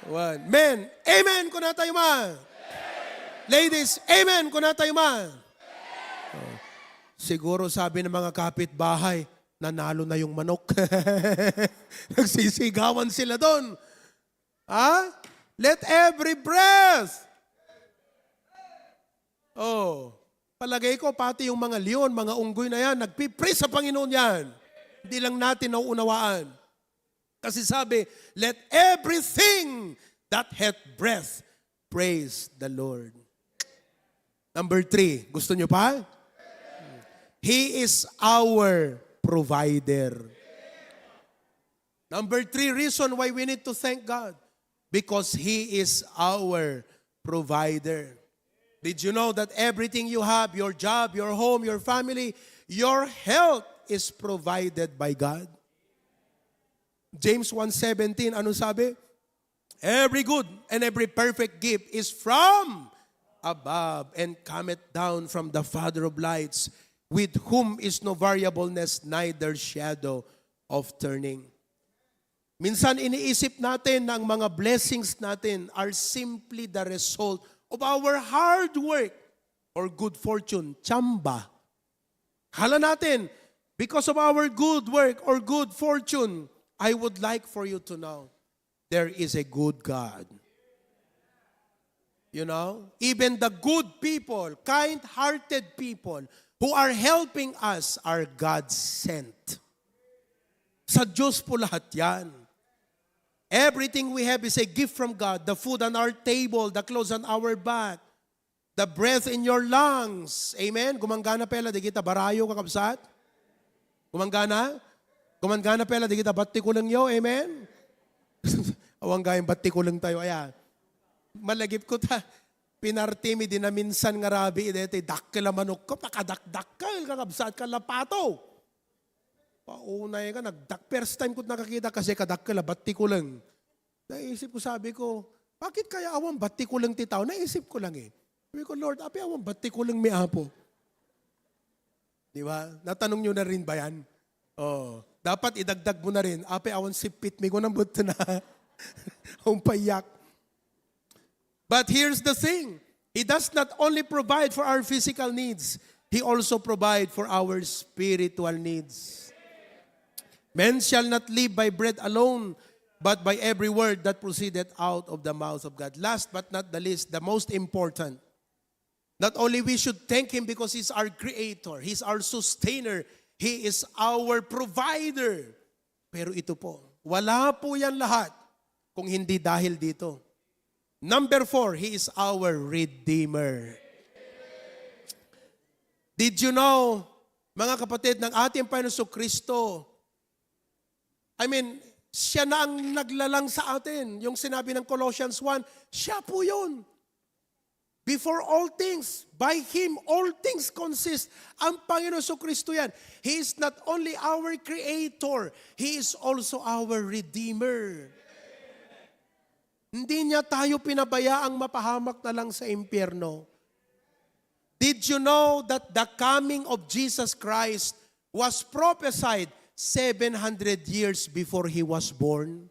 One. Men. Amen. Kuna tayo man. Ladies, amen. Kuna tayo man. Oh. Siguro sabi ng mga kapitbahay, "Nanalo na yung manok." Nagsisigawan sila doon. Ha? Let every breath. Oh, palagay ko, pati yung mga leon, mga unggoy na yan, nagpipray sa Panginoon yan. Hindi lang natin nauunawaan. Kasi sabi, "Let everything that hath breath praise the Lord." Number three, gusto nyo pa? He is our provider. Number three reason why we need to thank God, because He is our provider. Did you know that everything you have, your job, your home, your family, your health is provided by God? James one seventeen, ano sabi? "Every good and every perfect gift is from above and cometh down from the Father of lights, with whom is no variableness, neither shadow of turning." Minsan iniisip natin na ang mga blessings natin are simply the result of our hard work or good fortune, tsamba. Akala natin, because of our good work or good fortune, I would like for you to know, there is a good God. You know, even the good people, kind-hearted people who are helping us are God sent. Sa Diyos po lahat yan. Everything we have is a gift from God. The food on our table, the clothes on our back, the breath in your lungs. Amen? Gumanggana pay la dagita barayo, kakabsat? Gumanggana? Gumanggana pay la dagita battikulengyo. Amen? Awan gayam battikulengtayo. Aya, malagipko ta, pinartimi di naminsan nga rabii deti, dakkel a manokko, pakadakdakkel, kakabsat, kalapato. Paunay ka, nagdak-, first time ko nakakita kasi kadakkel a battikuleng. Naisip ko, sabi ko, "Bakit kaya awan battikuleng ti tao?" Naisip ko lang eh. Sabi ko, "Lord, apay awan battikuleng mi, Apo?" Di ba? Natanong nyo na rin ba yan? Oh, dapat idagdag mo na rin, "Apay awan sipit mi?" Ko nang buto na. Ang payak. But here's the thing. He does not only provide for our physical needs, He also provide for our spiritual needs. Men shall not live by bread alone, but by every word that proceeded out of the mouth of God. Last but not the least, the most important. Not only we should thank Him because He's our creator, He's our sustainer, He is our provider. Pero ito po, wala po yan lahat kung hindi dahil dito. Number four, He is our Redeemer. Did you know, mga kapatid, ng ating Panginoon Kristo, I mean, siya na ang naglalang sa atin. Yung sinabi ng Colossians one, siya po yun. Before all things, by Him, all things consist. Ang Panginoon Kristo yan. He is not only our Creator, He is also our Redeemer. Hindi niya tayo pinabayaang mapahamak na lang sa impyerno. Did you know that the coming of Jesus Christ was prophesied seven hundred years before He was born?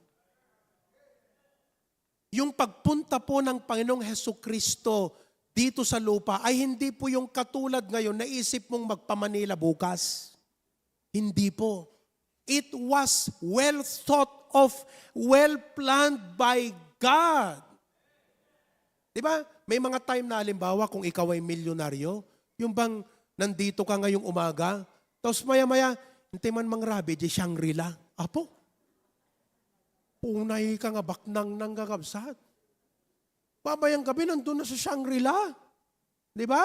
Yung pagpunta po ng Panginoong Hesukristo dito sa lupa ay hindi po yung katulad ngayon, naisip mong magpa-Manila bukas. Hindi po. It was well thought of, well planned by God. Di ba? May mga time na, halimbawa, kung ikaw ay milyonaryo, yung bang nandito ka ngayong umaga, tapos maya-maya, "Hintay man, Mang Rabi, di Shangri-La." Apo, punay ka nga baknang nang gagabsat. Mamayang gabi, nandun na sa Shangri-La. Di ba?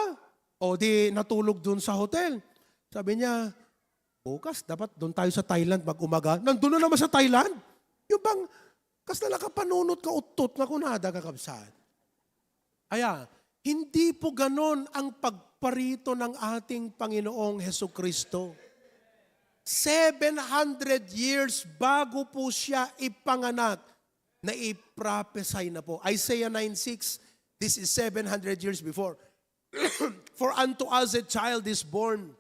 O di natulog dun sa hotel. Sabi niya, "Bukas, dapat doon tayo sa Thailand mag-umaga." Nandun na naman sa Thailand. Yung bang, kas na nakapanunot ka uttot nga kunada, kakabsat. Aya, hindi po ganon ang pagparito ng ating Panginoong Hesukristo. Seven hundred years bago po siya ipanganak, naiprophesy na po. Isaiah nine six, this is seven hundred years before. "For unto us a child is born,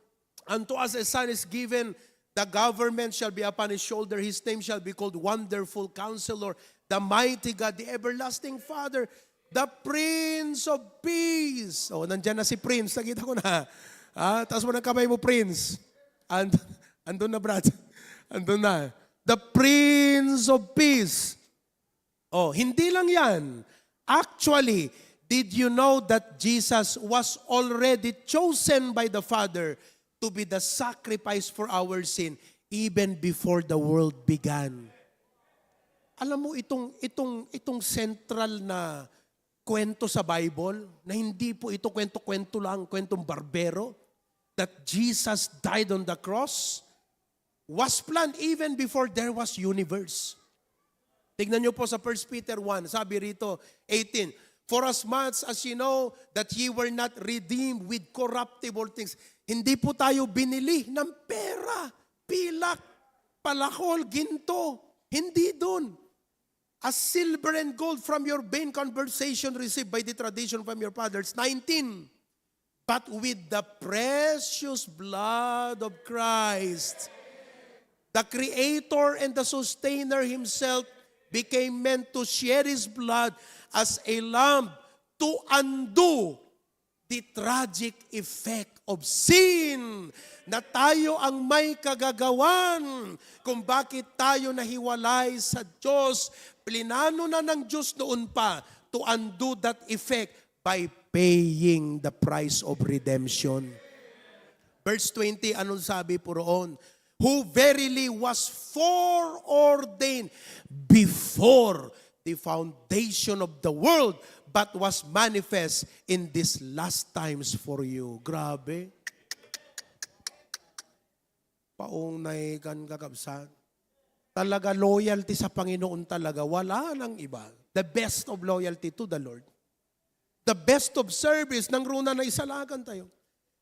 unto us a son is given, the government shall be upon his shoulder, his name shall be called Wonderful Counselor, the Mighty God, the Everlasting Father, the Prince of Peace." Oh, nandiyan na si Prince. Nakita ko na. Ah, taas mo ng kamay mo, Prince. And, andun na, Brad. Andun na. The Prince of Peace. Oh, hindi lang yan. Actually, did you know that Jesus was already chosen by the Father to be the sacrifice for our sin even before the world began? Alam mo, itong, itong, itong central na kwento sa Bible, na hindi po ito kwento-kwento lang, kwentong barbero, that Jesus died on the cross, was planned even before there was universe. Tignan niyo po sa First Peter one, sabi rito, eighteen, "For as much as you know that ye were not redeemed with corruptible things." Hindi po tayo binili ng pera, pilak, palakol, ginto. Hindi dun. "As silver and gold from your vain conversation received by the tradition from your fathers." Nineteen, "But with the precious blood of Christ, the Creator and the Sustainer Himself became meant to shed His blood as a lamb to undo the tragic effect of sin. Na tayo ang may kagagawan kung bakit tayo nahiwalay sa Diyos. Plinano na ng Diyos noon pa to undo that effect by paying the price of redemption. Verse twenty, anong sabi po roon? Who verily was foreordained before the foundation of the world, but was manifest in these last times for you. Grabe. Paunay kan kakabsat. Talaga loyalty sa Panginoon talaga. Wala nang iba. The best of loyalty to the Lord. The best of service, nang runa na isalagan tayo.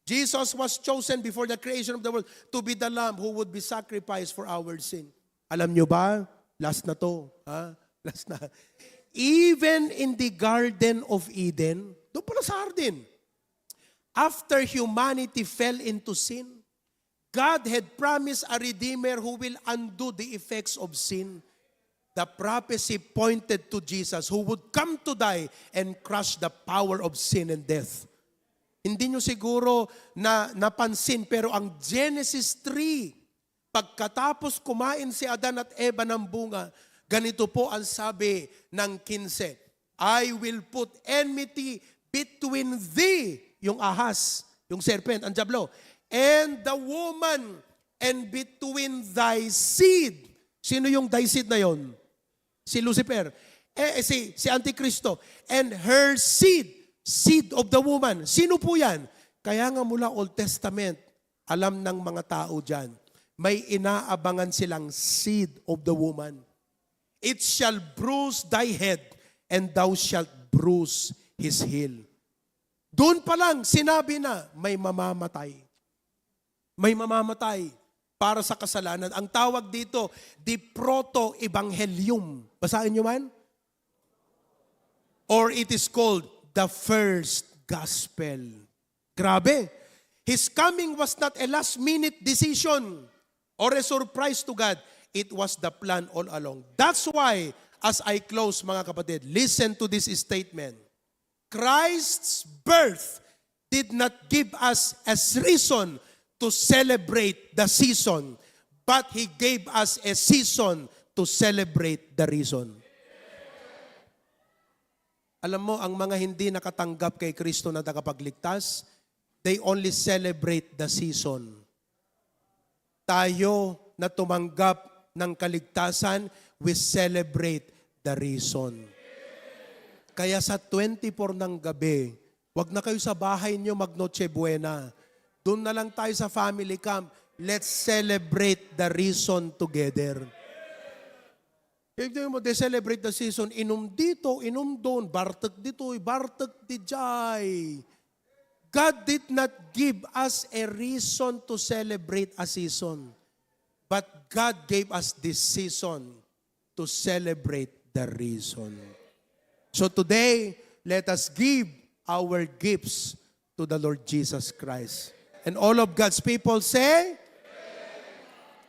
Jesus was chosen before the creation of the world to be the Lamb who would be sacrificed for our sin. Alam nyo ba? Last na to. Ha? Last na. Even in the Garden of Eden, doon pala sa hardin, after humanity fell into sin, God had promised a Redeemer who will undo the effects of sin. The prophecy pointed to Jesus who would come to die and crush the power of sin and death. Hindi nyo siguro na napansin, pero ang Genesis three, pagkatapos kumain si Adan at Eva ng bunga, ganito po ang sabi ng kinse, "I will put enmity between thee," yung ahas, yung serpent, ang diablo, "and the woman, and between thy seed." Sino yung thy seed na yon? Si Lucifer. Eh, eh, si, si Antikristo. "And her seed," seed of the woman. Sino po yan? Kaya nga mula Old Testament, alam ng mga tao dyan, may inaabangan silang seed of the woman. "It shall bruise thy head, and thou shalt bruise his heel." Doon pa lang, sinabi na, may mamamatay. May mamamatay para sa kasalanan. Ang tawag dito, the proto-evangelium. Basahin nyo man? Or it is called the first gospel. Grabe. His coming was not a last-minute decision or a surprise to God. It was the plan all along. That's why, as I close, mga kapatid, listen to this statement. Christ's birth did not give us a reason to celebrate the season, but He gave us a season to celebrate the reason. Alam mo, ang mga hindi nakatanggap kay Kristo na tagapagligtas, they only celebrate the season. Tayo na tumanggap ng kaligtasan, we celebrate the reason. Kaya sa twenty-four ng gabi, wag na kayo sa bahay nyo mag Noche Buena. Doon na lang tayo sa family camp. Let's celebrate the reason together. Ibig sabihin mo, they celebrate the season, inum dito, inum doon, bartek ditoy, bartek dijay. God did not give us a reason to celebrate a season, but God gave us this season to celebrate the reason. So today, let us give our gifts to the Lord Jesus Christ. And all of God's people say,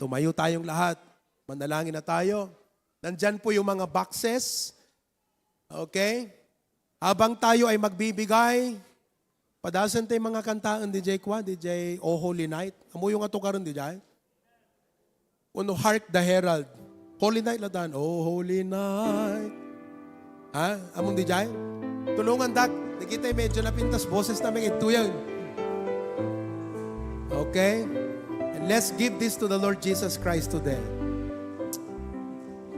tumayo tayong lahat. Manalangin na tayo. Nandyan po yung mga boxes. Okay? Habang tayo ay magbibigay, padasen tayo mga kantaen, D J Kwa, D J O Holy Night. Amo yung atukaren, D J? Uno, Hark the Herald. Holy Night latan. Oh, Holy Night. Ha? Among D J? Tulungan, Dak. Nakita medyo napintas boses namin ito yan. Okay? And let's give this to the Lord Jesus Christ today.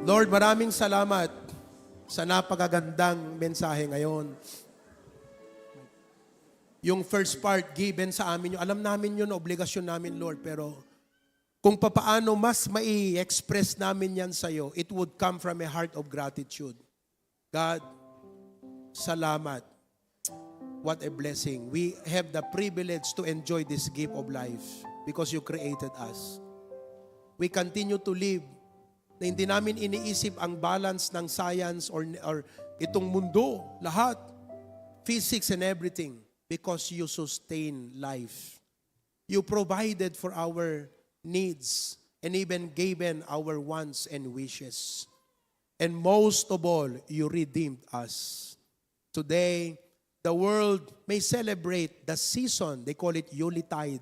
Lord, maraming salamat sa napakagandang mensahe ngayon. Yung first part, given sa amin yun. Alam namin yun, obligasyon namin, Lord. Pero kung papaano mas mai-express namin yan sa'yo, it would come from a heart of gratitude. God, salamat. What a blessing. We have the privilege to enjoy this gift of life because you created us. We continue to live na hindi namin iniisip ang balance ng science or, or itong mundo, lahat, physics and everything, because you sustain life. You provided for our needs and even given our wants and wishes. And most of all, you redeemed us. Today, the world may celebrate the season, they call it Yuletide.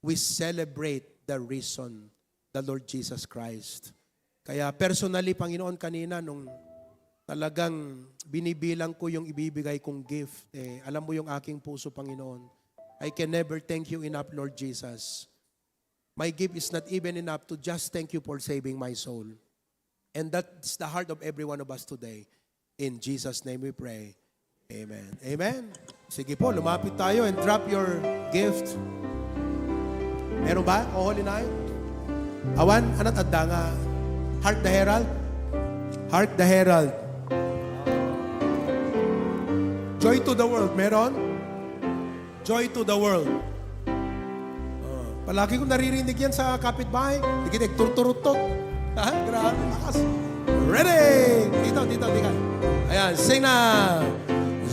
We celebrate the risen, the Lord Jesus Christ. Kaya personally, Panginoon, kanina nung talagang binibilang ko yung ibibigay kong gift, eh, alam mo yung aking puso, Panginoon. I can never thank you enough, Lord Jesus. My gift is not even enough to just thank you for saving my soul. And that's the heart of every one of us today. In Jesus' name we pray. Amen. Amen. Sige po, lumapit tayo and drop your gift. Meron ba? O Holy Night? Awan, anat adda nga Hark the Herald? Hark the Herald. Joy to the World, meron? Joy to the World. Oh, palagi kong naririnig yan sa kapitbahay. Sige, nagturturuttok. Ha? Grabe, lakas. Ready! Dito, dito, dito. Ayan, sing na.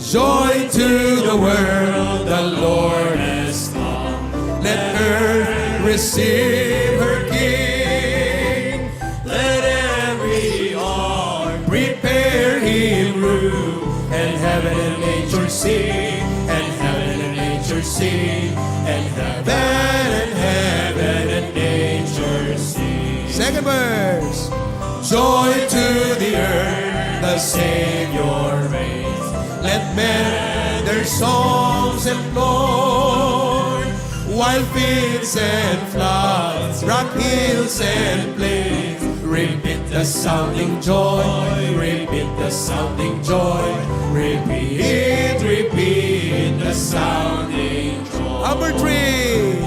Joy to the world, the Lord has come. Let earth receive her King. Let every heart prepare him room, and heaven and nature sing, and heaven and nature sing, and heaven and heaven and nature sing. Second verse. Joy to the earth, the Savior reigns. Let men their songs employ. While fields and floods, rock hills and plains, repeat the sounding joy, repeat the sounding joy, repeat, repeat the sounding joy. Number three,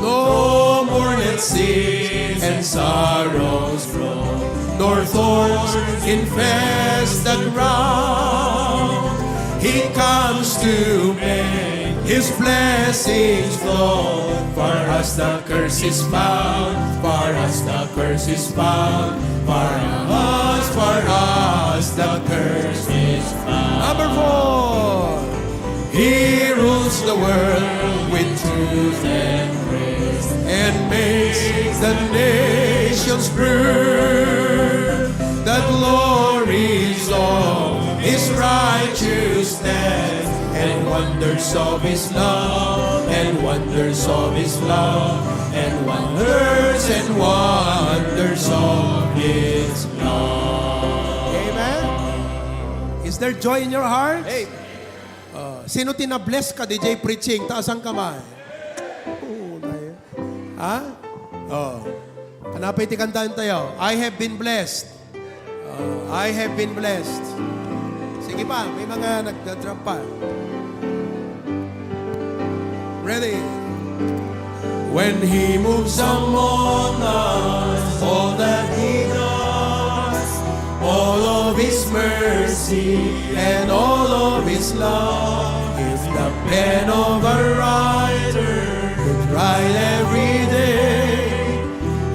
no more let sins and sorrows grow, nor thorns infest the ground. He comes to make his blessings flow. Far as the curse is found, far as the curse is found, far as, far as the curse is found. Number four. He rules the world with truth and grace, and makes the nations prove the glories of his righteousness, and wonders of his love, and wonders of his love, and wonders and wonders of his love. Amen. Is there joy in your heart? Amen. Oh, sino ti na-bless ka, D J Preaching? Taas ang kamay. Oo, tayo. Ha? Oh. Hanapay ti kantahan tayo. I have been blessed. Oh, I have been blessed. Sige pa, may mga nagda-drop pa. Ready? When he moves among us, all that he does, all of his mercy and all of his love. If the pen of a writer could write every day,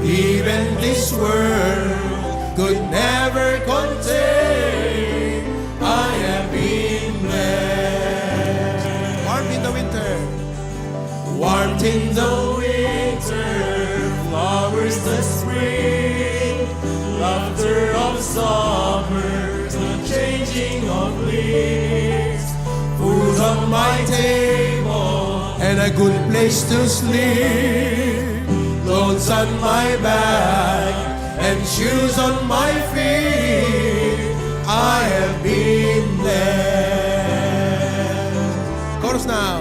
even this world could never contain. I have been blessed. Warm in the winter. Warmth in the winter, flowers the spring, laughter of summer, the changing of leaves, food on my table, and a good place to sleep, clothes on my back, and shoes on my feet. I have been blessed. Chorus now.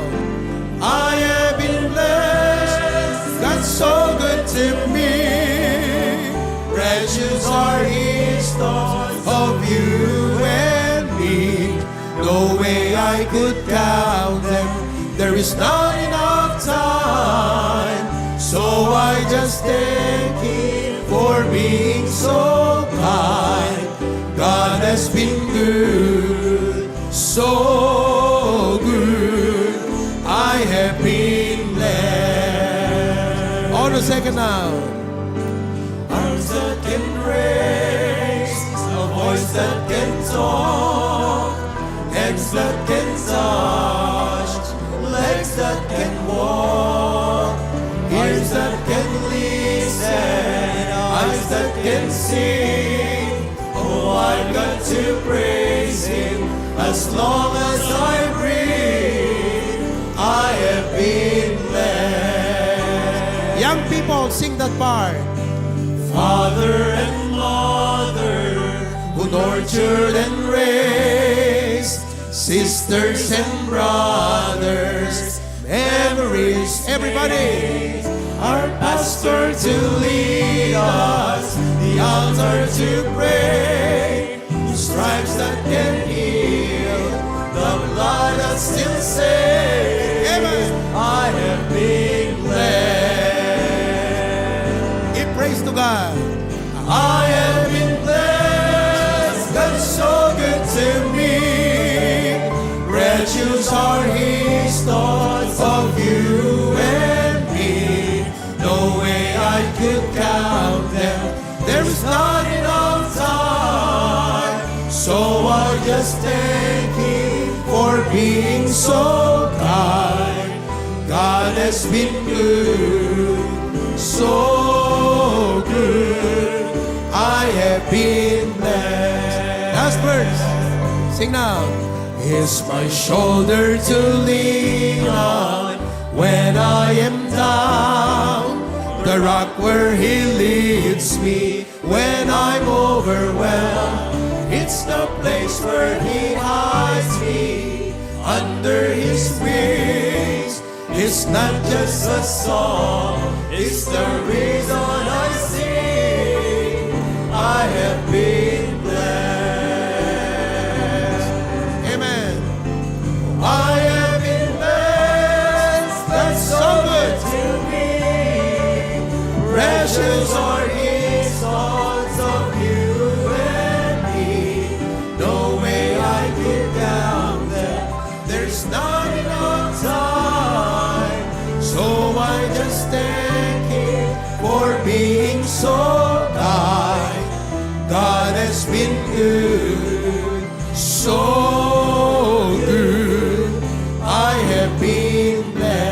I have been blessed. God's so good to me. Precious are his thoughts of you and me. No way I could count them. There is not enough time. So I just thank him for being so kind. God has been good, so good. I have been blessed. On the second now. Arms that can raise, a voice that can talk, hands that can touch, legs that can walk, ears that can listen, eyes that can see. Oh, I've got to praise him. As long as I breathe, I have been blessed. Young people, sing that part. Father and mother who nurtured and raised, sisters and brothers, memories. Everybody. Our pastor to lead us, the altar to pray, stripes that can heal, the blood that still saves. Amen. I have been blessed. Give praise to God. I have been blessed. God is so good to me. Precious are his thoughts of you and me. No way I could count them. There's not enough time. So I just thank him for being so kind. God has been good, so good. I have been blessed. Last verse. Sing now. He's my shoulder to lean on when I am down. The rock where he leads me when I'm overwhelmed. It's the place where he hides me under his wings. It's not just a song, it's the reason I sing. I have been blessed. Amen. I have been blessed. That's so good to me. Precious are his thoughts of you and me. No way I could count them. There's not enough time, so I just thank him for being so kind. God has been good, so good. I have been blessed.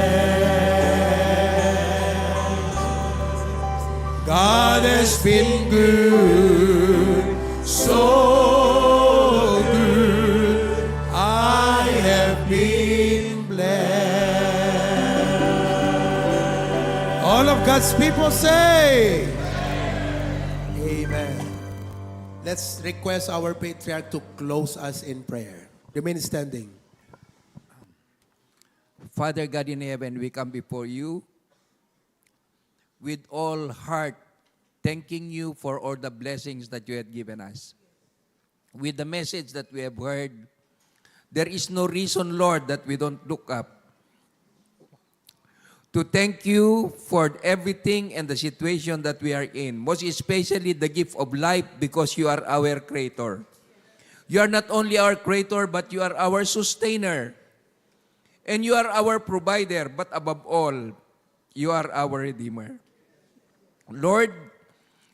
God has been good, so good. I have been blessed. All of God's people say, Amen. Let's request our patriarch to close us in prayer. Remain standing. Father God in heaven, we come before you with all heart, thanking you for all the blessings that you had given us. With the message that we have heard, there is no reason, Lord, that we don't look up to thank you for everything and the situation that we are in, most especially the gift of life, because you are our creator. You are not only our creator, but you are our sustainer. And you are our provider, but above all, you are our Redeemer. Lord,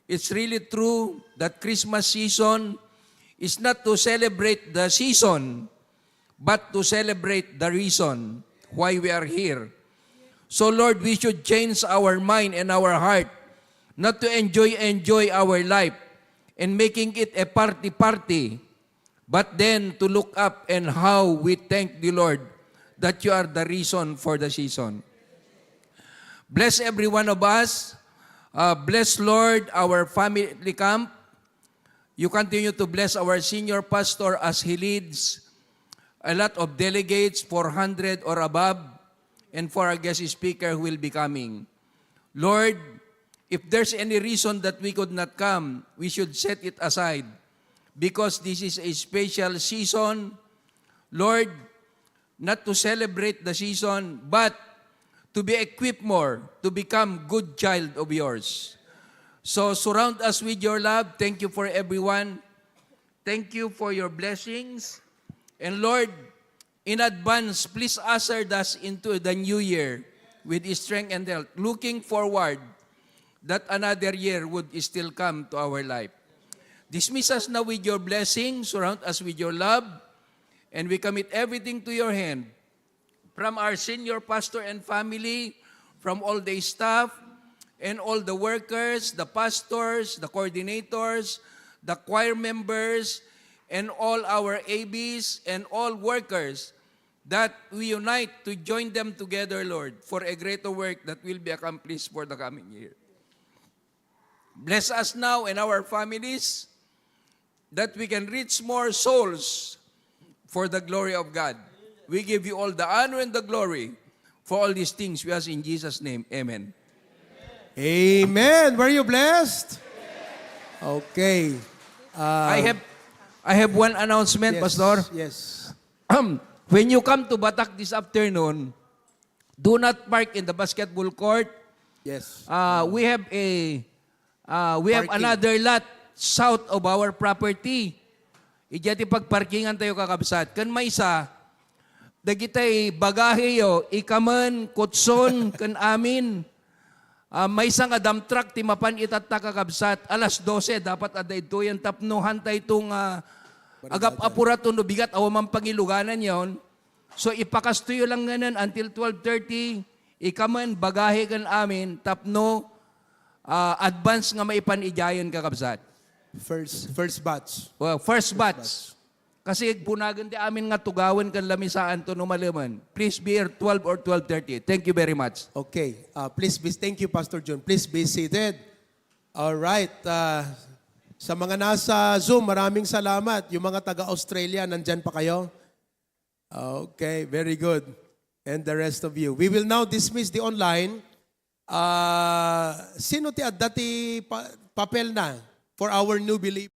it's really true that Christmas season is not to celebrate the season, but to celebrate the reason why we are here. So, Lord, we should change our mind and our heart, not to enjoy, enjoy our life and making it a party-party, but then to look up and how we thank the Lord that you are the reason for the season. Bless every one of us. Uh, bless, Lord, our family camp. You continue to bless our senior pastor as he leads a lot of delegates, four hundred or above, and for our guest speaker who will be coming. Lord, if there's any reason that we could not come, we should set it aside because this is a special season. Lord, not to celebrate the season, but to be equipped more, to become good child of yours. So surround us with your love. Thank you for everyone. Thank you for your blessings. And Lord, in advance, please usher us into the new year with strength and health, looking forward that another year would still come to our life. Dismiss us now with your blessing, surround us with your love, and we commit everything to your hand. From our senior pastor and family, from all the staff, and all the workers, the pastors, the coordinators, the choir members, and all our A Bs and all workers that we unite to join them together, Lord, for a greater work that will be accomplished for the coming year. Bless us now and our families that we can reach more souls for the glory of God. We give you all the honor and the glory for all these things. We ask in Jesus' name. Amen. Amen. Were you blessed? Okay. Uh, I have I have one announcement, yes, Pastor. Yes. When you come to Batak this afternoon, do not park in the basketball court. Yes. Uh, we have a uh, we have Parking. Another lot south of our property. Idiay ti pagparkingan tayo, kakabsat. Ken maysa, dagitay bagaheyo, ikamen, kutson, ken amin. Ah, maysa nga dump truck ti mapan itatta, kakabsat. Alas dose, dapat adda idtoyen tapno hantay to nga agap-apura to no bigat, awan man pangiluganan yon. So, ipakastoyo lang nganen until twelve thirty. Ikamen, bagahe ken amin, tapno ah, advance nga maipan idiayen, kakabsat. First first batch. Well, first batch. Kasi agbunagen ti amin nga tugawen ken lamisaan to no malemen. Please be here twelve or twelve thirty. Thank you very much. Okay. Uh, please be, thank you, Pastor Jun. Please be seated. All right. Uh, sa mga nasa Zoom, maraming salamat. Yung mga taga Australia, nandyan pa kayo? Okay, very good. And the rest of you. We will now dismiss the online. Uh, sino ti adda ti pa- papel na for our new believer?